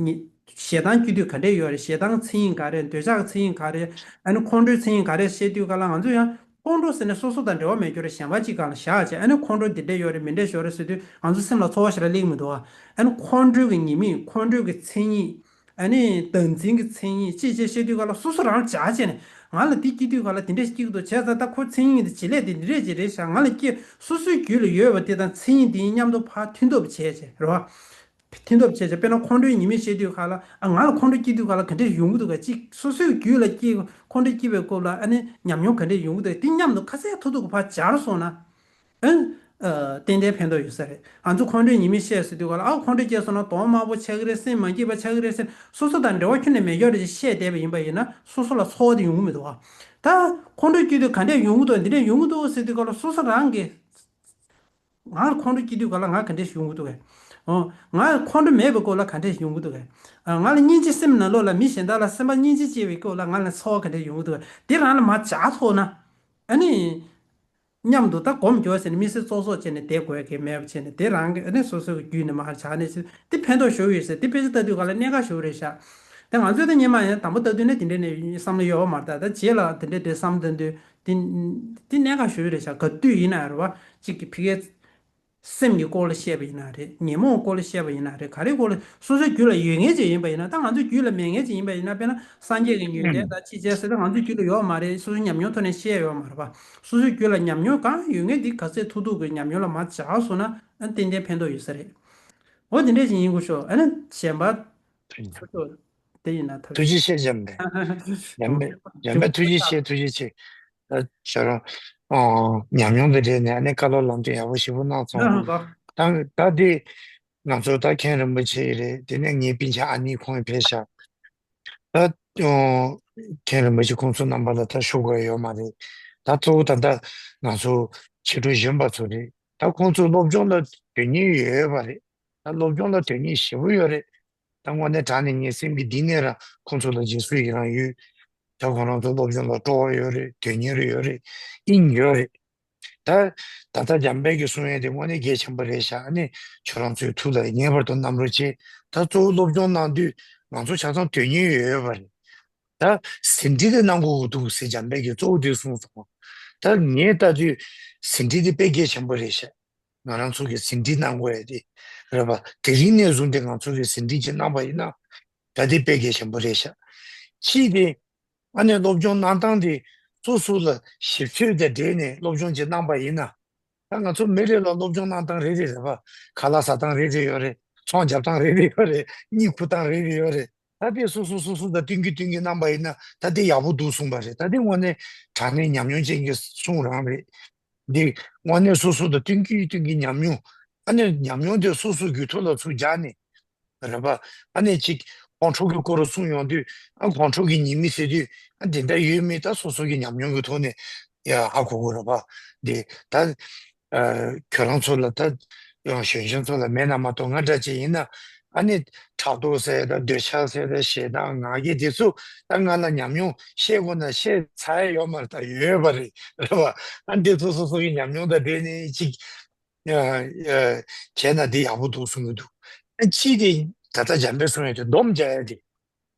ཉི་ཞེ་སྡང་སྐྱེ་དུས་ག་འདྲས་ཡོད་རེད། ཞེ་སྡང་མཚན་ཉིད་ག་རེ། འདོད་ཆགས་མཚན་ཉིད་ག་རེ། ཨ་ནི་ཁོང་ཁྲོའི་མཚན་ཉིད་ག་རེ་བཤད་དུས་ག་ལ་ང་ཚོ་ཡང་ཁོང་ཁྲོ་ཟེར་ནས་སོ་སོ་དང་འབྲེལ་བ་མེད་རྒྱུ་རེད། གཞན་པ་གཅིག་སྒང་ལ་བཞག་བྱས་ཨ་ནི་ཁོང་ཁྲོ་འདི་འདྲས་ཡོད་རེད། མི་འདྲས་ཡོད་རེད་ཟེར་དུས་ང་ཚོ་སེམས་ལ་ཚོར་བ་ཞེ་དྲག་སླེབས་མི་འདུག་ཨ། ཨ་ནི་ཁོང་ཁྲོའི་གི་ཉེས་དམིགས། ཁོང་ཁྲོའི་གི་མཚན་ཉིད། ཨ་ནི་བདག་འཛིན་གྱི་མཚན་ཉིད་ཅེས་བྱས་བཤད་དུས་ག་ལ་སོ་སོ་རང་ལ་འཇགས་བྱས་ནས་ང་ལ་འདི་སྐྱེ་དུས་ག་ལ་འདི་འདྲས་སྐྱེ་གི་འདུག་བྱས་ཙང་ད་ཁོ་མཚན་ཉིད་འདི་བྱེད་ལས་འདི་འདི་འདྲས་ཅིག་རེད་ཤག་ང་ལ་སྐྱེ་སོ་སོའི་རྒྱུད་ལ་ཡོད་པ་དེ་དང་མཚན་ཉིད་འདི་མཉམ་དུ་ཕར་མཐུན་སྟོབས་བྱས་བྱས་རེད་བ། མཐུན་སྟོབས་བྱས་བྱས་དཔེར་ན་ཁོང་ཁྲོའི་ཉེས་དམིགས་བཤད་དུས་ག་ལ་ཨ་ང་ལ་ཁོང་ཁྲོ་སྐྱེ་དུས་ག་ལ་ག་འདྲས་ཡོང་གི་འདུག་ག་ཅིག་སོ་སོའི་རྒྱུད་ལ་སྐྱེ་ཁོང་ཁྲོ་སྐྱེ་བའི་སྐབས་ལ་ཨ་ནི་ཉམས་མྱོང་ག་འདྲས་ཡོང་གི་འདུག་ག་དེ་མཉམ་དུ་ཁ་གསལ་ཐུག་ཐུག་གི་ཕར་སྦྱར་སོང་ན། ཨ། ཨ། ཏན་ཏན་ཕན་ཐོགས་ཡོད་ས་རེད། ང་ཚོ་ཁོང་ཁྲོའི་ཉེས་དམིགས་བཤད་ཟེར་དུས་ག་ལ་ཨ་ཁོང་ཁྲོ་སྐྱེས་སོང་ན་གདོང་དམར་པོ་ཆགས་ཀྱི་རེད། སེམས་མ་སྐྱིད་པ་ཆགས་ཀྱི་རེད་ཟེར་སོ་སོ་དང་འབྲེལ་བ་ཁྱོན་ནས་མེད་ཀྱོག་རེད་ཅེས་བཤད་བསྡད་པ་ཡིན་པ་ཡིན་ན་སོ་སོ་ལ་ཚོར་བ་དེ་ཡོང་གི་མི་འདུག་བ། ད་ཁོང་ཁྲོ་སྐྱེ་དུས་ག་འདྲས་ཡོང་གི་འདུག་འདི་འདྲས་ཡོང་གི་འདུག་ཟེར་དུས་ག་ལ་སོ་སོ་རང་གིས་ང་ལ་ཁོང་ཁྲོ་སྐྱེ་དུས་ག་ལ་ང་ག་འདྲས་ཡོང་གི་འདུག་གས། ཨོ། ང་ལ་ཁོང་ཁྲོ་མེད་པའི་སྐོར་ལ་ག་འདྲས་ཡོང་གི་འདུག་གས། ཨ། ང་ལ་སྙིང་རྗེ་སེམས་ནང་ལོགས་ལ་མི་གཞན་དག་ལ་སེམས་པ་སྙིང་རྗེ་སྐྱེ་བའི་སྐོར་ལ་ང་ལ་ཚོར་བ་ག་འདྲས་ཡོང་གི་འདུག་གས། དེ་རང་ལ་མར་འཇགས་ཐུབ་ན། ཨ་ནི་མཉམ་དུ་ད་སྒོམ་རྒྱོབ་ཟེར་ནས་མི་སེར་ཙོག་ཙོག་བྱས་ནས་བསྡད་དགོས་ཀྱི་མེད་པ་བྱས་ནས་དེ་རང་གི་ཨ་ནི་སོ་སོའི་རྒྱུད་ནས་མར་ཧ་ཆགས་ནས་ཟེར་དེ་ཕན་ཐོགས་ཞེ་པོ་ཡོད་ཟེར། དེ་དཔེ་ཆ་ལྟ་དུས་ག་ལ་གནད་འགག་ཞེ་པོ་རེད་ཤག། ད་ང་ཚོས་ད་སྔོན་མ་ཡང་དང་པོ་ལྟ་དུས་ནས་དེ་འདྲས་ནས་བསམ་བློ་ཡོད་པ་མ་རེད། ད་ད་རྗེས་ལ་དེ་འདྲས་དེ་བསམ་བློ་བཏང་དུས་དེ་དེ་གནད་འགག་ཞེ་པོ་རེད་ཤག། ག་དུས་ཡིན་ན་རེད་བ། གཅིག་གི་ཕ་གིའི་སེམས་ཀྱི་སྐོར་ལ་བཤད་པ་ཡིན་ན་རེད། ཉོན་མོངས་སྐོར་ལ་བཤད་པ་ཡིན་ན་རེད། ག་རེའི་སྐོར་ལ་སོ་སོའི་རྒྱུད་ལ་ཡོད་མཁན་ཅིག་ཡིན་པ་ཡིན་ན། ད་ང་ཚོའི་རྒྱུད་ལ་མེད་མཁན་ཅིག་ཡིན་པ་ཡིན་ན། དཔེར་ན་སངས་རྒྱས་ཀྱི་ཡོན་ཏན་དང་ཅི་བྱས་ཟེར་ད་ང་ཚོའི་རྒྱུད་ལ་ཡོད་མ་རེད། སོ་སོའི་ཉམས་མྱོང་ཐོག་ནས་བཤད་ཡོད་མ་རེད་པ། སོ་སོའི་རྒྱུད་ལ་ཉམས་མྱོང་གང་ཡོད་མཁན་འདི་ག་ཚད་ཐུབ་ཐུབ་ཀྱི་ཉམས་མྱོང་ལ་མར་སྦྱར་སོང་ན་ཨ་ཏན་ཏན་ཕན་ཐོགས་ཡོད་ས་རེད། འོ་དེ་འདྲས་ཅིག་ཡིན་དགོས་ཤོག། ཨ་ནི་གཞན་པ་ཐུགས་རྗེ་ཆེ། དེ་ཡིན་ན་ཐུགས་རྗེ་ཆེ། འཇམ་དཔལ། འཇམ་དཔལ། འཇམ་དཔལ་ཐུགས་རྗེ་ཆེ། ཐུགས་རྗེ་ཆེ། ད་ཁྱོད་རང་ཨོ་ཉམས་མྱོང་དང་འབྲེལ་ནས་ཨ་ནི་བཀའ་སློབ་ལམ་སྟོན་ཡག་པོ་ཞེ་པོ་གནང་སོང་། ད་ད་འདི་ང་ཚོ་ད་མཁན་རིན་པོ་ཆེ་རེད། དེ་ནས་ངའི་སྤུན་ཆ་ཨ་ནི་ཁོང་ཕེབས་ཤག། ད་ཨོ་མཁན་རིན་པོ་ཆེ་ཁོང་ཚོ་རྣམ་པ་ལ་ད་ཞུ་དགོས་ཡོད་མ་རེད། ད་གཙོ་བོ་ད་ལྟ་ང་ཚོ་ཕྱི་དྲོ་གཞོན་པ་ཚོ་རེད། ད་ཁོང་ཚོ་སློབ་སྦྱོང་ལ་དོན་སྙིང་ཡོད་པ་རེད། ད་སློབ་སྦྱོང་ལ་དོན་སྙིང་ཞེ་པོ་ཡོད་རེད། ད་དངོས་གནས་དྲང་གནས་ངའི་སེམས་ཀྱི་གཏིང་ནས་ར་ཁོང་ཚོ་ལ་རྗེས་སུ་ཡི་རང་ཡོད། ད་ཁོང་རང་ཚོ་སློབ་སྦྱོང་ལ་སྤྲོ་བ་ཡོད་རེད། དོན་སྙིང་རེ་ཡོད་རེད། དབྱིངས་ཡོད་རེད། ད་ད་ལྟ་འཇམ་དཔལ་གྱིས་གསུང་ཡས་དེ་དངོས་གནས་གལ་ཆེན་པོ་རེད་ཤག། ཨ་ནི་ཁྱོད་རང་ཚོའི་ཐུགས་ལ་ངེས་པར་དུ་བསྣམས་རོགས་བྱེད། ད་གཙོ་བོ་སློབ་སྦྱོང་གནང་དུས་ང་ཚོ་ཆ་ཚང་དོན་སྙིང་ཡོད་ཡོད་པ་རེད། ད་ཟིན་བྲིས་དེ་གནང་དགོས་ཀྱི་འདུག་ཟེར་འཇམ་དཔལ་གྱིས་གཙོ་བོ་དེ་གསུངས་སོང་། ད་ངས་ལྟ་དུས་ཟིན་བྲིས་དེ་དཔེ་གལ་ཆེན་པོ་རེད་ཤག། ང་རང་ཚོ་གི་ཟིན་བྲིས་གནང་དགོས་ཡ་དེ་རེད་པ། དེ་རིང་ནས་བཟུང་སྟེ་ང་ཚོ་གི་ཟིན་བྲིས་ཅིག་གནང་པ་ཡིན་ན་ད་དེ་དཔེ་གལ་ཆེན་པོ་རེད་ཤག། གཅིག་དེ་ཨ་ནི་སློབ་སྦྱོང་གནང་སྟངས་དེ་སོ་སོ་ལ་ཞིབ་འཚོལ་དང་འབྲེལ་ནས་སློབ་སྦྱོང་ཅིག་གནང་པ་ཡིན་ན། ད་ང་ཚོ་མི་རེ་ལ་སློབ་སྦྱོང་གནང་སྟངས་རེ་རེ་རེད་པ། ཁ་ལག་ཟ་སྟངས་རེ་རེ་ཡོད་རེད། ཚོང་རྒྱབ་སྟངས་རེ་རེ་ཡོད་རེད། གཉིད་ཁུག་སྟངས་རེ་རེ་ཡོད་རེད། ད་དེ་སོ་སོ་སོ་སོ་དང་བསྟུན་གྱི་བསྟུན་གྱི་གནང་པ་ཡིན་ན་ད་དེ་ཡག་པོ་འདུག་གསུངས་པ་རེད། ད་དེ་དངོས་གནས་དྲང་གནས་ཉམས་མྱོང་ཅན་གྱི་གསུང་རང་རེད། འདི་དངོས་གནས་སོ་སོ་དང་བསྟུན་གྱི་བསྟུན་གྱི་ཉམས་མྱོང་། ཨ་ནི་ཉམས་མྱོང་དེ་སོ་སོ་རྒྱུད་ཐོག་ལ་ཚུར་སྦྱར་ནས་རེད་པ། ཨ་ནི་གཅིག་ཁོང་ཁྲོ་གི་སྐོར་གསུང་ཡོང་དུས་ཨ་ཁོང་ཁྲོ་གི་ཉེས་དམིགས་ཟེར་དུས་ཨ་དེ་འདྲ་ཡོད་མེད་ད་སོ་སོ་གི་ཉམས་མྱོང་གི་ཐོག་ནས་ཡ་ཧ་གོ་དགོས་རེད་པ། འདི་ད་ཨ་ཁྱོད་རང་ཚོ་ལ་ད་ཡང་གཞོན་གཞོན་ཚོ་ལ་མེད་ན་མ་གཏོགས། ང་འདྲ་ཅིག་ཡིན་ན་ཨ་ནི་ཕྲག་དོག་ཟེར་དང་འདོད་ཆགས་ཟེར་དང་ཞེ་སྡང་ང་རྒྱལ་དེ་ཚོ་ད་ང་ལ་ཉམས་མྱོང་བཤད་དགོས་ན་བཤད་ཚར་ཡ་ཡོད་མ་རེད། ད་ཡོད་པ་རེད་རེད་པ། ཨ་འདི་ཚོ་སོ་སོ་གི་ཉམས་མྱོང་དང་འབྲེལ་ནས་ཅིག་ཨ་ཨ་བྱས་ན་འདི་ཡག་པོ་འདུག་གསུང་གི་འདུག། ཨ་གཅིག་དེ་ད་ལྟ་འཇམ་དཔལ་གསུང་ཡ་དེ་སྡོམ་རྒྱག་ཡ་དེ།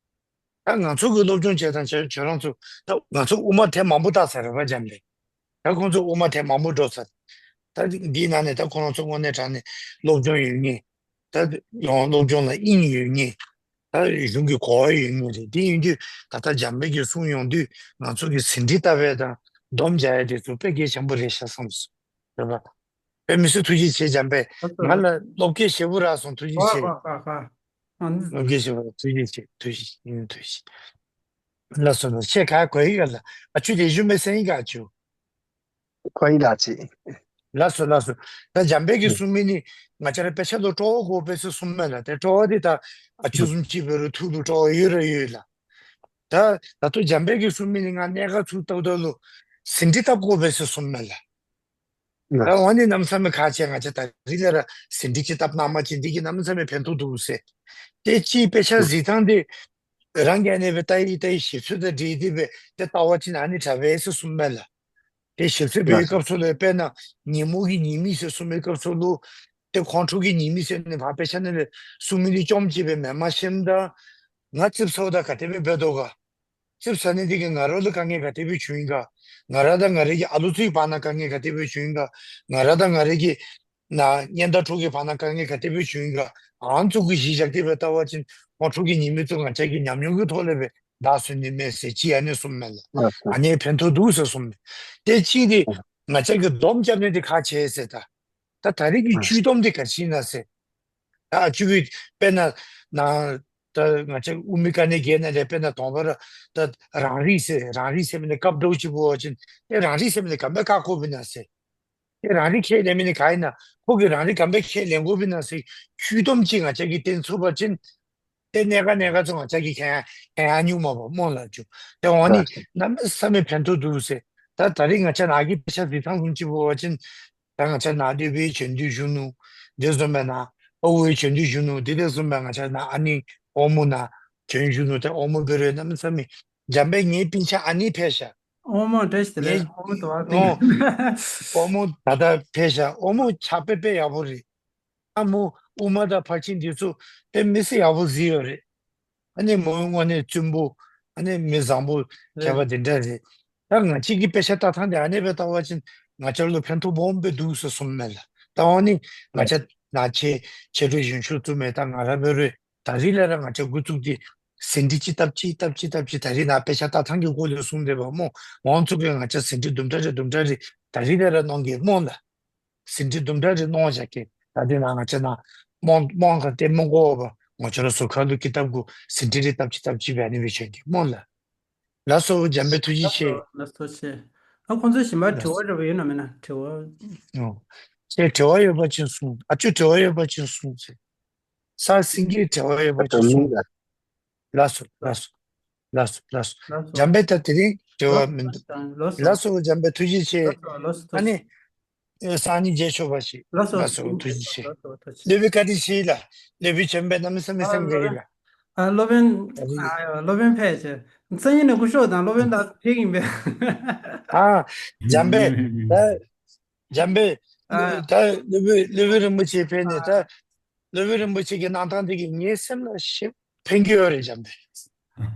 ད་ང་ཚོ་གི་སློབ་སྦྱོང་བྱེད་སྟངས་ཁྱེད་ཁྱེད་རང་ཚོ་ད་ང་ཚོ་དབུ་མ་ཐེངས་མང་པོ་བལྟས་ཚར་རེད་པ་འཇམ་དཔལ། ད་ཁོང་ཚོ་དབུ་མ་ཐེངས་མང་པོ་འགྲོ་ཚར། ད་འདིའི་ནང་ནས་ད་ཁོང་རང་ཚོ་དངོས་གནས་དྲང་གནས་སློབ་སྦྱོང་ཡོད་མཁན། ད་ཡང་སློབ་སྦྱོང་ལ་དབྱིངས་ཡོད་མཁན། ད་གཞུང་གི་གོ་བ་ཡོད་མཁན་རེད། དེ་ཡིན་དུས་ད་ལྟ་འཇམ་དཔལ་གྱིས་གསུང་ཡོང་དུས་ང་ཚོ་གི་ཟིན་བྲིས་བཏབ་ཡ་དང་སྡོམ་རྒྱག་ཡ་དེ་ཚོ་དཔེ་གལ་ཆེན་པོ་རེད་ཤག་བསམ་སོང་། རེད་པ། དཔེ་མི་སྲིད་ཐུགས་རྗེ་ཆེ་འཇམ་དཔལ། ལགས་སོ་ང་ལགས། ལ་སློབ་སྐལ་ཞེ་པོ་རག་སོང་། ཐུགས་རྗེ་ཆེ། ལགས་སོ་ལགས་སོ། ཨ་ནི་ལགས་སོ། ལགས་སོ། ཐུགས་རྗེ་ཆེ། ཐུགས་རྗེ་ཆེ། ཨ་ནི་ཐུགས་རྗེ་ཆེ། ལགས་སོ་ལགས་སོ། ཁྱེད་ག་གོ་ཡི་ག་ལགས། ཨ་ཅུ་དེ་ཞུ་མི་སེང་ཡི་ག་ཨ་ཅུ། གོ་ཡི་ལགས་ཅི། ལགས་སོ་ལགས་སོ། ད་འཇམ་དཔལ་གྱིས་གསུང་མི་ནི་ང་བཅས་ར་དཔེ་ཆ་ལུ་སྤྲོ་བ་དགོ་པས་ཟེར་གསུངམ་མས་ལགས། ཏེ་སྤྲོ་བ་འདི་ད་ཨ་ཅུ་བཟུམ་ཅིག་འབད་རུང་ཐུགས་ལུ་སྤྲོ་བ་ཡོད་ར་ཡོད་ལགས། ད་ད་ལྟོ་འཇམ་དཔལ་གྱིས་གསུང་མི་ནི་ང་གནད་འགག་ཚུ་ཏག་ཏག་ལུ་ཟིན་བྲིས་བཏབ་དགོ་པས་ཟེར་གསུངམ་མས་ལགས། ད་འོ་ནི་གནམ་མེད་ས་མེད་ཁག་ཆེ། ང་བཅས་ད་རིས་ལས་ར་ཟིན་བྲིས་ཅིག་བཏབ་གནང་པ་ཅིན་འདི་གིས་གནམ་མེད་ས་མེད་ཕན་ཐོགས་འདུག་ཟེར། ཏེ་གཅིག་དཔེ་ཆ་གཟིགས་ཐངས་འདི་རང་གིས་ཨ་ནི་སྦེ་ལྟ་ཡི་ལྟ་ཡི་ཞིབ་འཚོལ་དང་འབྲེལ་ཏེ་སྦེ་ཏེ་ལྟ་བ་ཅིན་ཨ་ནི་དྲག་པས་ཟེར་གསུངམ་མས་ལགས། ཏེ་ཞིབ་འཚོལ་འབད་བའི་སྐབས་སུ་ལུ་དཔེར་ན་ཉོན་མོངས་ཀྱི་ཉེས་དམིགས་ཟེར་གསུངས་པའི་སྐབས་སུ་ལུ་ཏེ་ཁོང་ཁྲོ་གི་ཉེས་དམིགས་ཟེར་ནི་ཕར་དཔེ་ཆ་ནང་ལས་གསུངས་མི་འདི་བཅོམ་གཅིག་སྦེ་མེནམ་ཤེསམ་ད་ང་ཙིགཔ་ཟཝ་ད་ག་དེ་སྦེ་འབད་དོ་ག། ཙིགཔ་ཟ་ནི་འདི་གིས་ང་ར་ལུ་དཀའ་ངལ་ག་དེ་སྦེ་བྱུང་ཡི་ག། ང་ར་དང་ང་རའི་གི་ཨ་ལུ་ཚུ་གི་བར་ན་དཀའ་ངལ་ག་དེ་སྦེ་བྱུང་ཡི་ག། ང་ར་དང་ང་རའི་གི་ན་གཉེན་དང་གྲོགས་ཀྱི་བར་ན་དཀའ་ངལ་ག་དེ་སྦེ་བྱུང་ཡི་ག། ཨ་ནི་ཚུ་གི་གཞི་བཞག་སྟེ་སྦེ་ལྟ་བ་ཅིན་ཁོང་ཁྲོ་གི་ཉེས་དམིགས་ཚུ་ང་བཅས་ཀྱིས་ཉམས་མྱོང་གི་ཐོག་ལས་སྦེ་བདའ་ཚུགས་ནི་མས་ཟེར་ཅིག་ཨ་ནི་གསུངམ་མས་ལགས། ཨ་ནི་ཕན་ཐོགས་འདུག་ཟེར་གསུངམ་མས། ཏེ་གཅིག་འདི་ང་བཅས་ཀྱིས་སྡོམ་རྐྱབ་ནི་འདི་ཁག་ཆེ་ཟེར། ད་ད་ད་རེས་ཀྱི་བཅོས་སྡོམ་འདི་ག་ཅི་ཨིན་ན་ཟེར། ད་ཨ་ཅུ་གིས་དཔེར་ན་ན་ད་ང་བཅས་དབུ་མའི་དཀའ་གནད་བརྒྱད་ནང་ལས་དཔེར་ན་དང་པ་ར་ད་རང་རིག་ཟེར། རང་རིག་ཟེར་མི་འདི་སྐབས་འདྲཝ་ཅིག་འབད་བ་ཅིན་ཏེ་རང་རིག་ཟེར་མི་འདི་ག་དེ་སྦེ་བཀག་དགོཔ་ཨིན་ན་ཟེར། ཏེ་རང་རིག་ཁས་ལེན་མི་འདི་ག་ཨིན་ན་ཁོ་གིས་རང་རིག་ག་དེ་སྦེ་ཁས་ལེན་དགོཔ་ཨིན་ན་ཟེར་བཅོས་སྡོམ་ཅིག་ང་བཅས་ཀྱིས་བསྟན་ཚུགས་པ་ཅིན་ཏེ་གནད་འགག་གནད་འགག་ཚུ་ང་བཅས་ཀྱིས་མཁྱེན་མཁྱེན་ཡ་ཉུང་མས་པ་སྨོ་ལགས་ཅིག། ཏེ་འོ་ནི་གནམ་མེད་ས་མེད་ཕན་ཐོགས་འདུག་ཟེར། ད་ད་རེས་ང་བཅས་ནཱ་གི་དཔེ་ཆ་གཟིགས་ཐངས་བཟུམ་ཅིག་འབད་བ་ཅིན་ད་ང་བཅས་ནཱ་སྡོད་པའི་བྱོན་དུས་གཞོན་ནུ་དེ་བཟུམ་སྦེ་ནཱ་ཨ་ཝའི་བྱོན་དུས་གཞོན་ནུ་དེ་དེ་བཟུམ་སྦེ་ང་བཅས་ནཱ་ཨ་ནི་ཨོ་མོ་ནཱ་བྱོན་གཞོན་ནུ་ཏེ་ཨོ་མོ་འབད་རུང་གནམ་མེད་ས་མེད་འཇམ་དཔལ་ངེའི་སྤུན་ཆ་ཨ་ནི་ཕེབས་ཤག། ཨོ་མོ་བཀྲ་ཤིས་བདེ་ལེགས། ཨོ་མོ་དུ་བ། ཨོ་ཨོ་མོ་ད་ལྟ་ཕེབས་ཤག། ཨོ་མོ་ཕྱག་དཔེ་དཔེ་ཡག་པོ་རེད། ཨ་མོ་དབུ་མ་དང་ཕར་ཕྱིན་འདི་ཚོ་དཔེ་མི་སྲིད་ཡག་པོ་གཟིགས་ཡོད་རེད། ཨ་ནི་མོའི་དངོས་གནས་བཙུན་པོ། ཨ་ནི་མི་བཟང་པོ་མཁས་པ་རེད། འདི་འདྲ་རེད། ད་ང་བཅས་ཀྱི་དཔེ་ཆ་ལྟ་སྟངས་དེ་ཨ་ནི་སྦེ་ལྟ་བ་ཅིན་ང་བཅས་ལུ་ཕན་ཐོགས་སྦོམ་སྦེ་འདུག་ཟེར་གསུངམ་མས་ལགས། ད་འོ་ནི་ང་བཅས་ནཱ་ཆེ་ཆེ་འགྲོ་གཞོན་ཤོས་བཙུན་མའི་ད་ང་ར་འབད་རུང་ད་རིས་ལས་ར་ང་བཅས་འགོ་བཙུགས་ཏེ་ཟིན་བྲིས་ཅིག་བཏབ་ཅིག་བཏབ་ཅིག་བཏབ་ཅིག། ད་རིས་ནཱ་དཔེ་ཆ་ལྟ་སྟངས་ཀྱི་སྐོར་ལས་གསུངས་དེས་པ་སྨོ། འོང་ཚུགས་ཀྱི་ང་བཅས་ཟིན་བྲིས་དུམ་གྲ་རེ་དུམ་གྲ་རེ་ད་རིས་ལས་ར་གནང་གེ་སྨོ་ལགས། ཟིན་བྲིས་དུམ་གྲ་རེ་གནང་བཞག་གེ། ད་དེ་ནང་ང་བཅས་ནཱ་རྨོངས་རྨོངས་ག་ཏེ་མི་དགོ་པ། ང་བཅས་ར་ཟུར་ཁ་ལུ་ཀི་ཏབ་གུ་ཟིན་བྲིས་རེ་བཏབ་ཅིག་བཏབ་ཅིག་སྦེ་ཨ་ནི་སྦེ་བྱོན་གེ་སྨོ་ལགས། ལགས་སོ་འཇམ་དཔལ་ཐུགས་རྗེ་ཆེ། ལགས་སོ་ལགས་སོ་ཆེ། ཨ་ཁོང་ཚོ་གཞན་པ་དྲི་ལགས་བ་རེ་བ་ཡོད་ན་མེད་ན་དྲི་བ། ཨོ། ཁྱེད་དྲི་བ་ཡོད་པ་ཅིན་གསུངས། ཨ་ཅོ་དྲི་བ་ཡོད་པ་ཅིན་གསུངས་ཟེར། ས་སེང་གེ་དྲི་བ་ཡོད་པ་ཅིན་གསུངས། ལགས་སོ་ལགས་སོ་ལགས་སོ་ལགས་སོ། ལགས་སོ། འཇམ་དཔལ་ད་དེ་རིང་དྲི་བ་ལགས་མིན་འདུག། ལགས་སོ། ལགས་སོ་འཇམ་དཔལ་ཐུགས་རྗེ་ཆེ། ལགས་སོ་ལགས་སོ་ཨ་ནི་ཐུགས་རྗེ་ཆེ། ཨེ་སང་ཉིན་མཇལ་ཆོག་པ་ཞིག། ལགས་སོ། ལགས་སོ་ཐུགས་རྗེ་ཆེ། ལགས་སོ་ཐུགས་རྗེ་ཆེ། སློབ་དཔོན་བཀའ་དྲིན་ཆེ་ལགས། སློབ་དཔོན་བྱོན་པའི་གནམ་མེད་ས་མེད་ཨ་སེམས་ཁྲལ་ལགས། ཡིན་ལགས། ཨ་སློབ་དཔོན་ད་རིང་ཨ་སློབ་དཔོན་ཕེབས་ཆེ། སང་ཉིན་ནས་སྐུ་ཞབས་དང་སློབ་དཔོན་དང་ཕེབས་ཀྱིན་པས། ཨ་འཇམ་དཔལ་ད་འཇམ་དཔལ་ཨ་ད་སློབ་དཔོན་སློབ་དཔོན་རིན་པོ་ཆེ་ཕེབས་ནས་ད་ཨ་སློབ་དཔོན་རིན་པོ་ཆེ་གི་གནང་སྟངས་དེ་གིས་ངའི་སེམས་ལ་ཞེ་ཕན་གྱི་ཡོད་རེད་འཇམ་དཔལ།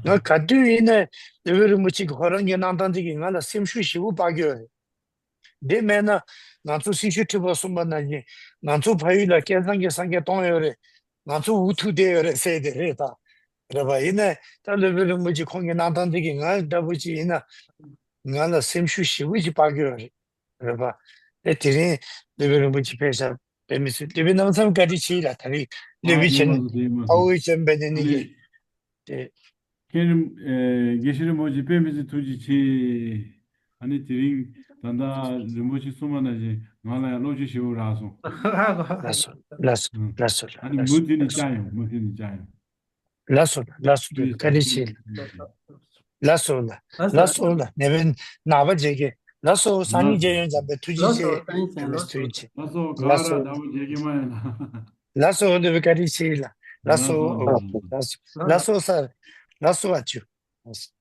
ང་ག་དུས་ཡིན་ན་སློབ་དཔོན་རིན་པོ་ཆེ་གི་ཁོ་རང་གི་གནང་སྟངས་དེ་གིས་ང་ལ་སེམས་ཤུགས་ཞེ་པོ་སྤར་གྱི་ཡོད་རེད། དེ་མེན་ན་ང་ཚོ་སྲི་ཞུ་ཁྲི་པ་གསུངས་པ་ནང་བཞིན་ང་ཚོ་ཕ་ཡུལ་ལ་སྐལ་བཟང་གི་སངས་རྒྱས་སྟོང་ཡོད་རེད། ང་ཚོ་འུ་ཐུག་བསྡད་ཡོད་རེད་ཟེར་དེ་རེད་ད། རེད་པ། ཡིན་ན་ད་སློབ་དཔོན་རིན་པོ་ཆེ་ཁོང་གི་གནང་སྟངས་དེ་གིས་ང་འདྲ་པོ་ཅིག་ཡིན་ན་ང་ལ་སེམས་ཤུགས་ཞེ་པོ་ཅིག་སྤར་གྱི་ཡོད་རེད། རེད་པ། ཨེ་དེ་རིང་སློབ་དཔོན་རིན་པོ་ཆེ་ཕེབས་ཤག། དཔེ་མི་སྲིད་སློབ་དཔོན་རྣམ་གསུམ་བཀའ་དྲིན་ཆེ་ལགས། ད་རིང་སློབ་ཨ་དཔོན་ཡེ་མ་བྱོན་ཟེར་ཡེ་མ་ཨ་ཟེར་འོ་ཡེ་བྱོན་པ་ནི་ཨ་ནི་ནི་གི་ཏེ། མཁན་རིན་ཨེ་དགེ་བཤེས་རིན་པོ་ཆེ་དཔེ་མི་སྲིད་ཐུགས་རྗེ་ཆེ། ཨ་ནི་དེ་རིང་ད་ལྟ་རིན་པོ་ཆེ་གསུངས་པ་ནང་བཞིན་ང་ལ་ཡང་བློ་སྐྱེད་ཞེ་པོ་རག་སོང་། ལགས་སོ་ལགས་སོ་ཨུམ། ལགས་སོ་ཨ་ནི་ལགས་མུ་མཐུད་ནས་ལགས་སོ། བཅར་ཡོང་། མུ་མཐུད་ནས་བཅར་ཡོང་། ལགས་སོ་ལགས་སོ། བཀའ་དྲིན་ཆེ། ལགས་སོ་ལགས། ལགས་སོ་ལགས། ལགས་སོ་ལགས། ནེ་བན་ནངས་པ་མཇལ་གེ། ལགས་སོ། སང་ཉིན་མཇལ་ཡོང་། འཇམ་དཔལ་ཐུགས་རྗེ་ཆེ། ལགས་སོ། ཐུགས་རྗེ་ཆེ། ལགས་སོ། ག་ར་ནངས་པ་མཇལ་གེ་མ་ཡོང་ན། ལགས་སོ། སློབ་དཔོན་བཀའ་དྲིན་ཆེ་ལགས། ལགས་སོ། ལགས་སོ། ལགས་སོ་ལགས་སོ། ལགས་སོ་ཨ་ཅོ། ལགས་སོ།